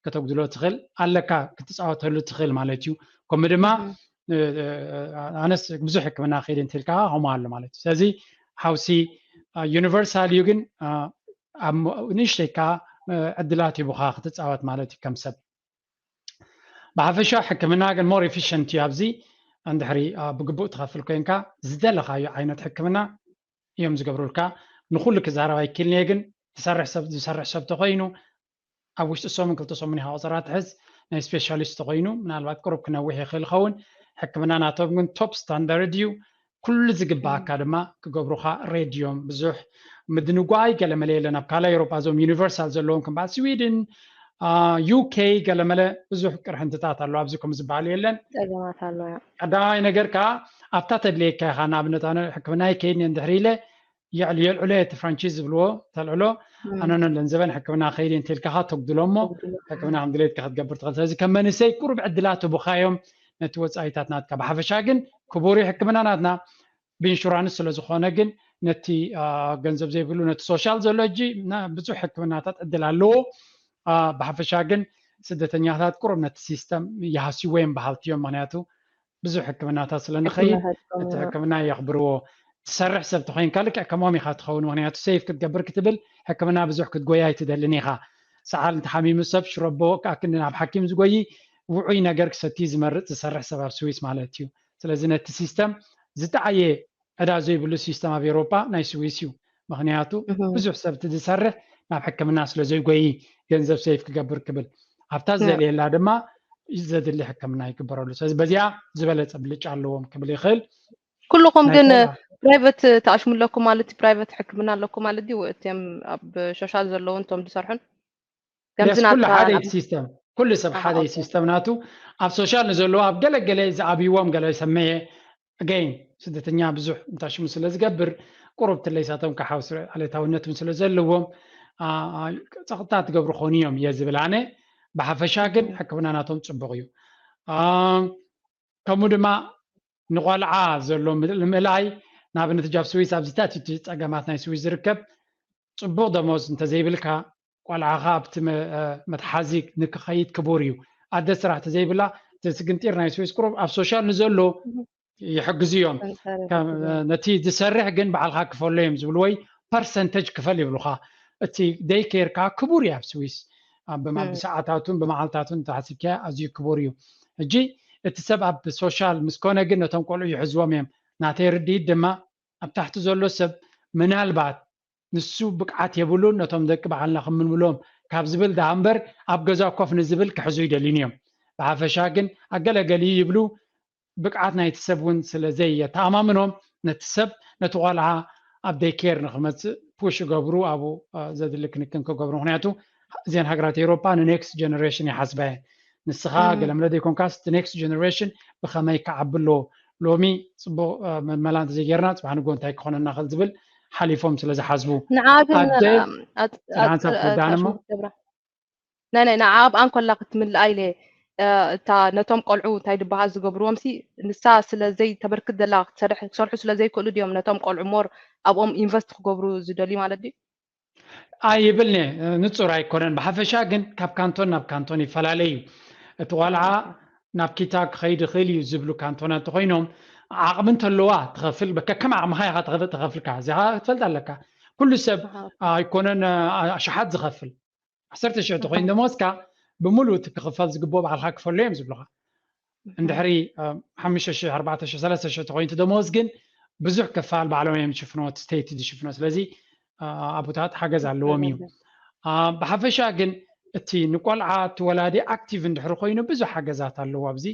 ከተጉድሎ ትኽእል ኣለካ ክትፃወተሉ ትኽእል ማለት እዩ ከምኡ ድማ ኣነስ ብዙሕ ሕክምና ከይደ እንትልካ ከምኡ ኣሎ ማለት እዩ ስለዚ ሓውሲ ዩኒቨርሳል እዩ ግን ንእሽተይካ ዕድላት ሂቡካ ክትፃወት ማለት እዩ ከም ሰብ ብሓፈሻ ሕክምና ግን more efficient እዩ ኣብዚ እንድሕሪ ብግቡእ ትኸፍል ኮይንካ ዝደለካዮ ዓይነት ሕክምና እዮም ዝገብሩልካ ንኩሉ ክዛረብ ኣይክልንየ ግን ትሰርሕ ሰብ ዝሰርሕ ሰብ ተኮይኑ ኣብ ውሽጢ ሰሙን ክልተ ሰሙን ኢካ ቆፀራ ትሕዝ ናይ ስፔሻሊስት ተኮይኑ ምናልባት ቅሩብ ክነውሕ ይክእል ይኸውን ሕክምና ናቶም ግን top standard እዩ ኩሉ ዝግባኣካ ድማ ክገብሩካ ሬድዮም ብዙሕ ምድንጓይ ገለመለ የለን ኣብ ካልእ ኤሮፓ እዞም ዩኒቨርሳል ዘለዎም ከም በዓል ስዊድን ዩኬ ገለመለ ብዙሕ ቅርሕንትታት ኣሎ ኣብዚ ከም ዝበሃል የለን ፀገማት ኣሎ ቀዳማይ ነገር ከዓ ኣብታ ተድልየካ ኢካ ንኣብነት ኣነ ሕክምና ይከይድ እንድሕር ኢለ የዕሉ የልዕሎ እቲ ፍራንቺዝ ዝብልዎ ተልዕሎ ኣነነ ለንዘበን ሕክምና ከይድ እንተልካኻ ተጉድሎ እሞ ሕክምና ከም ድሌትካ ክትገብር ትኽእል ስለዚ ከም መንእሰይ ቁሩብ ዕድላት ህቡኻዮም ነቲ ወፃኢታት ናትካ ብሓፈሻ ግን ክቡር ሕክምና ናትና ብኢንሹራንስ ስለ ዝኾነ ግን ነቲ ገንዘብ ዘይብሉ ነቲ ሶሻል ዘሎ እጂ ብዙሕ ሕክምናታት ዕድል ኣለዎ ብሓፈሻ ግን ስደተኛታት ቁሩብ ነቲ ሲስተም ይሃስይዎ እዮም በሃልቲ እዮም ምክንያቱ ብዙሕ ሕክምናታት ስለ ንኸይድ እቲ ሕክምና የኽብርዎ ትሰርሕ ሰብ ተኮይንካ ልክዕ ከምኦም ኢካ ትኸውን ምክንያቱ ሰይፍ ክትገብር ክትብል ሕክምና ብዙሕ ክትጎይ ኣይትደልን ኢካ ሰዓል እንተሓሚሙ ሰብ ሽረቦ ከኣ ክንዲ ናብ ሓኪም ዝጎይ ውዑይ ነገር ክሰቲ ዝመርፅ ዝሰርሕ ሰብ ኣብ ስዊስ ማለት እዩ ስለዚ ነቲ ሲስተም ዝጠዓየ ዕዳ ዘይብሉ ሲስተም ኣብ ኤሮፓ ናይ ስዊስ እዩ ምክንያቱ ብዙሕ ሰብ እቲ ዝሰርሕ ናብ ሕክምና ስለ ዘይጎይ ገንዘብ ሰይፍ ክገብር ክብል ኣብታ ዝደልየላ ድማ ዘድሊ ሕክምና ይግበረሉ ስለዚ በዚኣ ዝበለፀ ብልጫ ኣለዎም ክብል ይኽእል ኩልኹም ግን ፕራይቨት ተኣሽሙ ኣለኩም ማለት ፕራይቨት ሕክምና ኣለኩም ማለት ድዩ እትም ኣብ ሶሻል ዘለውን እቶም ዝሰርሑን ኩሉ ሓደ ሲስተም ኩሉ ሰብ ሓደ ሲስተም ናቱ ኣብ ሶሻል ንዘለዎ ኣብ ገለገለ ዝኣብይዎም ገለ ሰመየ ገይን ስደተኛ ብዙሕ እንታሽሙ ስለ ዝገብር ቁሩብ ትለይሳቶም ክሓውስ ዕለታውነት ስለ ዘለዎም ፀቕጥታ ትገብሩ ኾኑ እዮም እየ ዝብል ኣነ ብሓፈሻ ግን ሕክምና ናቶም ፅቡቕ እዩ ከምኡ ድማ ንቆልዓ ዘሎ ምልኣይ ንኣብነት ጃብ ስዊስ ኣብዚታት እቲ ፀገማት ናይ ስዊስ ዝርከብ ፅቡቕ ደሞዝ እንተዘይብልካ ቆልዓኻ ኣብቲ መትሓዚ ንክኸይድ ክቡር እዩ ኣደ ስራሕ ተዘይብላ እቲ ስግንጢር ናይ ስዊስ ቁሩብ ኣብ ሶሻል ንዘሎ ይሕግዙ እዮም ነቲ ዝሰርሕ ግን ባዕልካ ክፈሎ እዮም ዝብሉ ወይ ፐርሰንተጅ ክፈል ይብሉካ እቲ ደይኬር ከዓ ክቡር እዩ ኣብ ስዊስ ብሰዓታቱን ብመዓልታቱን ተሓሲብካ ኣዝዩ ክቡር እዩ ሕጂ እቲ ሰብ ኣብ ሶሻል ምስ ኮነ ግን ነቶም ቆልዑ ይሕዝዎም እዮም ናተይ ርድኢት ድማ ኣብ ታሕቲ ዘሎ ሰብ ምናልባት ንሱ ብቅዓት የብሉን ነቶም ደቂ በዓልና ክምልምሎም ካብ ዝብል ደኣ እምበር ኣብ ገዛ ኮፍ ንዝብል ክሕዙ ይደልዩን እዮም። ብሓፈሻ ግን ኣገለገሊ ይብሉ ብቅዓት ናይቲ ሰብ እውን ስለ ዘየተኣማምኖም ነቲ ሰብ ነቲ ቆልዓ ኣብ ደይ ኬር ንክመፅእ ፑሽ ይገብሩ ኣብኡ ዘድሊ ክንክን ክገብሩ ምክንያቱ እዚን ሃገራት ኤውሮጳ ንኔክስት ጀነሬሽን ይሓስባ እየን። ንስኻ ገለመለ ዘይኮንካስ እቲ ኔክስት ጀነሬሽን ብኸመይ ክዓቢ ኣለዎ ሎሚ ፅቡቕ መልመላ እንተዘይጌርና ፅባሕ ንጎ እንታይ ክኾነና ክእል ዝብል ሓሊፎም ስለ ዝሓስቡ ንዓ ግን ኣደ ኣት- ኣት- ሓንሳብ ኣት- ክወዳእና እሞ ኣሽሙር ገብራ። ናይ ናይ ንዓ ኣብኣ እንኮላ ክትምልኣ ኢለ እታ ነቶም ቆልዑ እንታይ ድበሃል ዝገብርዎም ሲ ንሳ ስለ ዘይተበርክት ዘላ ክሰርሑ ስለ ዘይክእሉ ድዮም ነቶም ቆልዑ ሞር ኣብኦም ኢንቨስት ክገብሩ ዝደልዩ ማለት ድዩ? ኣይብልኒ ንጹር ኣይኮነን። ብሓፈሻ ግን ካብ ካንቶን ናብ ካንቶን ይፈላለ እዩ። እቲ ቆልዓ ናብ ኪታ ክኸይድ ይኽእል እዩ ዝብሉ ካንቶናት እንተኾይኖም ዓቕሚ እንተለዋ ትኸፍል ከከም ዓቕምኻ ኢኻ ትኸፍልካ እዚኻ ክትፈልጥ ኣለካ። ኩሉ ሰብ ኣይኮነን ኣሽሓት ዝኸፍል ዓሰርተ ሽሕ ተኮይኑ ደሞዝካ ብምሉእ እቲ ክኽፈል ዝግብኦ ባዕልካ ክፈሎ እዮም ዝብሉካ። እንድሕሪ ሓሙሽተ ሽሕ ኣርባዕተ ሽሕ ሰለስተ ሽሕ ተኮይኑ ደሞዝ ግን ብዙሕ ክፋል ባዕሎም እዮም ዝሽፍኖ፣ ስቴት ዝሽፍኖ። ስለዚ ኣቦታት ሓገዝ ኣለዎም እዩ። ብሓፈሻ ግን እቲ ንቆልዓ እቲ ወላዲ ኣክቲቭ እንድሕሪ ኮይኑ ብዙሕ ሓገዛት ኣለዎ። ኣብዚ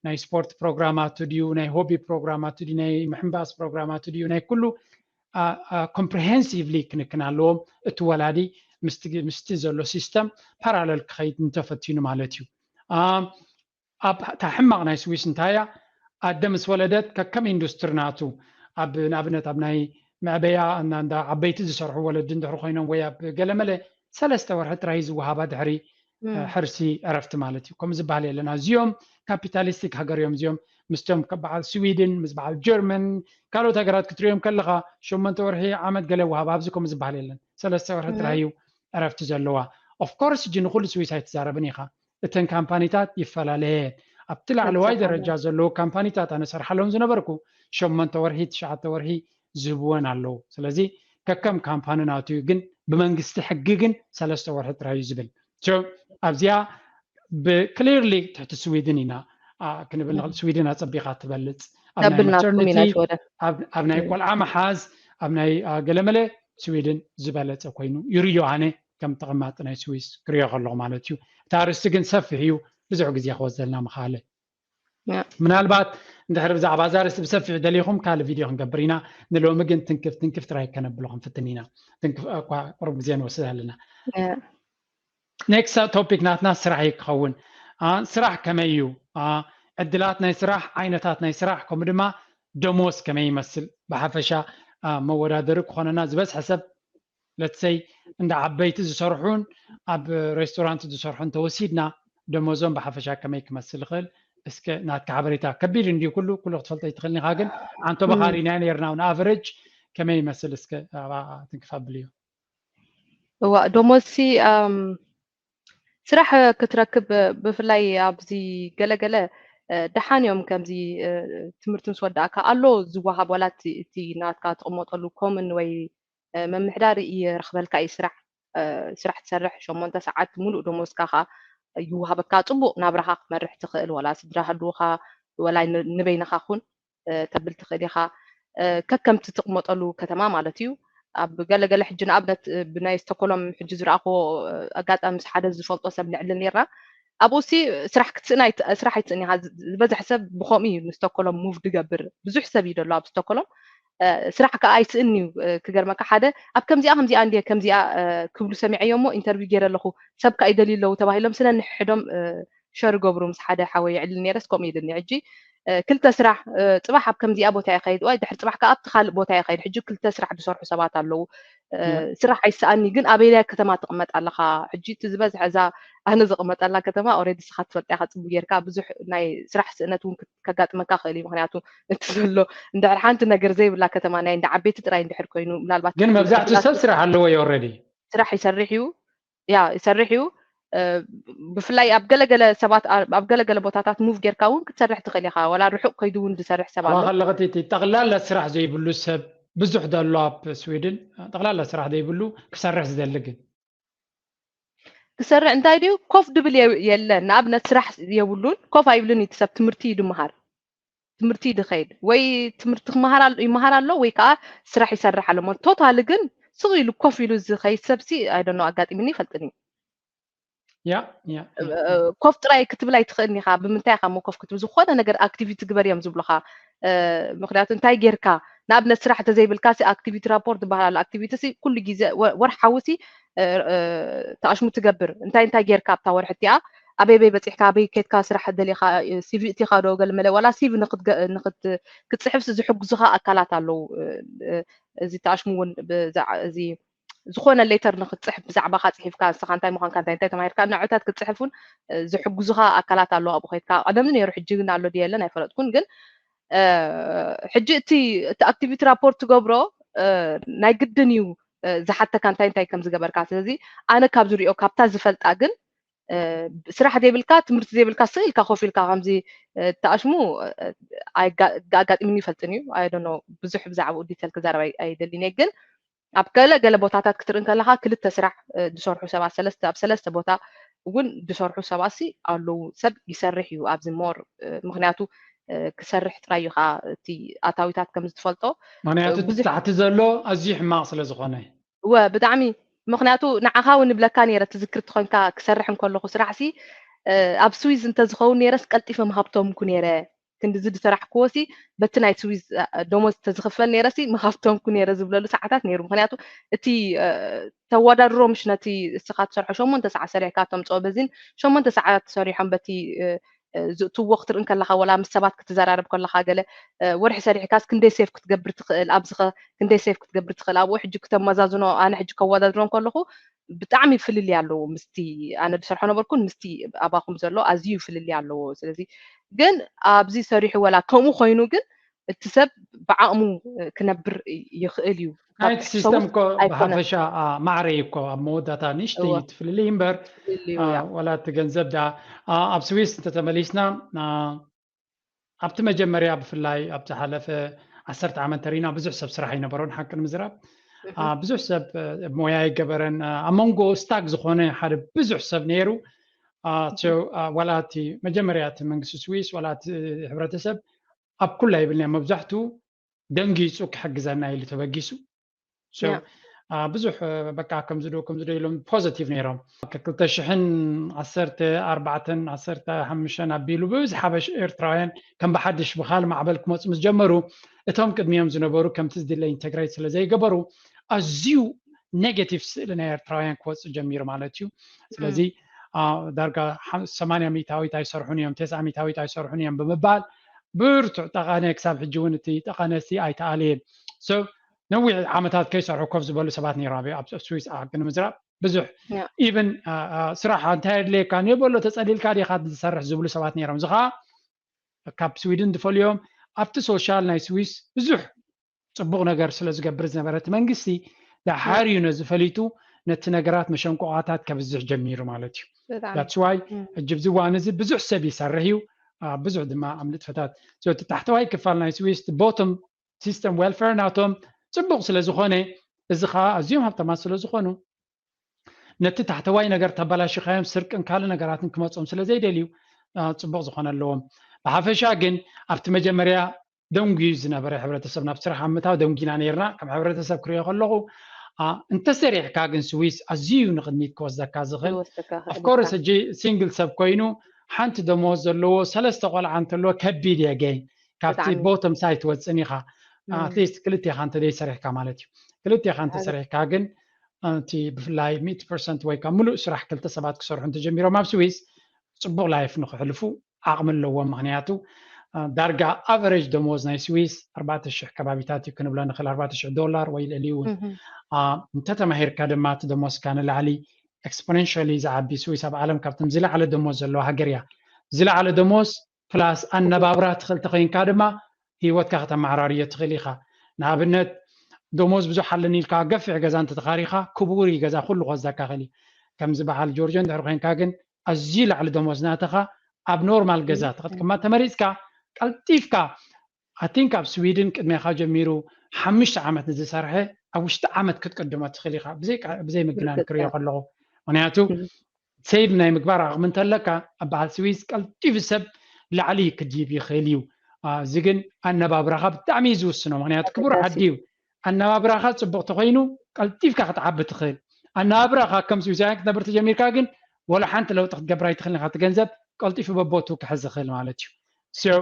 ናይ ስፖርት ፕሮግራማቱ ድዩ፣ ናይ ሆቢ ፕሮግራማቱ ድዩ፣ ናይ ምሕንባስ ፕሮግራማቱ ድዩ፣ ናይ ኩሉ ኮምፕሪሄንሲቭሊ ክንክን ኣለዎም። እቲ ወላዲ ምስቲ ዘሎ ሲስተም ፓራለል ክኸይድ እንተፈቲኑ ማለት እዩ። ኣብ እታ ሕማቕ ናይ ስዊስ እንታይ እያ? ኣደ ምስ ወለደት ከከም ኢንዱስትሪ ናቱ ኣብ ንኣብነት ኣብ ናይ መዕበያ እንዳ ዓበይቲ ዝሰርሑ ወለዲ እንድሕሪ ኮይኖም ወይ ኣብ ገለመለ ሰለስተ ወርሒ ጥራይ ዝወሃባ ድሕሪ ሕርሲ ዕረፍቲ ማለት እዩ። ከምኡ ዝበሃል የለን። ኣዝዮም ካፒታሊስቲክ ሃገር እዮም እዚኦም። ምስቶም በዓል ስዊድን ምስ በዓል ጀርመን ካልኦት ሃገራት ክትሪኦም ከለኻ ሸሞንተ ወርሒ ዓመት ገለ ወሃብ ኣብዚ ከምኡ ዝበሃል የለን። ሰለስተ ወርሒ ጥራይ እዩ ዕረፍቲ ዘለዋ። ኦፍኮርስ እጂ ንኩሉ ስዊስ ኣይትዛረብን ኢኻ። እተን ካምፓኒታት ይፈላለየ። ኣብቲ ላዕለዋይ ደረጃ ዘለዉ ካምፓኒታት ኣነ ሰርሓሎም ዝነበርኩ ሸሞንተ ወርሒ ትሽዓተ ወርሒ ዝህብወን ኣለዉ። ስለዚ ከከም ካምፓኒ ናቱ እዩ፣ ግን ብመንግስቲ ሕጊ ግን ሰለስተ ወርሒ ጥራይ እዩ ዝብል። ኣብዚኣ ብክሊርሊ ትሕቲ ስዊድን ኢና ክንብል ንኽእል። ስዊድን ኣጸቢቓ ትበልጽ። ኣብ ናይ ቆልዓ መሓዝ ኣብ ናይ ገለመለ ስዊድን ዝበለጸ ኮይኑ ይርዮ ኣነ ከም ተቐማጢ ናይ ስዊስ ክሪኦ ከለኹ ማለት እዩ። እቲ ኣርእስቲ ግን ሰፊሕ እዩ፣ ብዙሕ ግዜ ክወስደልና ምኽኣለ። ምናልባት እንድሕር ብዛዕባ እዛ ኣርእስቲ ብሰፊሕ ደሊኹም ካልእ ቪድዮ ክንገብር ኢና። ንሎሚ ግን ትንክፍ ትንክፍ ጥራይ ከነብሎ ክንፍትን ኢና። ትንክፍ እኳ ቁሩብ ግዜ ንወስድ ኣለና። ኔክስት ቶፒክ ናትና ስራሕ እዩ ክኸውን። ስራሕ ከመይ እዩ? ዕድላት ናይ ስራሕ፣ ዓይነታት ናይ ስራሕ፣ ከምኡ ድማ ደሞዝ ከመይ ይመስል? ብሓፈሻ መወዳደሪ ክኾነና ዝበዝሐ ሰብ ለትሰይ እንዳ ዓበይቲ ዝሰርሑን ኣብ ሬስቶራንት ዝሰርሑ እንተወሲድና ደሞዞም ብሓፈሻ ከመይ ክመስል ይኽእል? እስከ ናትካ ሓበሬታ ከቢድ እንዲ ኩሉ ኩሉ ክትፈልጦ ይትኽእል ኢኻ፣ ግን ኣንቶ በኻሪና ነርና ንኣቨሬጅ ከመይ ይመስል እስከ ትንክፍ ኣብልዮ። እዋ ደሞዝሲ ስራሕ ክትረክብ ብፍላይ ኣብዚ ገለገለ ደሓን እዮም ከምዚ ትምህርቲ ምስ ወዳእካ ኣሎ ዝወሃብ ዋላ እቲ ናትካ ትቕመጠሉ ኮምን ወይ ምምሕዳር ይረኽበልካ እዩ ስራሕ ስራሕ ትሰርሕ ሸሞንተ ሰዓት ሙሉእ ደሞዝካ ከዓ ይወሃበካ ፅቡቅ ናብራኻ ክትመርሕ ትኽእል ወላ ስድራ ህልውኻ ወላ ንበይንኻ ኩን ተብል ትኽእል ኢኻ ከከምቲ ትቕመጠሉ ከተማ ማለት እዩ። ኣብ ገለገለ ሕጂ ንኣብነት ብናይ ስቶኮሎም ሕጂ ዝረኣኽዎ ኣጋጣሚ ምስ ሓደ ዝፈልጦ ሰብ ንዕልል ነርና ኣብኡ ሲ ስራሕ ክትስእን ስራሕ ኣይትስእን ኢኻ ዝበዝሕ ሰብ ብኸምኡ እዩ ንስቶኮሎም ሙቭ ድገብር ብዙሕ ሰብ እዩ ደሎ ኣብ ስቶኮሎም ስራሕ ከዓ ኣይስእን እዩ ክገርመካ ሓደ ኣብ ከምዚኣ ከምዚኣ እንድየ ከምዚኣ ክብሉ ሰሚዐዮ እሞ ኢንተርቪው ገይረ ኣለኹ ሰብ ከዓ ይደልዩ ኣለዉ ተባሂሎም ስለ ንሕዶም ሸር ገብሩ ምስ ሓደ ሓወይ ይዕልል ነይረስ ከምኡ ኢልኒ ሕጂ ክልተ ስራሕ ፅባሕ ኣብ ከምዚኣ ቦታ ይኸይድ ዋይ ድሕሪ ፅባሕ ከዓ ኣብቲ ካልእ ቦታ ይኸይድ ሕጂ ክልተ ስራሕ ዝሰርሑ ሰባት ኣለዉ ስራሕ ኣይሰኣኒ ግን ኣበይናይ ከተማ ትቕመጥ ኣለኻ ሕጂ እቲ ዝበዝሐ እዛ ኣነ ዝቕመጠላ ከተማ ኦሬዲ ስኻ ትፈልጥ ኢኻ ፅቡቅ ጌርካ ብዙሕ ናይ ስራሕ ስእነት እውን ከጋጥመካ ክእል እዩ ምክንያቱ እቲ ዘሎ እንድሕር ሓንቲ ነገር ዘይብላ ከተማ ናይ እንዳ ዓበይቲ ጥራይ እንድሕር ኮይኑ ምናልባት ግን መብዛሕትኡ ሰብ ስራሕ ኣለዎ እዩ ኦሬዲ ስራሕ ይሰርሕ እዩ ያ ይሰርሕ እዩ ብፍላይ ኣብ ገለገለ ሰባት ኣብ ገለገለ ቦታታት ሙቭ ጌርካ እውን ክትሰርሕ ትኽእል ኢኻ ዋላ ርሑቅ ከይዱ እውን ዝሰርሕ ሰብ ኣሎ ከለኸቲ ጠቕላላ ስራሕ ዘይብሉ ሰብ ብዙሕ ዘሎ ኣብ ስዊድን ጠቕላላ ስራሕ ዘይብሉ ክሰርሕ ዝደሊ ግን ክሰርሕ እንታይ ድዩ ኮፍ ድብል የለን ንኣብነት ስራሕ የብሉን ኮፍ ኣይብልን እዩ ሰብ ትምህርቲ እዩ ድመሃር ትምህርቲ ድኸይድ ወይ ትምህርቲ ክመሃር ኣሎ ይመሃር ኣሎ ወይ ከዓ ስራሕ ይሰርሕ ኣሎ ማለት ቶታሊ ግን ስቕ ኢሉ ኮፍ ኢሉ ዝኸይድ ሰብሲ ኣይደኖ ኣጋጢምኒ ይፈልጥን እዩ ያ ያ ኮፍ ጥራይ ክትብል ኣይትኽእልን ኢኻ ብምንታይ ኢኻ ሞ ኮፍ ክትብል ዝኾነ ነገር ኣክቲቪቲ ግበር እዮም ዝብሉኻ ምክንያቱ እንታይ ጌርካ ንኣብነት ስራሕ ተዘይብልካ ሲ ኣክቲቪቲ ራፖርት ዝበሃል ኣሎ ኣክቲቪቲ ሲ ኩሉ ግዜ ወርሓዊ ሲ ተኣሽሙ ትገብር እንታይ እንታይ ጌርካ ኣብታ ወርሒ እቲኣ ኣበይ በይ በፂሕካ ኣበይ ከድካ ስራሕ ደሊኻ ሲቪ እቲኻ ዶ ገለመለ ዋላ ሲቪ ክትፅሕፍስ ዝሕግዙኻ ኣካላት ኣለዉ እዚ ተኣሽሙ እውን እዚ ዝኾነ ሌተር ንክትፅሕፍ ብዛዕባካ ፅሒፍካ ንስኻ እንታይ ምዃንካ እንታይ እንታይ ተማሂርካ ንዕታት ክትፅሕፍ እውን ዝሕግዙኻ ኣካላት ኣለዉ ኣብኡ ከይድካ። ቀደም ነይሩ ሕጂ ግን ኣሎ ድየለን ኣይፈለጥኩን። ግን ሕጂ እቲ እቲ ኣክቲቪቲ ራፖርት ትገብሮ ናይ ግድን እዩ ዝሓተካ እንታይ እንታይ ከም ዝገበርካ። ስለዚ ኣነ ካብ ዝሪኦ ካብታ ዝፈልጣ ግን ስራሕ ዘይብልካ ትምህርቲ ዘይብልካ ስቕ ኢልካ ኮፍ ኢልካ ከምዚ ተኣሽሙ ኣጋጢምኒ ይፈልጥን እዩ። ኣይ ዶንት ኖ ብዙሕ ብዛዕባኡ ዲቴል ክዛረብ ኣይደልን እየ። ግን ኣብ ገለ ገለ ቦታታት ክትርኢ ከለኻ ክልተ ስራሕ ዝሰርሑ ሰባት ሰለስተ ኣብ ሰለስተ ቦታ እውን ዝሰርሑ ሰባት ሲ ኣለዉ። ሰብ ይሰርሕ እዩ ኣብዚ ሞር ምክንያቱ ክሰርሕ ጥራይ እዩ ከዓ እቲ ኣታዊታት ከም ዝትፈልጦ ምክንያቱ ብዙሕ ታሕቲ ዘሎ ኣዝዩ ሕማቕ ስለ ዝኾነ እወ ብጣዕሚ ምክንያቱ ንዓኻ እውን ንብለካ ነይረ ትዝክርቲ ኮንካ ክሰርሕ እንከለኹ ስራሕ ሲ ኣብ ስዊዝ እንተዝኸውን ነይረስ ቀልጢፈ ምሃብቶምኩ ነይረ ክንድዚ ዝሰራሕክዎ ሲ በቲ ናይ ስዊዝ ደሞዝ ተዝኽፈል ነይረ ሲ ምሃብቶምኩ ነይረ ዝብለሉ ሰዓታት ነይሩ። ምክንያቱ እቲ ተወዳድሮ ምሽ ነቲ እስኻ ትሰርሖ ሸሞንተ ሰዓት ሰሪሕካ ተምፅኦ በዚን ሸሞንተ ሰዓት ሰሪሖም በቲ ዝእትዎ ክትርኢ ከለካ ወላ ምስ ሰባት ክትዘራረብ ከለካ ገለ ወርሒ ሰሪሕካስ ክንደይ ሴፍ ክትገብር ትኽእል ኣብዚኸ ክንደይ ሴፍ ክትገብር ትኽእል ኣብኡ ሕጂ ክተመዛዝኖ ኣነ ሕጂ ከወዳድሮም ከለኹ ብጣዕሚ ፍልልይ ኣለዎ ምስቲ ኣነ ዝሰርሖ ነበርኩን ምስቲ ኣባኹም ዘሎ ኣዝዩ ፍልልይ ኣለዎ። ስለዚ ግን ኣብዚ ሰሪሑ ወላ ከምኡ ኮይኑ ግን እቲ ሰብ ብዓቕሙ ክነብር ይኽእል እዩ። ናይቲ ሲስተም እኮ ብሓፈሻ ማዕረ እዩ እኮ ኣብ መወዳእታ ንእሽተይ ትፍልልይ እምበር ወላ እቲ ገንዘብ ዳ ኣብ ስዊስ እንተተመሊስና ኣብቲ መጀመርያ ብፍላይ ኣብ ዝሓለፈ ዓሰርተ ዓመት ተሪና ብዙሕ ሰብ ስራሕ ኣይነበሮን ሓቂ ንምዝራብ ብዙሕ ሰብ ሞያ ኣይገበረን ኣብ መንጎ ስታክ ዝኾነ ሓደ ብዙሕ ሰብ ነይሩ ዋላ እቲ መጀመርያ እቲ መንግስቲ ስዊስ ዋላ እቲ ሕብረተሰብ ኣብ ኩላ ይብልና መብዛሕትኡ ደንጊፁ ክሕግዘና ኢሉ ተበጊሱ ብዙሕ በቃ ከምዚ ዶ ከምዚ ዶ ኢሎም ፖዘቲቭ ነይሮም ክልተ ሽሕን ዓሰርተ ኣርባዕተን ዓሰርተ ሓሙሽተን ኣቢሉ ብብዝሓ ኤርትራውያን ከም ብሓድሽ ብካል ማዕበል ክመፁ ምስ ጀመሩ እቶም ቅድሚኦም ዝነበሩ ከምቲ ዝድለ ኢንተግሬት ስለ ዘይገበሩ ኣዝዩ ኔጌቲቭ ስእሊ ናይ ኤርትራውያን ክወፅእ ጀሚሩ ማለት እዩ። ስለዚ ዳርጋ ሰማንያ ሚእታዊት ኣይሰርሑን እዮም፣ ተስዓ ሚእታዊት ኣይሰርሑን እዮም ብምባል ብርቱዕ ጠቐነ ክሳብ ሕጂ እውን እቲ ጠቐነ ሲ ኣይተኣለየን። ነዊሕ ዓመታት ከይሰርሑ ኮፍ ዝበሉ ሰባት ነይሩ ኣብ ስዊስ ሓቂ ንምዝራብ ብዙሕ ኢቨን ስራሕ እንታይ የድልየካ ነበሎ ተፀሊልካ ዲካ ዝሰርሕ ዝብሉ ሰባት ነይሮም። እዚ ከዓ ካብ ስዊድን ዝፈልዮም ኣብቲ ሶሻል ናይ ስዊስ ብዙሕ ፅቡቕ ነገር ስለ ዝገብር ዝነበረ እቲ መንግስቲ ዳሓር እዩ ነዚ ፈሊጡ ነቲ ነገራት መሸንቆቓታት ከብዝሕ ጀሚሩ ማለት እዩ። ዳትስ ዋይ ሕጂ ኣብዚ እዋን እዚ ብዙሕ ሰብ ይሰርሕ እዩ፣ ብዙሕ ድማ ኣብ ንጥፈታት እቲ ታሕተዋይ ክፋል ናይ ስዊስ ቦቶም ሲስተም ዌልፌር ናቶም ፅቡቕ ስለ ዝኾነ እዚ ከዓ ኣዝዮም ሃብታማት ስለ ዝኾኑ ነቲ ታሕተዋይ ነገር ተበላሽኻዮም ስርቅን ካልእ ነገራትን ክመፆም ስለ ዘይደልዩ ፅቡቕ ዝኾነ ኣለዎም። ብሓፈሻ ግን ኣብቲ መጀመርያ ደንጉዩ ዝነበረ ሕብረተሰብ ናብ ስራሕ ኣብ ምታው ደንጊና ነይርና። ከም ሕብረተሰብ ክሪኦ ከለኹ እንተሰሪሕካ ግን ስዊስ ኣዝዩ ንቕድሚት ክወስደካ ዝኽእል ኣፍኮርስ ሕጂ ሲንግል ሰብ ኮይኑ ሓንቲ ደሞዝ ዘለዎ ሰለስተ ቆልዓ እንተለዎ ከቢድ እየ ገይን ካብቲ ቦቶም ሳይት ወፅን ኢኻ ኣትሊስት ክልቴኻ እንተዘይሰሪሕካ ማለት እዩ። ክልቴኻ እንተሰሪሕካ ግን እቲ ብፍላይ ሚእቲ ፐርሰንት ወይ ካብ ምሉእ ስራሕ ክልተ ሰባት ክሰርሑ እንተጀሚሮም ኣብ ስዊስ ፅቡቕ ላይፍ ንክሕልፉ ዓቕሚ ኣለዎም። ምክንያቱ ዳርጋ ኣቨሬጅ ደሞዝ ናይ ስዊስ ኣርባዕተ ሽሕ ከባቢታት እዩ ክንብሎ ንኽእል፣ ኣርባዕተ ሽሕ ዶላር ወይ ልዕሊ እውን። እንተተማሂርካ ድማ እቲ ደሞዝካ ንላዕሊ ኤክስፖነንሻሊ ዝዓቢ ስዊስ ኣብ ዓለም ካብቶም ዝለዓለ ደሞዝ ዘለዋ ሃገር እያ። ዝለዓለ ደሞዝ ፕላስ ኣነባብራ ትኽእል ተኮይንካ ድማ ህይወትካ ከተመዓራርዮ ትኽእል ኢኻ። ንኣብነት ደሞዝ ብዙሕ ኣለኒ ኢልካ ገፊሕ ገዛ እንተተኻሪኻ ክቡር እዩ ገዛ ኩሉ ክወስደካ ክእል እዩ። ከምዚ በዓል ጆርጆ እንድሕር ኮይንካ ግን ኣዝዩ ላዕሊ ደሞዝ ናተኻ ኣብ ኖርማል ገዛ ተቐጥቀማ ተመሪፅካ ቀልጢፍካ ኣቲንክ ኣብ ስዊድን ቅድሜኻ ጀሚሩ ሓሙሽተ ዓመት ንዝሰርሐ ኣብ ውሽጢ ዓመት ክትቅድሞ ትኽእል ኢኻ ብዘይ ምግናን ክሪኦ ከለኹ ምክንያቱ ሴቭ ናይ ምግባር ዓቕሚ እንተለካ ኣብ በዓል ስዊዝ ቀልጢፉ ሰብ ላዕሊ ክድይብ ይኽእል እዩ። እዚ ግን ኣነባብራኻ ብጣዕሚ እዩ ዝውስኖ። ምክንያቱ ክቡር ዓዲ እዩ። ኣነባብራኻ ፅቡቕ ተኮይኑ ቀልጢፍካ ክትዓቢ ትኽእል። ኣነባብራኻ ከም ስዊዛውያን ክትነብር ተጀሚርካ ግን ወላ ሓንቲ ለውጢ ክትገብር ኣይትኽእልን ኢኻ። እቲ ገንዘብ ቀልጢፉ በቦቱ ክሕዝ ይኽእል ማለት እዩ።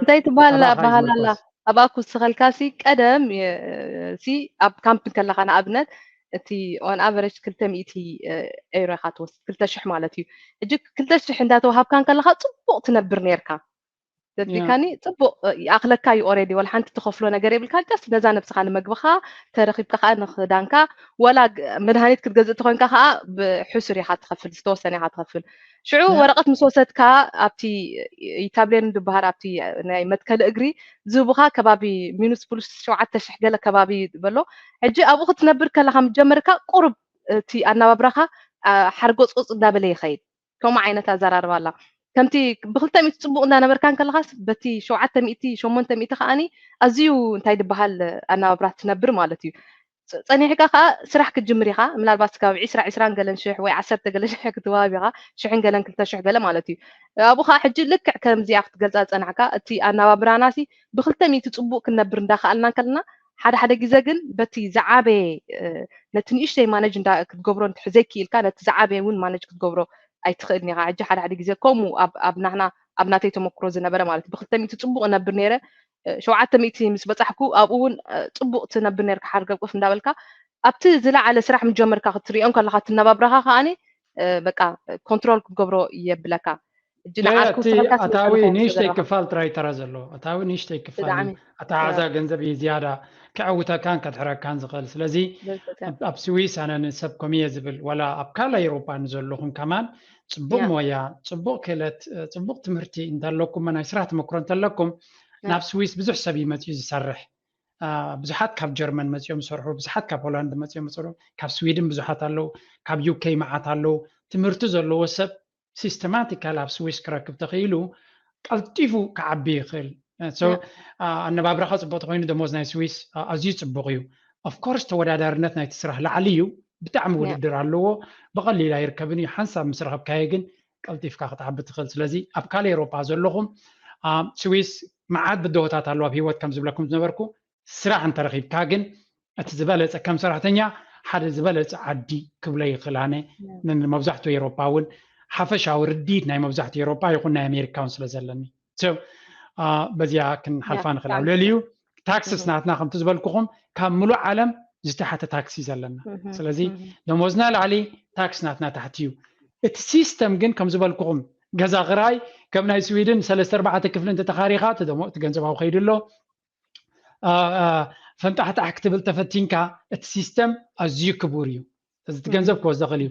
እንታይ ትበሃል ኣባሃላላ ኣብኣ ክውስኸልካ ሲ ቀደም ሲ ኣብ ካምፕ ከለኻ ንኣብነት እቲ ኦን ኣቨሬጅ ክልተ ሚእቲ ኤውሮ ኢኻ ትወስድ ክልተ ሽሕ ማለት እዩ። ሕጂ ክልተ ሽሕ እንዳተዋሃብካ ከለኻ ፅቡቕ ትነብር ነርካ። ዘድልካኒ ጽቡቕ ይኣኽለካ እዩ። ኦሬዲ ዋላ ሓንቲ ትኸፍሎ ነገር የብልካ። ጃስት ነዛ ነብስኻ ንመግብኻ ተረኺብካ ከዓ ንኽዳንካ ዋላ መድሃኒት ክትገዝእ ተኾንካ ከዓ ብሕሱር ኢኻ ትኸፍል፣ ዝተወሰነ ኢኻ ትኸፍል። ሽዑ ወረቐት ምስ ወሰድካ ኣብቲ ኢታብሌን ዝበሃል ኣብቲ ናይ መትከሊ እግሪ ዝህቡኻ ከባቢ ሚኑስ ፕሉስ ሸውዓተ ሽሕ ገለ ከባቢ በሎ። ሕጂ ኣብኡ ክትነብር ከለኻ ምስ ጀመርካ ቁሩብ እቲ ኣነባብራኻ ሓርጎፅጎፅ እንዳበለ ይኸይድ። ከምኡ ዓይነት ኣዘራርባ ኣላ። ከምቲ ብክልተ ሚእቲ ፅቡቕ እንዳነበርካ እንከለኻስ በቲ ሸውዓተ ሚእቲ ሸሞንተ ሚእቲ ከዓኒ ኣዝዩ እንታይ ዝበሃል ኣነባብራ ትነብር ማለት እዩ። ጸኒሕካ ከዓ ስራሕ ክትጅምር ኢኻ። ምናልባት ካብ ዒስራ ዒስራን ገለን ሽሕ ወይ ዓሰርተ ገለ ሽሕ ክትወሃብ ኢኻ። ሽሕን ገለን ክልተ ሽሕ ገለ ማለት እዩ። ኣብኡ ከዓ ሕጂ ልክዕ ከምዚኣ ክትገልፃ ዝፀናሕካ እቲ ኣነባብራናሲ ብክልተ ሚእቲ ፅቡቕ ክንነብር እንዳኸኣልና እንከለና ሓደ ሓደ ግዜ ግን በቲ ዝዓበየ ነቲ ንእሽተይ ማነጅ እንዳ ክትገብሮ እንድሕር ዘይክኢልካ ነቲ ዝዓበየ እውን ማነጅ ክትገብሮ ኣይትኽእልን ኢኻ። ሕጂ ሓደ ሓደ ግዜ ከምኡ ኣብ ናህና ኣብ ናተይ ተመክሮ ዝነበረ ማለት ብክልተ ሚእቲ ፅቡቕ እነብር ነይረ። ሸውዓተ ሚእቲ ምስ በፃሕኩ ኣብኡ እውን ፅቡቕ ትነብር ነርካ ሓርገብቅፍ እንዳበልካ ኣብቲ ዝለዓለ ስራሕ ምስ ጀመርካ ክትሪኦ እንከለኻ ትነባብራኻ ከዓኒ በቃ ኮንትሮል ክትገብሮ የብለካ። ሕጂ ንዓርኩ ኣታዊ ንእሽተይ ክፋል ጥራይ ተራ ዘለዎ ኣታዊ ንእሽተይ ክፋል ኣተሓዛ ገንዘብ እዩ ዝያዳ ክዕውተካን ከድሕረካን ዝኽእል። ስለዚ ኣብ ስዊስ ኣነ ንሰብ ኮሚየ ዝብል ዋላ ኣብ ካልእ ኤውሮጳ ንዘለኹም ከማን ፅቡቅ ሞያ፣ ፅቡቅ ክእለት፣ ፅቡቅ ትምህርቲ እንተለኩም ናይ ስራሕ ተመክሮ እንተለኩም ናብ ስዊስ ብዙሕ ሰብ እዩ መፅዩ ዝሰርሕ። ብዙሓት ካብ ጀርመን መፅኦም ዝሰርሑ፣ ብዙሓት ካብ ሆላንድ መፅኦም ዝሰርሑ፣ ካብ ስዊድን ብዙሓት ኣለዉ፣ ካብ ዩኬ መዓት ኣለዉ። ትምህርቲ ዘለዎ ሰብ ሲስተማቲካል ኣብ ስዊስ ክረክብ ተኽኢሉ ቀልጢፉ ክዓቢ ይኽእል። ኣነባብራኻ ፅቡቅ ተኮይኑ ደሞዝ ናይ ስዊስ ኣዝዩ ፅቡቅ እዩ። ኦፍኮርስ ተወዳዳርነት ናይቲ ስራሕ ላዕሊ እዩ፣ ብጣዕሚ ውድድር ኣለዎ፣ ብቐሊል ኣይርከብን እዩ። ሓንሳብ ምስ ረኸብካዮ ግን ቀልጢፍካ ክትዓቢ ትኽእል። ስለዚ ኣብ ካልእ ኤውሮጳ ዘለኹም ስዊስ መዓት ብድሆታት ኣለዉ ኣብ ህይወት ከም ዝብለኩም ዝነበርኩ ስራሕ እንተረኺብካ ግን እቲ ዝበለፀ ከም ሰራሕተኛ ሓደ ዝበለፀ ዓዲ ክብሎ ይኽእል ኣነ ንመብዛሕትኡ ኤውሮጳ እውን ሓፈሻዊ ርድኢት ናይ መብዛሕትኡ ኤውሮጳ ይኹን ናይ ኣሜሪካ እውን ስለ ዘለኒ በዚኣ ክንሓልፋ ንኽእል ኣብ ልዕሊኡ ታክስስ ናትና ከምቲ ዝበልኩኹም ካብ ምሉእ ዓለም ዝተሓተ ታክሲ ዘለና ስለዚ ደሞዝና ላዕሊ ታክስ ናትና ታሕቲ እዩ እቲ ሲስተም ግን ከም ዝበልኩኹም ገዛ ክራይ ከም ናይ ስዊድን ሰለስተ ኣርባዕተ ክፍሊ እንተተኻሪኻ እቲ ገንዘባዊ ከይዱ ኣሎ ፈንጣሕጣሕ ክትብል ተፈቲንካ እቲ ሲስተም ኣዝዩ ክቡር እዩ እዚ እቲ ገንዘብ ክወስዶ ክእል እዩ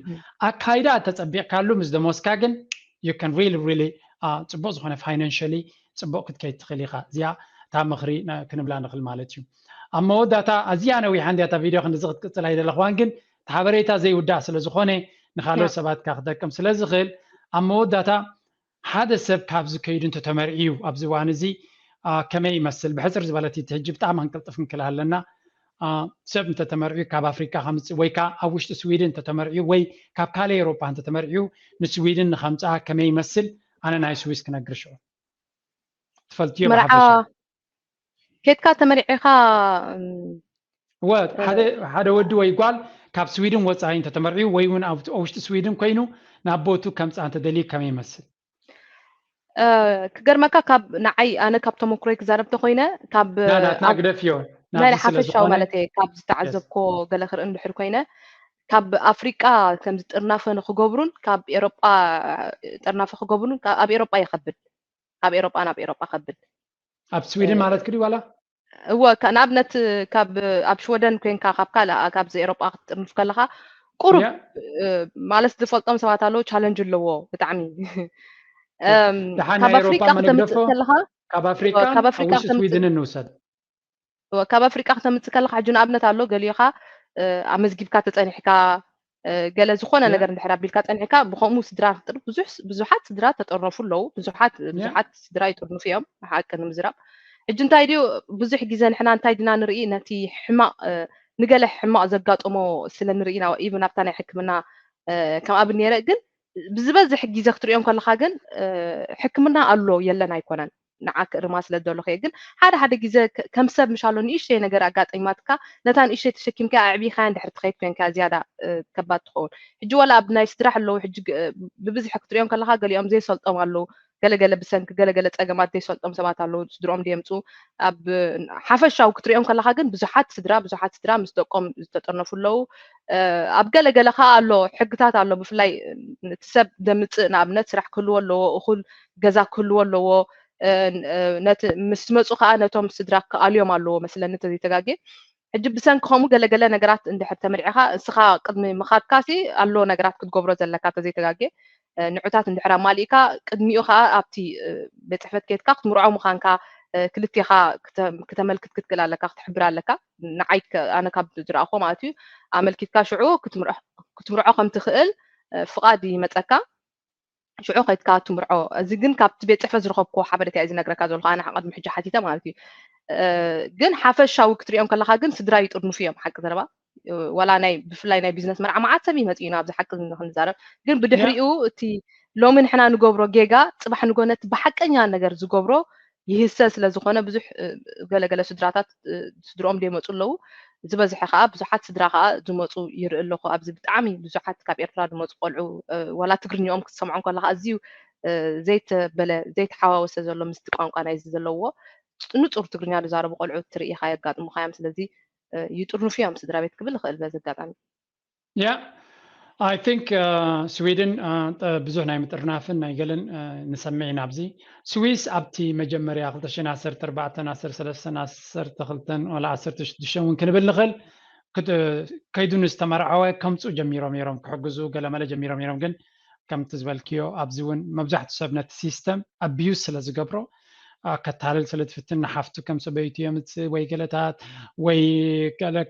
ኣካይዳ ተፀቢቕካሉ ምስ ደሞዝካ ግን you can really really ፅቡቅ ዝኮነ financially ፅቡቅ ክትከይድ ትኽእል ኢኻ እዚኣ እታ ምኽሪ ክንብላ ንኽእል ማለት እዩ ኣብ መወዳእታ ኣዝያ ነዊሓ እንዲያ እታ ቪድዮ ክንድዚ ክትቅፅል ኣይደለኽዋን ግን እቲ ሓበሬታ ዘይውዳእ ስለ ዝኾነ ንካልኦት ሰባት ካ ክጠቅም ስለ ዝኽእል ኣብ መወዳእታ ሓደ ሰብ ካብዚ ከይዱ እንተተመርዕዩ ኣብዚ እዋን እዚ ከመይ ይመስል ብሕፅር ዝበለት እቲ ሕጂ ብጣዕሚ ክንቅልጥፍ ክንክእል ኣለና ሰብ እንተተመርዕዩ ካብ ኣፍሪካ ከምፅእ ወይ ከዓ ኣብ ውሽጢ ስዊድን እንተተመርዕዩ ወይ ካብ ካልእ ኤውሮጳ እንተተመርዕዩ ንስዊድን ንከምፅኣ ከመይ ይመስል ኣነ ናይ ስዊስ ክነግር ሽዑ ትፈልጥዮ መርዓ ኬድካ ተመሪዕኻ ወ ሓደ ወዲ ወይ ጓል ካብ ስዊድን ወፃኢ እንተተመርዕዩ ወይ እውን ኣብ ውሽጢ ስዊድን ኮይኑ ናብ ቦቱ ከምፅኣ እንተደልዩ ከመይ ይመስል ክገርመካ ካብ ንዓይ ኣነ ካብ ተመክሮይ ክዛረብ ተኮይነ ካብ ናትና ግደፍዮ ናይ ሓፈሻዊ ማለት እየ ካብ ዝተዓዘብኮ ገለ ክርኢ እንድሕር ኮይነ ካብ ኣፍሪቃ ከምዚ ጥርናፈ ንክገብሩን ካብ ኤሮጳ ጥርናፈ ክገብሩን ኣብ ኤሮጳ ይኸብድ ካብ ኤሮጳ ናብ ኤሮጳ ከብድ ኣብ ስዊድን ማለት ክዲ ዋላ እወ ንኣብነት ካብ ኣብ ሽወደን ኮይንካ ካብ ካልእ ካብዚ ኤሮጳ ክትጥርንፍ ከለካ ቁሩብ ማለት ዝፈልጦም ሰባት ኣለዉ ቻለንጅ ኣለዎ ብጣዕሚ ካብ ኣፍሪቃ ከተምፅእ ከለካ ካብ ኣፍሪቃ ካብ ኣፍሪቃ ስዊድን ንውሰድ ካብ ኣፍሪቃ ከተምፅእ ከለካ ሕጂ ንኣብነት ኣሎ ገሊኻ ኣመዝጊብካ ተፀኒሕካ ገለ ዝኾነ ነገር እንድሕር ኣቢልካ ፀኒሕካ ብከምኡ ስድራ ክትጥርፍ ብዙሕ ብዙሓት ስድራ ተጠርነፉ ኣለዉ ብዙሓት ብዙሓት ስድራ ይጥርንፉ እዮም ሓቂ ንምዝራብ ሕጂ እንታይ ድዩ ብዙሕ ግዜ ንሕና እንታይ ድና ንርኢ ነቲ ሕማቅ ንገለ ሕማቅ ዘጋጠሞ ስለ ንርኢ ኢና ኢቭን ኣብታ ናይ ሕክምና ከም ኣብ ነረ ግን ብዝበዝሕ ግዜ ክትሪኦም ከለካ ግን ሕክምና ኣሎ የለን ኣይኮነን ንዓ ክእርማ ስለ ዘለኹ እየ ግን ሓደ ሓደ ግዜ ከም ሰብ ምሻሎ ንእሽተይ ነገር ኣጋጢማትካ ነታ ንእሽተይ ተሸኪምካ ኣዕቢኻያ እንድሕር ትኸይድ ኮንካ ዝያዳ ከባድ ትኸውን ሕጂ ዋላ ኣብ ናይ ስድራ ኣለዉ ሕጂ ብብዝሒ ክትሪኦም ከለካ ገሊኦም ዘይሰልጦም ኣለዉ ገለገለ ብሰንኪ ገለገለ ፀገማት ዘይሰልጦም ሰባት ኣለዉ ስድሮም ድየምፁ ኣብ ሓፈሻዊ ክትሪኦም ከለካ ግን ብዙሓት ስድራ ብዙሓት ስድራ ምስ ደቆም ዝተጠርነፉ ኣለዉ ኣብ ገለገለ ከዓ ኣሎ ሕግታት ኣሎ ብፍላይ እቲ ሰብ ደምፅእ ንኣብነት ስራሕ ክህልዎ ኣለዎ እኩል ገዛ ክህልዎ ኣለዎ ነቲ ምስ መፁ ከዓ ነቶም ስድራ ክኣልዮም ኣለዎ መስለኒ ተዘይተጋጌ። ሕጂ ብሰንኪ ከምኡ ገለገለ ነገራት እንድሕር ተመርዒኻ እስኻ ቅድሚ ምኻድካሲ ኣሎ ነገራት ክትገብሮ ዘለካ ተዘይተጋጌ። ንዑታት እንድሕር ኣማሊእካ ቅድሚኡ ከዓ ኣብቲ ቤት ፅሕፈት ኬድካ ክትምርዖ ምዃንካ ክልቴኻ ክተመልክት ክትክእል ኣለካ ክትሕብር ኣለካ። ንዓይ ኣነ ካብ ዝረኣኹ ማለት እዩ ኣመልኪትካ ሽዑ ክትምርዖ ከም ትኽእል ፍቓድ ይመፀካ። ሽዑ ከይድካ ትምርዖ። እዚ ግን ካብቲ ቤት ፅሕፈት ዝረኸብኩዎ ሓበሬታ እየ ዝነግረካ ዘለኹ ኣነ ቅድሚ ሕጂ ሓቲተ ማለት እዩ። ግን ሓፈሻዊ ክትሪኦም ከለካ ግን ስድራ ይጥርንፉ እዮም ሓቂ ዘረባ። ዋላ ናይ ብፍላይ ናይ ቢዝነስ መርዓ መዓት ሰብ ይመፅእ እዩ ናብዚ ሓቂ ክንዛረብ። ግን ብድሕሪኡ እቲ ሎሚ ንሕና ንገብሮ ጌጋ ፅባሕ ንጎ ነቲ ብሓቀኛ ነገር ዝገብሮ ይህሰ ስለ ዝኾነ ብዙሕ ገለገለ ስድራታት ስድርኦም ደይመፁ ኣለዉ። ዝበዝሐ ከዓ ብዙሓት ስድራ ከዓ ዝመፁ ይርኢ ኣለኹ ኣብዚ ብጣዕሚ ብዙሓት ካብ ኤርትራ ዝመፁ ቆልዑ ዋላ ትግርኛኦም ክትሰምዖም ከለካ ኣዝዩ ዘይተበለ ዘይተሓዋወሰ ዘሎ ምስቲ ቋንቋ ናይዚ ዘለዎ ንፁር ትግርኛ ዝዛረቡ ቆልዑ ትርኢ ኢኻ የጋጥሙካ እዮም ስለዚ ይጥርንፉ እዮም ስድራ ቤት ክብል ይኽእል በዚ ኣጋጣሚ። Yeah, I think ስዊድን ብዙሕ ናይ ምጥርናፍን ናይ ገለን ንሰምዕ ኢና ኣብዚ። ስዊስ ኣብቲ መጀመርያ ክልተ ሽሕን ዓሰርተ ኣርባዕተን ዓሰርተ ሰለስተን ዓሰርተ ክልተን ወላ ዓሰርተ ሽዱሽተ እውን ክንብል ንኽእል ከይዱ ንዝተመርዓወ ከምፁ ጀሚሮም ነይሮም ክሕግዙ ገለመለ ጀሚሮም ነይሮም ግን ከምቲ ዝበልክዮ ኣብዚ እውን መብዛሕትኡ ሰብ ነቲ system abuse ስለ ዝገብሮ ከታልል ስለ ዝፍትን ንሓፍቱ ከም ሰበይቱ የምፅእ ወይ ገለታት ወይ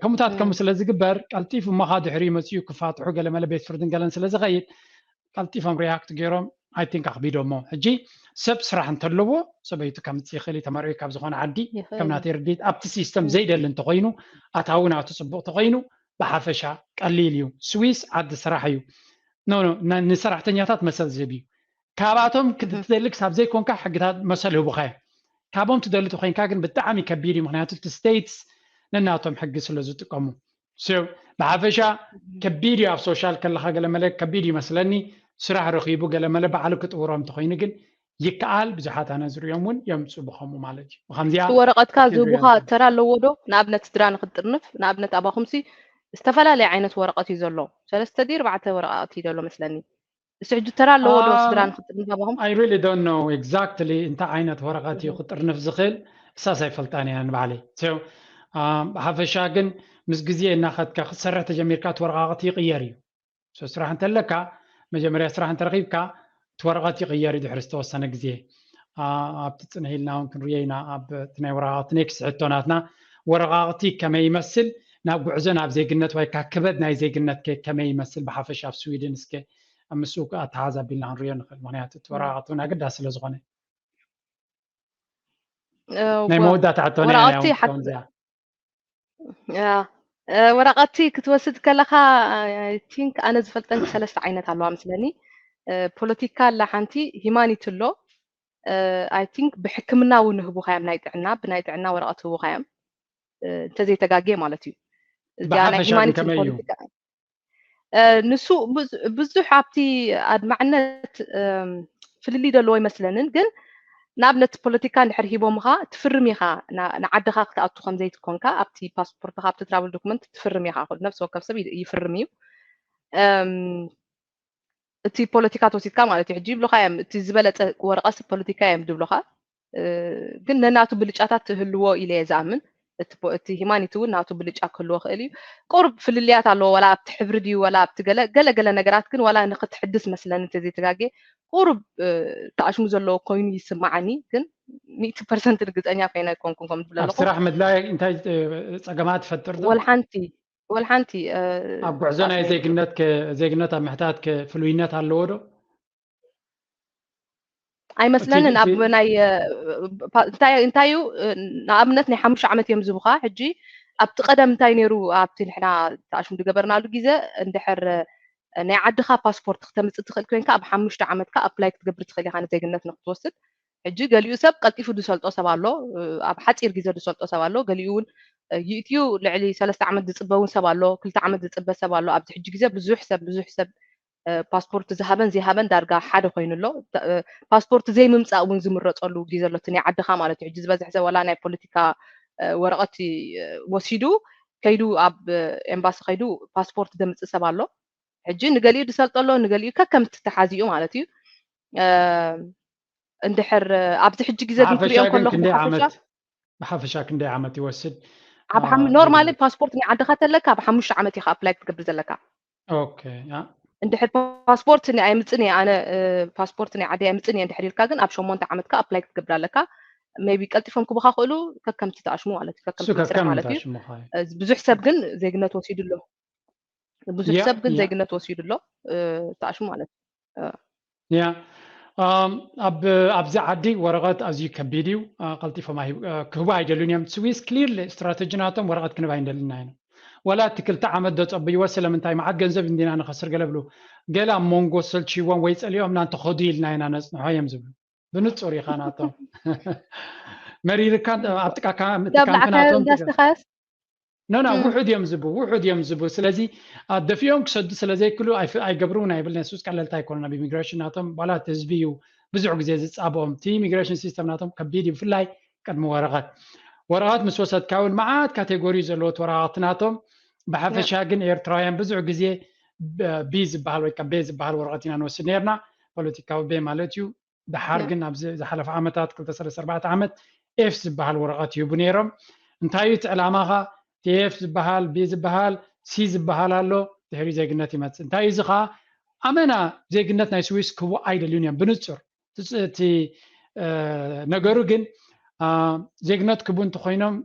ከምኡታት ከምኡ ስለ ዝግበር ቀልጢፉ እሞ ከዓ ድሕሪኡ መፂኡ ክፋትሑ ገለመለ ቤት ፍርድን ገለን ስለ ዝኸይድ ቀልጢፎም react ገይሮም I think ኣኽቢዶሞ ሕጂ ሰብ ስራሕ እንተለዎ ሰበይቱ ከምፅእ ይኽእል እዩ ተመርዒ ካብ ዝኾነ ዓዲ ከም ናተይ ርድኢት ኣብቲ system ዘይደሊ እንተኮይኑ ኣታዊ ናቱ ፅቡቕ ተኮይኑ ብሓፈሻ ቀሊል እዩ ስዊስ ዓዲ ስራሕ እዩ ንሰራሕተኛታት መሰል ዝህብ እዩ ካባቶም ክትደሊ ክሳብ ዘይኮንካ ሕግታት መሰል ህቡኻ እዮም። ካብኦም ትደሊ ተኮይንካ ግን ብጣዕሚ ከቢድ እዩ ምክንያቱ እቲ states ነናቶም ሕጊ ስለ ዝጥቀሙ። ብሓፈሻ ከቢድ እዩ ኣብ social ከለካ ገለ መለ ከቢድ ይመስለኒ ስራሕ ረኪቡ ገለ መለ ባዕሉ ክጥውሮም ተኮይኑ ግን ይከኣል ብዙሓት ኣነ ዝሪኦም እውን የምፁ ብከምኡ ማለት እዩ። ብከምዚኣ ወረቀትካ ዝህቡካ ተራ ኣለዎ ዶ? ንኣብነት ስድራ ንክትጥርንፍ ንኣብነት ኣባኹምሲ ዝተፈላለየ ዓይነት ወረቀት እዩ ዘሎ ሰለስተ ድዩ ኣርባዕተ ወረቃቅቲ እዩ ዘሎ መስለኒ እሱ ሕጂ ተራ ኣለዎ ዶ ስድራ ንክጥርንፍ ኣባኹም? I really don't know exactly እንታይ ዓይነት ወረቀት እዩ ክጥርንፍ ዝኽእል እሳስ ኣይፈልጣን እያ ንባዕለይ። ብሓፈሻ ግን ምስ ግዜ እናኸድካ ክትሰርሕ ተጀሚርካ እቲ ወረቃቅቲ ይቅየር እዩ። ስራሕ እንተለካ መጀመርያ ስራሕ እንተረኪብካ እቲ ወረቀት ይቅየር እዩ ድሕሪ ዝተወሰነ ግዜ ኣብቲ ፅንሕ ኢልና እውን ክንሪኦ ኢና ኣብ እቲ ናይ ወረቃቅቲ next ሕቶ ናትና ወረቃቅቲ ከመይ ይመስል ናብ ጉዕዞ ናብ ዜግነት ወይ ከዓ ክበድ ናይ ዜግነት ከ ከመይ ይመስል ብሓፈሻ ኣብ ስዊድን እስከ ኣብ ምስኡ ከዓ ኣተሓዝ ኣቢልና ክንሪኦ ንኽእል ምክንያቱ እቲ ወረቃቅቲ እውን ኣገዳሲ ስለ ዝኾነ ናይ መወዳእታ ሕቶና እያ ወረቃቅቲ ክትከውን እዚኣ ወረቐቲ ክትወስድ ከለኻ I think ኣነ ዝፈልጠን ሰለስተ ዓይነት ኣለዋ ምስለኒ ፖለቲካ ኣላ ሓንቲ ሂማኒቲ ኣሎ I think ብሕክምና እውን ህቡኻ እዮም ናይ ጥዕና ብናይ ጥዕና ወረቐት ህቡኻ እዮም እንተዘይተጋግየ ማለት እዩ እዚኣ ናይ ሂማኒቲ ፖለቲካ ንሱ ብዙሕ ኣብቲ ኣድማዕነት ፍልልይ ዘለዎ ይመስለንን ግን ንኣብነት ፖለቲካ እንድሕር ሂቦምኻ ትፍርም ኢኻ ንዓድኻ ክትኣቱ ከምዘይትኮንካ ኣብቲ ፓስፖርትኻ ኣብቲ travel document ትፍርም ኢኻ ነብሲ ወከፍ ሰብ ይፍርም እዩ እቲ ፖለቲካ ተወሲድካ ማለት እዩ ሕጂ ይብሉካ እዮም እቲ ዝበለፀ ወረቀት ፖለቲካ እዮም ዝብሉካ ግን ነናቱ ብልጫታት ትህልዎ ኢለ እየ ዝኣምን እቲ humanity እውን ናቱ ብልጫ ክህልዎ ክእል እዩ ቁሩብ ፍልልያት ኣለዎ ወላ ኣብቲ ሕብሪ ድዩ ወላ ኣብቲ ገለ ገለ ገለ ነገራት ግን ዋላ ንክትሕድስ መስለኒ እንተዘይተጋጌ ቁሩብ ተኣሽሙ ዘለዎ ኮይኑ ይስማዓኒ ግን ሚእቲ ፐርሰንት ርግፀኛ ኮይነ ኣይኮንኩን ከም ዝብለ ኣብ ኣለኹ ስራሕ ምድላይ እንታይ ፀገማት ትፈጥር ዶ ወልሓንቲ ወልሓንቲ ኣብ ጉዕዞ ናይ ዜግነት ዜግነት ኣብ ምሕታት ፍሉይነት ኣለዎ ዶ ኣይመስለንን ኣብ ናይ እንታይ እዩ ንኣብነት ናይ ሓሙሽተ ዓመት እዮም ዝብኻ ሕጂ ኣብቲ ቀደም እንታይ ነይሩ ኣብቲ ንሕና ተኣሽሙ ዝገበርናሉ ግዜ እንድሕር ናይ ዓድኻ ፓስፖርት ክተምፅእ ትኽእል ኮይንካ ኣብ ሓሙሽተ ዓመትካ ኣፕላይ ክትገብር ትኽእል ኢኻ ንዜግነት ንክትወስድ ሕጂ ገሊኡ ሰብ ቀልጢፉ ዝሰልጦ ሰብ ኣሎ ኣብ ሓፂር ግዜ ዝሰልጦ ሰብ ኣሎ ገሊኡ እውን ይእትዩ ልዕሊ ሰለስተ ዓመት ዝፅበ እውን ሰብ ኣሎ ክልተ ዓመት ዝፅበ ሰብ ኣሎ ኣብዚ ሕጂ ግዜ ብዙሕ ሰብ ብዙሕ ሰብ ፓስፖርት ዝሃበን ዘይሃበን ዳርጋ ሓደ ኮይኑ ኣሎ ፓስፖርት ዘይምምፃእ እውን ዝምረፀሉ ግዜ ኣሎ እቲ ናይ ዓድኻ ማለት እዩ ሕጂ ዝበዝሕ ሰብ ዋላ ናይ ፖለቲካ ወረቐት ወሲዱ ከይዱ ኣብ ኤምባሲ ከይዱ ፓስፖርት ዘምፅእ ሰብ ኣሎ ሕጂ ንገሊኡ ዝሰልጠሎ ንገሊኡ ከከምቲ ተሓዚኡ ማለት እዩ እንድሕር ኣብዚ ሕጂ ግዜ ግን ብሓፈሻ ክሪኦ ግን ከለኹ ክንደይ ብሓፈሻ ዓመት ብሓፈሻ ክንደይ ዓመት ይወስድ? ኣብ ሓም አ፣ ኖርማሊ ቪዛ? ፓስፖርት ናይ ዓድኻ ተለካ ኣብ ሓሙሽተ ዓመት ኢኻ ኣፕላይ ክትገብር ዘለካ። ኦኬ፣ ያ። እንድሕር ፓስፖርት ናይ ኣይምጽን እየ ኣነ እ፣ ፓስፖርት ናይ ዓዲ ኣይምጽን እየ እንድሕር ኢልካ ግን ኣብ ሸሞንተ ዓመትካ ኣፕላይ ክትገብር ኣለካ። ሜቢ ቀልጢፎም ክቡኻ ክእሉ ከከምቲ ተኣሽሙ ማለት እዩ። ከከምቲ እሱ መስርሕ ከከም ማለት እዩ። ታሽሙኻ እዩ። እ፣ ብዙሕ ሰብ ግን ዜግነት ወሲዱ ኣሎ። ብዙሕ ያ፣ ሰብ ግን ያ። ዜግነት ወሲዱ ኣሎ። እ፣ ተኣሽሙ ማለት እዩ። እ፣ ያ። ኣም፣ ኣብ ኣብዚ ዓዲ ወረቐት ኣዝዩ ከቢድ እዩ። አ፣ ቀልጢፎም ኣይ- አ፣ ክህቡ ኣይደልዩን እዮም። ስዊስ ክሊርሊ ስትራተጂ ናቶም ወረቐት ክንህብ ኣይንደልን ኢና። ዋላ እቲ ክልተ ዓመት ዶ ጸብይዎ ስለምንታይ መዓት ገንዘብ እንዲና ንኸስር ገለ ብሉ። ገለ ኣብ መንጎ ሰልችዎም ወይ ጸሊኦምና እንተኸዱ ኢልና ኢና ነጽንሖ እዮም ዝብሉ። ብንጹር ኢኻ ናቶም። መሪርካ ኣብ ጥቃካ ዳብ ምጥቃምካ ለዓካ ናቶም ትገ- ዳስተኻያስ ኖ ኖ እም። ውሑድ እዮም ዝቡ ውሑድ እዮም ዝቡ። ስለዚ አ፣ ደፊኦም ክሰዱ ስለ ዘይክሉ ኣይፍ- ኣይገብርውን ኣይብልን። ንሱስ ቀለልታ ኣይኮነን። ኣብ ኢሚግሬሽን ናቶም ዋላ እቲ ህዝቢ እዩ ብዙሕ ግዜ ዝጻብኦም። እቲ ኢሚግሬሽን ሲስተም ናቶም ከቢድ እዩ፣ ብፍላይ ቅድሚ ወረቐት። ወረቐት ምስ ወሰድካ እውን መዓት ካቴጎሪ ዘለዎት ወረቐት ናቶም። ብሓፈሻ ግን ኤርትራውያን ብዙሕ ግዜ ብ- ቢ ዝበሃል ወይ ከ ቤ ዝበሃል ወረቐት ኢና ንወስድ ነርና። ፖለቲካዊ ቤ ማለት እዩ። ድሓር ያ። ግን ኣብዚ ዝሓለፈ ዓመታት ክልተ ሰለስተ ኣርባዕተ ዓመት ኤፍ ዝበሃል ወረቐት ይህቡ ነይሮም። እንታይ እዩ እቲ ዕላማኻ? እቲ ኤፍ ዝበሃል፣ ቢ ዝበሃል፣ ሲ ዝበሃል ኣሎ፣ ድሕሪ ዜግነት ይመጽእ። እንታይ እዩ እዚ ኸዓ? ኣመና ዜግነት ናይ ስዊስ ክህቡ ኣይደልዩን እዮም ብንጹር። እቲ ጽ- እቲ እ፣ ነገሩ ግን አ፣ ዜግነት ክህቡ እንተኾይኖም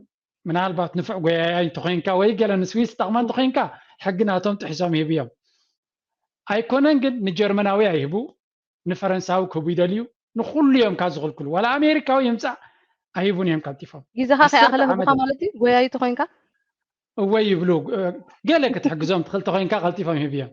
ምናልባት ንፉዕ ጎያያይ እንተኾይንካ ወይ ገለ ንስዊስ ትጠቕማ እንተኾይንካ ሕጊ ናቶም ጥሒሶም ይህቡ እዮም። ኣይኮነን ግን ንጀርመናዊ ኣይህቡ፣ ንፈረንሳዊ ክህቡ ይደልዩ፣ ንኹሉ እዮም ካብ ዝኽልክሉ። ዋላ ኣሜሪካዊ ይምጻእ ኣይህቡን እዮም ቀልጢፎም። ግዜኻ ዓሰርተ ከይኣኸለ ዓመት ህቡኻ እዮም። ማለት እዩ ጎያይ ተኾይንካ? እወ ይብሉ። እ፣ ገለ ክትሕግዞም ትኽእል ተኾይንካ ቀልጢፎም ይህቡ እዮም።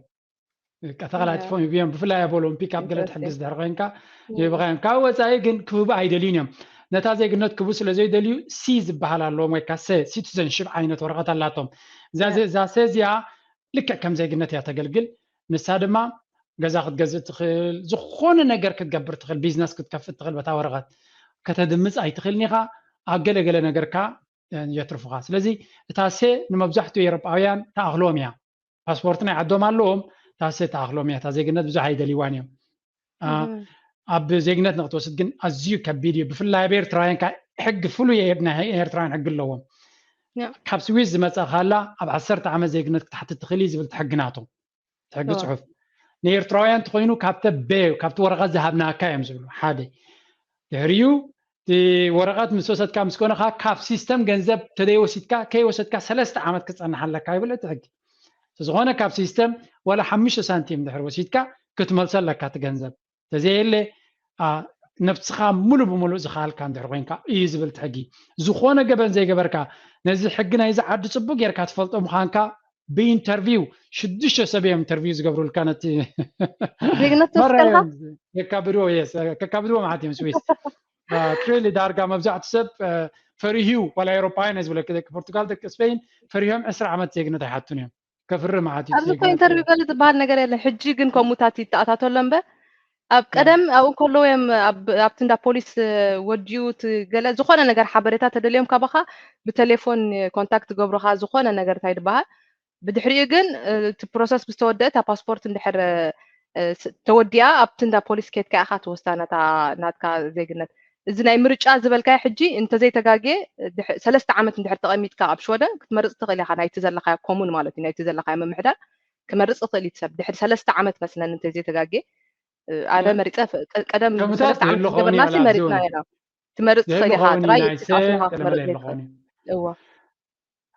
በቃ ተቐላጢፎም ይህቡ እዮም። ብፍላይ ኣብ ኦሎምፒክ ኣብ ገለ ኢንተረስቲንግ። ትሕግዝ ድሕሪ ኮይንካ እም። ይህቡኻ እዮም። ካብ ወጻኢ ግን ክህቡ ኣይደልዩን እዮም። ነታ ዜግነት ክህቡ ስለ ዘይደልዩ ሲ ዝበሃል ኣለዎም ወይ ከዓ ሰ ሲቲዘንሽፕ ዓይነት ወረቐት ኣላቶም። እዛ ያ። ዘ- እዛ ሰ እዚኣ ልክዕ ከም ዜግነት እያ ተገልግል። ንሳ ድማ ገዛ ክትገዝእ ትኽእል፣ ዝኾነ ነገር ክትገብር ትኽእል፣ ቢዝነስ ክትከፍት ትኽእል በታ ወረቐት። ከተድምፅ ኣይትኽእልን ኢኻ። ኣብ ገለ ገለ ነገርካ እ፣ የትርፉኻ። ስለዚ እታ ሰ ንመብዛሕትኡ ኤውሮጳውያን ተኣኽሎም እያ። ፓስፖርት ናይ ዓዶም ኣለዎም፣ እታ ሰ ተኣኽሎም እያ። እታ ዜግነት ብዙሕ ኣይደልይዋን እዮም። አ፣ እም። ኣብ ዜግነት ንክትወስድ ግን ኣዝዩ ከቢድ እዩ። ብፍላይ ኣብ ኤርትራውያን ከኣ ሕጊ ፍሉይ ኤር- ናይ ኤርትራውያን ሕጊ ኣለዎም። ያ። ካብ ስዊስ ዝመጻ ካላ ኣብ ዓሰርተ ዓመት ዜግነት ክትሓትት ትኽእል እዩ ዝብል እቲ ሕጊ ናቶም። እቲ ሕጊ እወ። ጽሑፍ ንኤርትራውያን እንተኾይኑ ካብተ ቤ ካብቲ ወረቐት ዝሃብናካ እዮም ዝብሉ። ሓደ ድሕሪኡ እቲ ወረቐት ምስ ወሰድካ ምስ ኮነኻ ካብ ሲስተም ገንዘብ ተደይወሲድካ ከይወሰድካ ሰለስተ ዓመት ክጸንሕ ኣለካ ይብል እቲ ሕጊ። ስለዝኾነ ካብ ሲስተም ዋላ ሓሙሽተ ሳንቲም ድሕሪ ወሲድካ ክትመልሶ ኣለካ እቲ ገንዘብ። ተዘየለ አ፣ ነብስኻ ሙሉ ብሙሉእ ዝኸኣልካ እንድሕር ኮይንካ እዩ ዝብል እቲ ሕጊ። ዝኾነ ገበን ዘይገበርካ ነዚ ሕጊ ናይዚ ዓዲ ጽቡቅ ጌርካ ትፈልጦ ምዃንካ ብኢንተርቪው ሽዱሽተ ሰብ እዮም ኢንተርቪው ዝገብሩልካ ነቲ ዜግነት መራ ትወስደልካ? እዮም ከካብድዎ የስ ከካብድዎ ማለት እዮም ስዊስ ትሪሊ ዳርጋ መብዛሕቱ ሰብ አ፣ ፈሪህዩ ዋላ ኤውሮፓውያን እየ ዝብለኪ ደቂ ፖርቱጋል ደቂ ስፔን ፈሪሆም ዕስራ ዓመት ዜግነት ኣይሓቱን እዮም ከፍሪ ማለት እዩ ኣብዚ እኮ ዜግነት ኢንተርቪው ገለ ዝበሃል ነገር የለን። ሕጂ ግን ከምኡታት ይተኣታተሎ እምበር ኣብ ያ ቀደም ኣብኡ ከለዉ እዮም ኣብ- ኣብቲ እንዳ ፖሊስ እ፣ ወዲኡ እቲ ገለ ዝኾነ ነገር ሓበሬታ ተደልዮም ካባኻ ብቴሌፎን ኮንታክት ገብሩኻ ዝኾነ ነገር እንታይ ዝበሃል። ብድሕሪኡ ግን እ፣ እቲ ፕሮሰስ ምስ ተወደአ እታ ፓስፖርት እንድሕር እ፣ ስ- ተወዲኣ ኣብቲ እንዳ ፖሊስ ኬድካ ኢኻ ትወስዳ ነታ ናትካ ዜግነት። እዚ ናይ ምርጫ ዝበልካዮ ሕጂ እንተዘይተጋግየ ድሕ- ሰለስተ ዓመት እንድሕር ተቐሚጥካ ኣብ ሽወደን ክትመርጽ ትኽእል ኢኻ ናይቲ ዘለኻዮ ኮሙን ማለት እዩ ናይቲ ዘለኻዮ ምምሕዳር ክመርጽ ይኽእል እዩ ሰብ ድሕሪ ሰለስተ ዓመት መስለኒ እንተዘይተጋግየ እ፣ ኣነ ያ መሪጸ ፍ- ቀ- ቀደም ከምታት ሰለስተ ዓመት ዝህልኾን እዩ ዝገበርና ኣላ ሲ ኣብዚውን መሪጽና ኢና ትመርጽ ትኽእል ኢኻ ዝህልኾን እዩ ጥራይ ናይ ሰ ኣሽኻ ገለመለ ክትመርጽ ይልኾን ዘይትኽእል እዩ እወ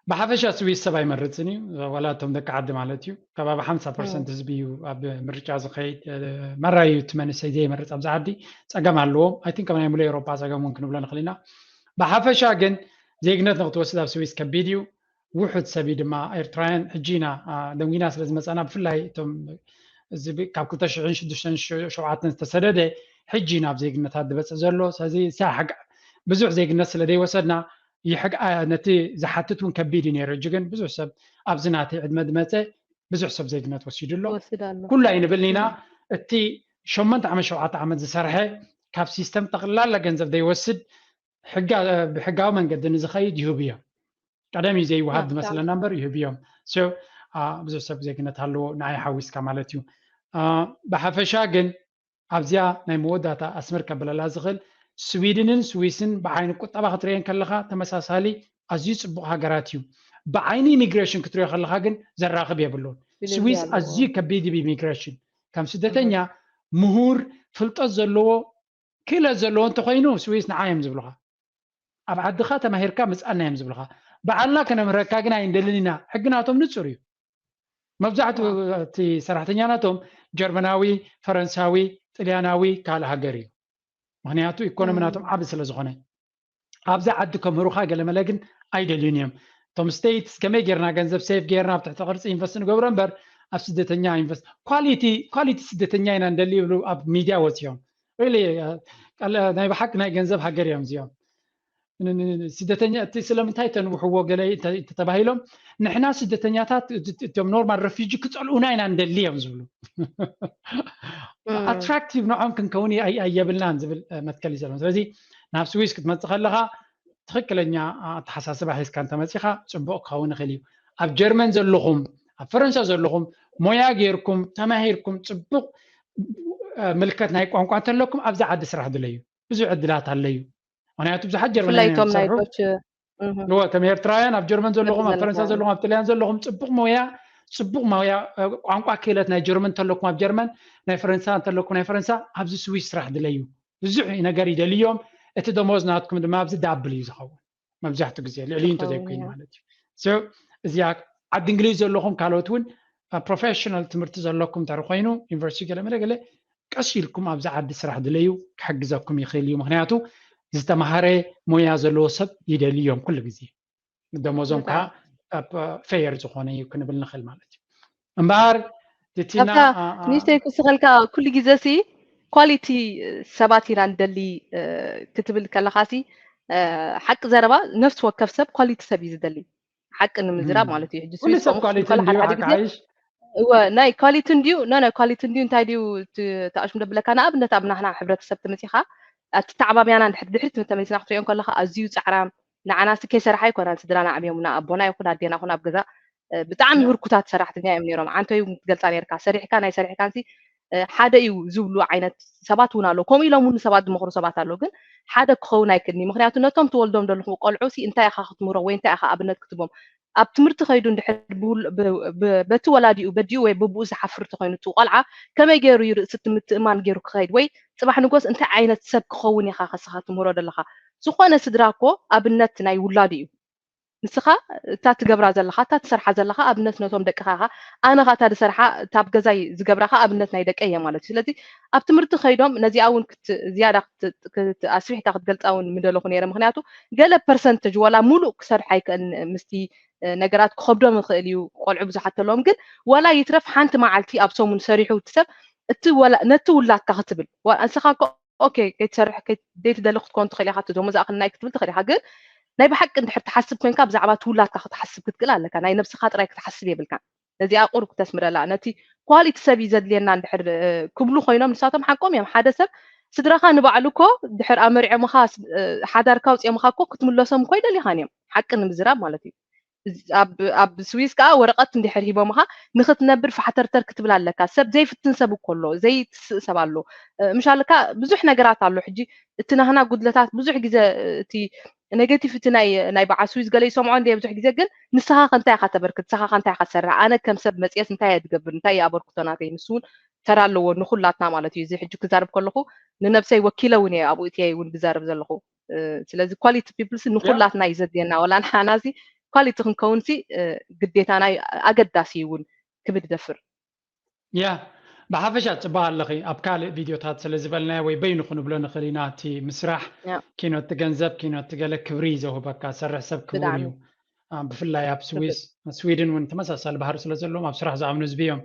ብሓፈሻ ስዊስ ሰብ ኣይመርጽን እዩ ዋላ እቶም ደቂ ዓዲ ማለት እዩ ከባቢ ሓምሳ ፐርሰንት እም። ህዝቢ እዩ ኣብ ምርጫ ዝኸይድ እ፣ መራዩ እቲ መንእሰይ ዘይመርጽ ኣብዚ ዓዲ ጸገም ኣለዎም ኣይ ቲንክ ኣብ ናይ ሙሉእ ኤውሮፓ ጸገም እውን ክንብሎ ንኽእል ኢና ብሓፈሻ ግን ዜግነት ንክትወስድ ኣብ ስዊስ ከቢድ እዩ ውሑድ ሰብ እዩ ድማ ኤርትራውያን ሕጂ ኢና አ፣ ደንጊና ስለ ዝመፀና ብፍላይ እቶም እዚ ብ- ካብ ክልተ ሽሕን ሽዱሽተን ሸውዓተን ዝተሰደደ ሕጂ ናብ ዜግነታት ዝበፅእ ዘሎ ስለዚ እሳ ሕግ ብዙሕ ዜግነት ስለ ዘይወሰድና ይሕግ አ፣ ነቲ ዝሓትት እውን ከቢድ እዩ ነይሩ ሕጂ ግን ብዙሕ ሰብ ኣብዚ ናተይ ዕድመ ዝመፀ ብዙሕ ሰብ ዜግነት ወሲዱ ኣሎ ወስድ ኣሎ ኩሉ ኣይንብል ኢና እም። እቲ ሸሞንተ ዓመት ሸውዓተ ዓመት ዝሰርሐ ካብ ሲስተም ጠቕላላ ገንዘብ ዘይወስድ ሕጋ- ብሕጋዊ መንገዲ ንዝኸይድ ይህቡ እዮም ቀደም እዩ ዘይወሃብ ያ ዝመስለና እምበር ይህብ እዮም ሶ አ፣ ብዙሕ ሰብ ዜግነት ኣለዎ ንዓይ ሓዊስካ ማለት እዩ አ፣ ብሓፈሻ ግን ኣብዚኣ ናይ መወዳእታ ኣስምር ከብለላ ዝኽእል፣ ስዊድንን ስዊስን ብዓይኒ ቁጠባ ክትርእየን ከለኻ ተመሳሳሊ ኣዝዩ ጽቡቕ ሃገራት እዩ። ብዓይኒ ኢሚግሬሽን ክትሪኦ ከለኻ ግን ዘራኽብ የብሉን። ስዊስ ኣዝዩ ከቢድ እዩ ኢሚግሬሽን። ከም ስደተኛ ምሁር፣ ፍልጠት ዘለዎ፣ ክእለት ዘለዎ እንተኾይኑ ስዊስ ንዓ እዮም ዝብሉኻ። ኣብ ዓድኻ ተማሂርካ ምጽኣና እዮም ዝብሉኻ። ባዕልና ከነምህረካ ግን ኣይንደልን ኢና። ሕጊ ናቶም ንጹር እዩ። መብዛሕትኡ እቲ ሰራሕተኛ ናቶም ጀርመናዊ፣ ፈረንሳዊ፣ ጥልያናዊ፣ ካልእ ሃገር እዩ። ምኽንያቱ ኢኮኖሚ ናቶም ዓቢ ስለ ዝኾነ። ኣብዛ ዓዲ ከምህሩኻ ገለመለ ግን ኣይደልዩን እዮም። እቶም ስቴትስ ከመይ ጌርና ገንዘብ ሴቭ ጌርና ኣብ ትሕቲ ቅርጺ ኢንቨስት ንገብሮ እምበር ኣብ ስደተኛ ኢንቨስት፣ ኳሊቲ ኳሊቲ ስደተኛ ኢና ንደሊ ይብሉ ኣብ ሚድያ ወፂኦም። ሪሊ ናይ ብሓቂ ናይ ገንዘብ ሃገር እዮም እዚኦም። ስደተኛ እቲ ስለምንታይ ተንውሕዎ ገለ ተባሂሎም፣ ንሕና ስደተኛታት እቶም ኖርማል ረፊጂ ክፀልኡና ኢና ንደሊ እዮም ዝብሉ። ኣትራክቲቭ ንዖም ክንከውን ኣየብልናን ዝብል መትከል እዩ ዘለዎም። ስለዚ ናብ ስዊስ ክትመፅእ ከለኻ ትኽክለኛ ኣተሓሳስባ ሒዝካ እንተመፂኻ ፅቡቕ ክኸውን ይኽእል እዩ። ኣብ ጀርመን ዘለኹም፣ ኣብ ፈረንሳ ዘለኹም ሞያ ጌርኩም ተማሂርኩም ፅቡቕ ምልከት ናይ ቋንቋ እንተለኩም ኣብዛ ዓዲ ስራሕ ድለዩ። ብዙሕ ዕድላት ኣለዩ። ምክንያቱ ብዙሓት ጀርመናውያን እዮም ዝሰርሑ። ከም ኤርትራውያን ኣብ ጀርመን ዘለኹም፣ ኣብ ፈረንሳ ዘለኹም፣ ኣብ ጥልያን ዘለኹም ፅቡቕ ሞያ፣ ፅቡቕ ሞያ ቋንቋ ክእለት ናይ ጀርመን እንተለኩም ኣብ ጀርመን፣ ናይ ፈረንሳ እንተለኩም ናይ ፈረንሳ፣ ኣብዚ ስዊስ ስራሕ ድለዩ። ብዙሕ ነገር ይደልዮም። እቲ ደሞዝ ናትኩም ድማ ኣብዚ ዳብል እዩ ዝኸውን መብዛሕትኡ ግዜ፣ ልዕሊ እንተዘይኮይኑ ማለት እዩ። እዚኣ ዓዲ እንግሊዝ ዘለኹም ካልኦት እውን ፕሮፌሽናል ትምህርቲ ዘለኩም እንተ ኮይኑ ዩኒቨርሲቲ ገለ መለ ገለ ቀስ ኢልኩም ኣብዚ ዓዲ ስራሕ ድለዩ ክሕግዘኩም ይኽእል እዩ። ምክንያቱ ዝተማሃረ ሞያ ዘለዎ ሰብ ይደልዩ እዮም ኩሉ ግዜ። ደሞዞም ከዓ ፌየር ዝኾነ እዩ ክንብል ንኽእል ማለት እዩ። እምበኣር ቲቲና ንእሽተይ ክስኸልካ፣ ኩሉ ግዜ ሲ ኳሊቲ ሰባት ኢና ንደሊ ክትብል ከለኻ ሲ ሓቂ ዘረባ ነፍሲ ወከፍ ሰብ ኳሊቲ ሰብ እዩ ዝደሊ። ሓቂ ንምዝራብ ማለት እዩ። ሕጂ ስዊስ ሰብ ኳሊቲ እንዲዩ ሓቃይሽ እወ ናይ ኳሊቲ እንዲዩ ኖ ናይ ኳሊቲ እንዲዩ እንታይ ድዩ ተኣሽም ደብለካ ንኣብነት ኣብ ናህና ሕብረተሰብ ተመፂኻ ኣተዓባብያና ድሕር ድሕር ተመፂና ክትሪኦ ከለካ ኣዝዩ ፃዕራም ንዓና ሲ ከይሰርሓ ኣይኮናን ስድራና ዓብዮምና ኣቦና ይኹን ኣዴና ይኹን ኣብ ገዛ ብጣዕሚ ህርኩታት ሰራሕተኛ እዮም ነይሮም። ዓንተዩ ክትገልፃ ነርካ ሰሪሕካ ናይ ሰሪሕካን ሲ ሓደ እዩ ዝብሉ ዓይነት ሰባት እውን ኣለዉ። ከምኡ ኢሎም እውን ሰባት ዝመኽሩ ሰባት ኣለዉ። ግን ሓደ ክኸውን ኣይክእልኒ። ምክንያቱ ነቶም ትወልዶም ዘለኹ ቆልዑ ሲ እንታይ ኢኻ ክትምህሮም ወይ እንታይ ኢኻ ኣብነት ክትቦም ኣብ ትምህርቲ ከይዱ እንድሕር በቲ ወላዲኡ በዲኡ ወይ በብኡ ዝሓፍር ተኮይኑ እቲ ቆልዓ ከመይ ገይሩ እዩ ርእሲ እቲ ምትእማን ገይሩ ክኸይድ ወይ ፅባሕ ንጎስ እንታይ ዓይነት ሰብ ክኸውን ኢኻ ከስኻ ትምህሮ ዘለኻ? ዝኾነ ስድራ እኮ ኣብነት ናይ ውላዱ እዩ። ንስኻ እታ ትገብራ ዘለኻ እታ ትሰርሓ ዘለኻ ኣብነት ነቶም ደቅኻ ኢኻ። ኣነ ኻ እታ ዝሰርሓ እታ ኣብ ገዛይ ዝገብራ ኻ ኣብነት ናይ ደቀይ እየ ማለት እዩ። ስለዚ ኣብ ትምህርቲ ከይዶም ነዚኣ እውን ዝያዳ ኣስፊሕካ ክትገልፃ እውን ምደለኹ ነይረ። ምክንያቱ ገለ ፐርሰንተጅ ዋላ ሙሉእ ክሰርሕ ኣይክእልን ምስቲ ነገራት ክኸብዶም ይኽእል እዩ። ቆልዑ ብዙሓት ተለዎም ግን ዋላ ይትረፍ ሓንቲ መዓልቲ ኣብ ሰሙን ሰሪሑ እቲ ሰብ ነቲ ውላድካ ክትብል ንስኻ ኦኬ ከይትሰርሕ ዘይትደሊ ክትኮን ትኽእል ኢኻ። እቲ ደሞዝ ኣኽልናይ ክትብል ትኽእል ኢኻ። ግን ናይ ብሓቂ እንድሕር ትሓስብ ኮንካ ብዛዕባ እቲ ውላድካ ክትሓስብ ክትክእል ኣለካ። ናይ ነብስኻ ጥራይ ክትሓስብ የብልካን። ነዚኣ ቁሩብ ክተስምረላ ነቲ ኳሊቲ ሰብ እዩ ዘድልየና እንድሕር ክብሉ ኮይኖም ንሳቶም ሓቆም እዮም። ሓደ ሰብ ስድራኻ ንባዕሉ እኮ ድሕር ኣመሪዖምኻ ሓዳርካ ኣውፅኦምኻ እኮ ክትምለሶም እኮ ኣይደሊኻን እዮም። ሓቂ ንምዝራብ ማለት እዩ። ኣብ ስዊስ ከዓ ወረቐት እንድሕር ሂቦምኻ ንክትነብር ፋሕተርተር ክትብል ኣለካ። ሰብ ዘይፍትን ሰብ እኮ ኣሎ፣ ዘይትስእ ሰብ ኣሎ። ምሻልካ ብዙሕ ነገራት ኣሎ። ሕጂ እቲ ናህና ጉድለታት ብዙሕ ግዜ እቲ ኔጌቲቭ እቲ ናይ ናይ በዓል ስዊዝ ገለ ይሰምዖ እንደ ብዙሕ ግዜ ግን ንስኻ ከ እንታይ ኢኻ ተበርክት ንስኻ ከ እንታይ ኢኻ ትሰርሕ ኣነ ከም ሰብ መፅየስ እንታይ እየ ዝገብር እንታይ እየ ኣበርክቶ ናተይ ንሱ እውን ተራ ኣለዎ ንኩላትና ማለት እዩ እዚ ሕጂ ክዛረብ ከለኹ ንነብሰይ ወኪለ እውን እየ ኣብኡ እትየ እውን ዝዛረብ ዘለኹ ስለዚ ኳሊቲ ፒፕልስ ንኩላትና እዩ ዘድልየና ወላ ንሓና ሲ ኳሊቲ ክንከውን ሲ ግዴታና ኣገዳሲ እውን ክብል ደፍር ያ ብሓፈሻ ፅባቅ ኣለኺ ኣብ ካልእ ቪድዮታት ስለ ዝበልናዮ ወይ በይኑ ክንብሎ ንኽእል ኢና እቲ ምስራሕ ኪኖ እቲ ገንዘብ ኪኖ እቲ ገለ ክብሪ እዩ ዘውህበካ ሰርሕ ሰብ ክቡር እዩ ብፍላይ ኣብ ስዊስ ስዊድን እውን ተመሳሳሊ ባህሪ ስለ ዘለዎም ኣብ ስራሕ ዝኣምኑ ህዝቢ እዮም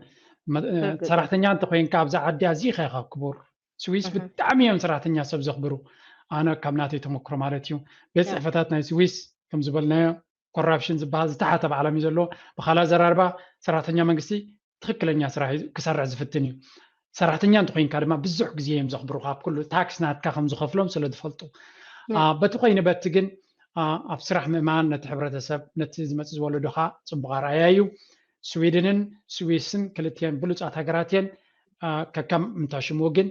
ሰራሕተኛ እንተኮይንካ ኣብዛ ዓዲ ኣዚኻ ኢኻ ክቡር ስዊስ ብጣዕሚ እዮም ሰራሕተኛ ሰብ ዘኽብሩ ኣነ ካብ ናተይ ተመክሮ ማለት እዩ ቤት ፅሕፈታት ናይ ስዊስ ከም ዝበልናዮ ኮራፕሽን ዝበሃል ዝተሓተ ባዕሎም እዩ ዘለዎ ብካላ ዘራርባ ሰራሕተኛ መንግስቲ ትክክለኛ ስራሕ ክሰርሕ ዝፍትን እዩ ሰራሕተኛ እንተኮይንካ ድማ ብዙሕ ግዜ እዮም ዘኽብሩካ ኣብ ኩሉ ታክስ ናትካ ከም ዝከፍሎም ስለ ዝፈልጡ በቲ ኮይኑ በቲ ግን ኣብ ስራሕ ምእማን ነቲ ሕብረተሰብ ነቲ ዝመፅእ ዝወለዶካ ፅቡቅ ኣርኣያ እዩ ስዊድንን ስዊስን ክልትየን ብሉፃት ሃገራት እየን ከከም እንተሽሙ ግን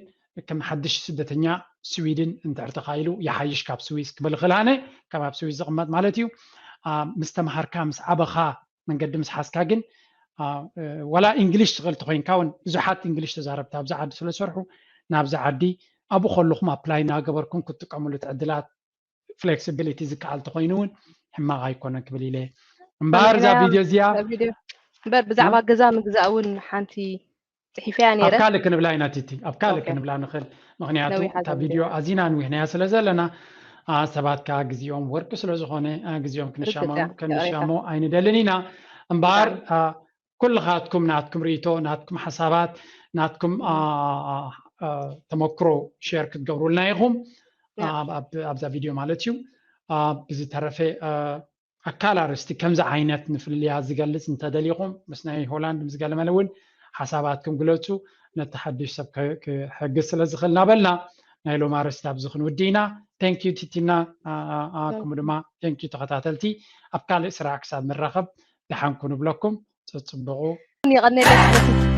ከም ሓድሽ ስደተኛ ስዊድን እንድሕር ተኻኢሉ ይሓይሽ ካብ ስዊስ ክብል እኽእል ኣነ። ካብ ኣብ ስዊስ ዝቕመጥ ማለት እዩ። ምስ ተምሃርካ ምስ ዓበኻ መንገዲ ምስ ሓዝካ ግን ዋላ እንግሊሽ ትኽእል ተኮይንካ እውን ብዙሓት እንግሊሽ ተዛረብቲ ኣብዚ ዓዲ ስለዝሰርሑ ናብዚ ዓዲ ኣብኡ ከለኹም ኣፕላይ እናገበርኩም ክትጥቀምሉ እቲ ዕድላት ፍሌክሲቢሊቲ ዝከኣል ተኮይኑ እውን ሕማቕ ኣይኮነን ክብል ኢለ እምበኣር እዛ ቪድዮ እዚኣ እምበር ብዛዕባ ገዛ ምግዛእ እውን ሓንቲ ፅሒፈያ ኣብ ካልእ ክንብላ ኢና ቲቲ ኣብ ካልእ ክንብላ ንኽእል ምክንያቱ እታ ቪድዮ ኣዚና ንዊሕናያ ስለ ዘለና ሰባት ከዓ ግዜኦም ወርቂ ስለ ዝኾነ ግዜኦም ክንሻሞ ኣይንደልን ኢና እምበኣር ኩልኻትኩም ናትኩም ርእቶ ናትኩም ሓሳባት ናትኩም ተመክሮ ሸር ክትገብሩልና ኢኹም ኣብዛ ቪድዮ ማለት እዩ ብዝተረፈ ኣካል ኣርእስቲ ከምዚ ዓይነት ንፍልልያ ዝገልፅ እንተደሊኹም ምስ ናይ ሆላንድ ምስ ገለመለ እውን ሓሳባትኩም ግለፁ ነቲ ሓድሽ ሰብ ክሕግዝ ስለ ዝኽእል እናበልና ናይ ሎም ኣርእስቲ ኣብዚ ክንውዲ ኢና thank you ቲቲና ከምኡ ድማ thank you ተኸታተልቲ ኣብ ካልእ ስራሕ ክሳብ ንራኸብ ደሓንኩ ንብለኩም ፅፅብቑ የቐኔለኩም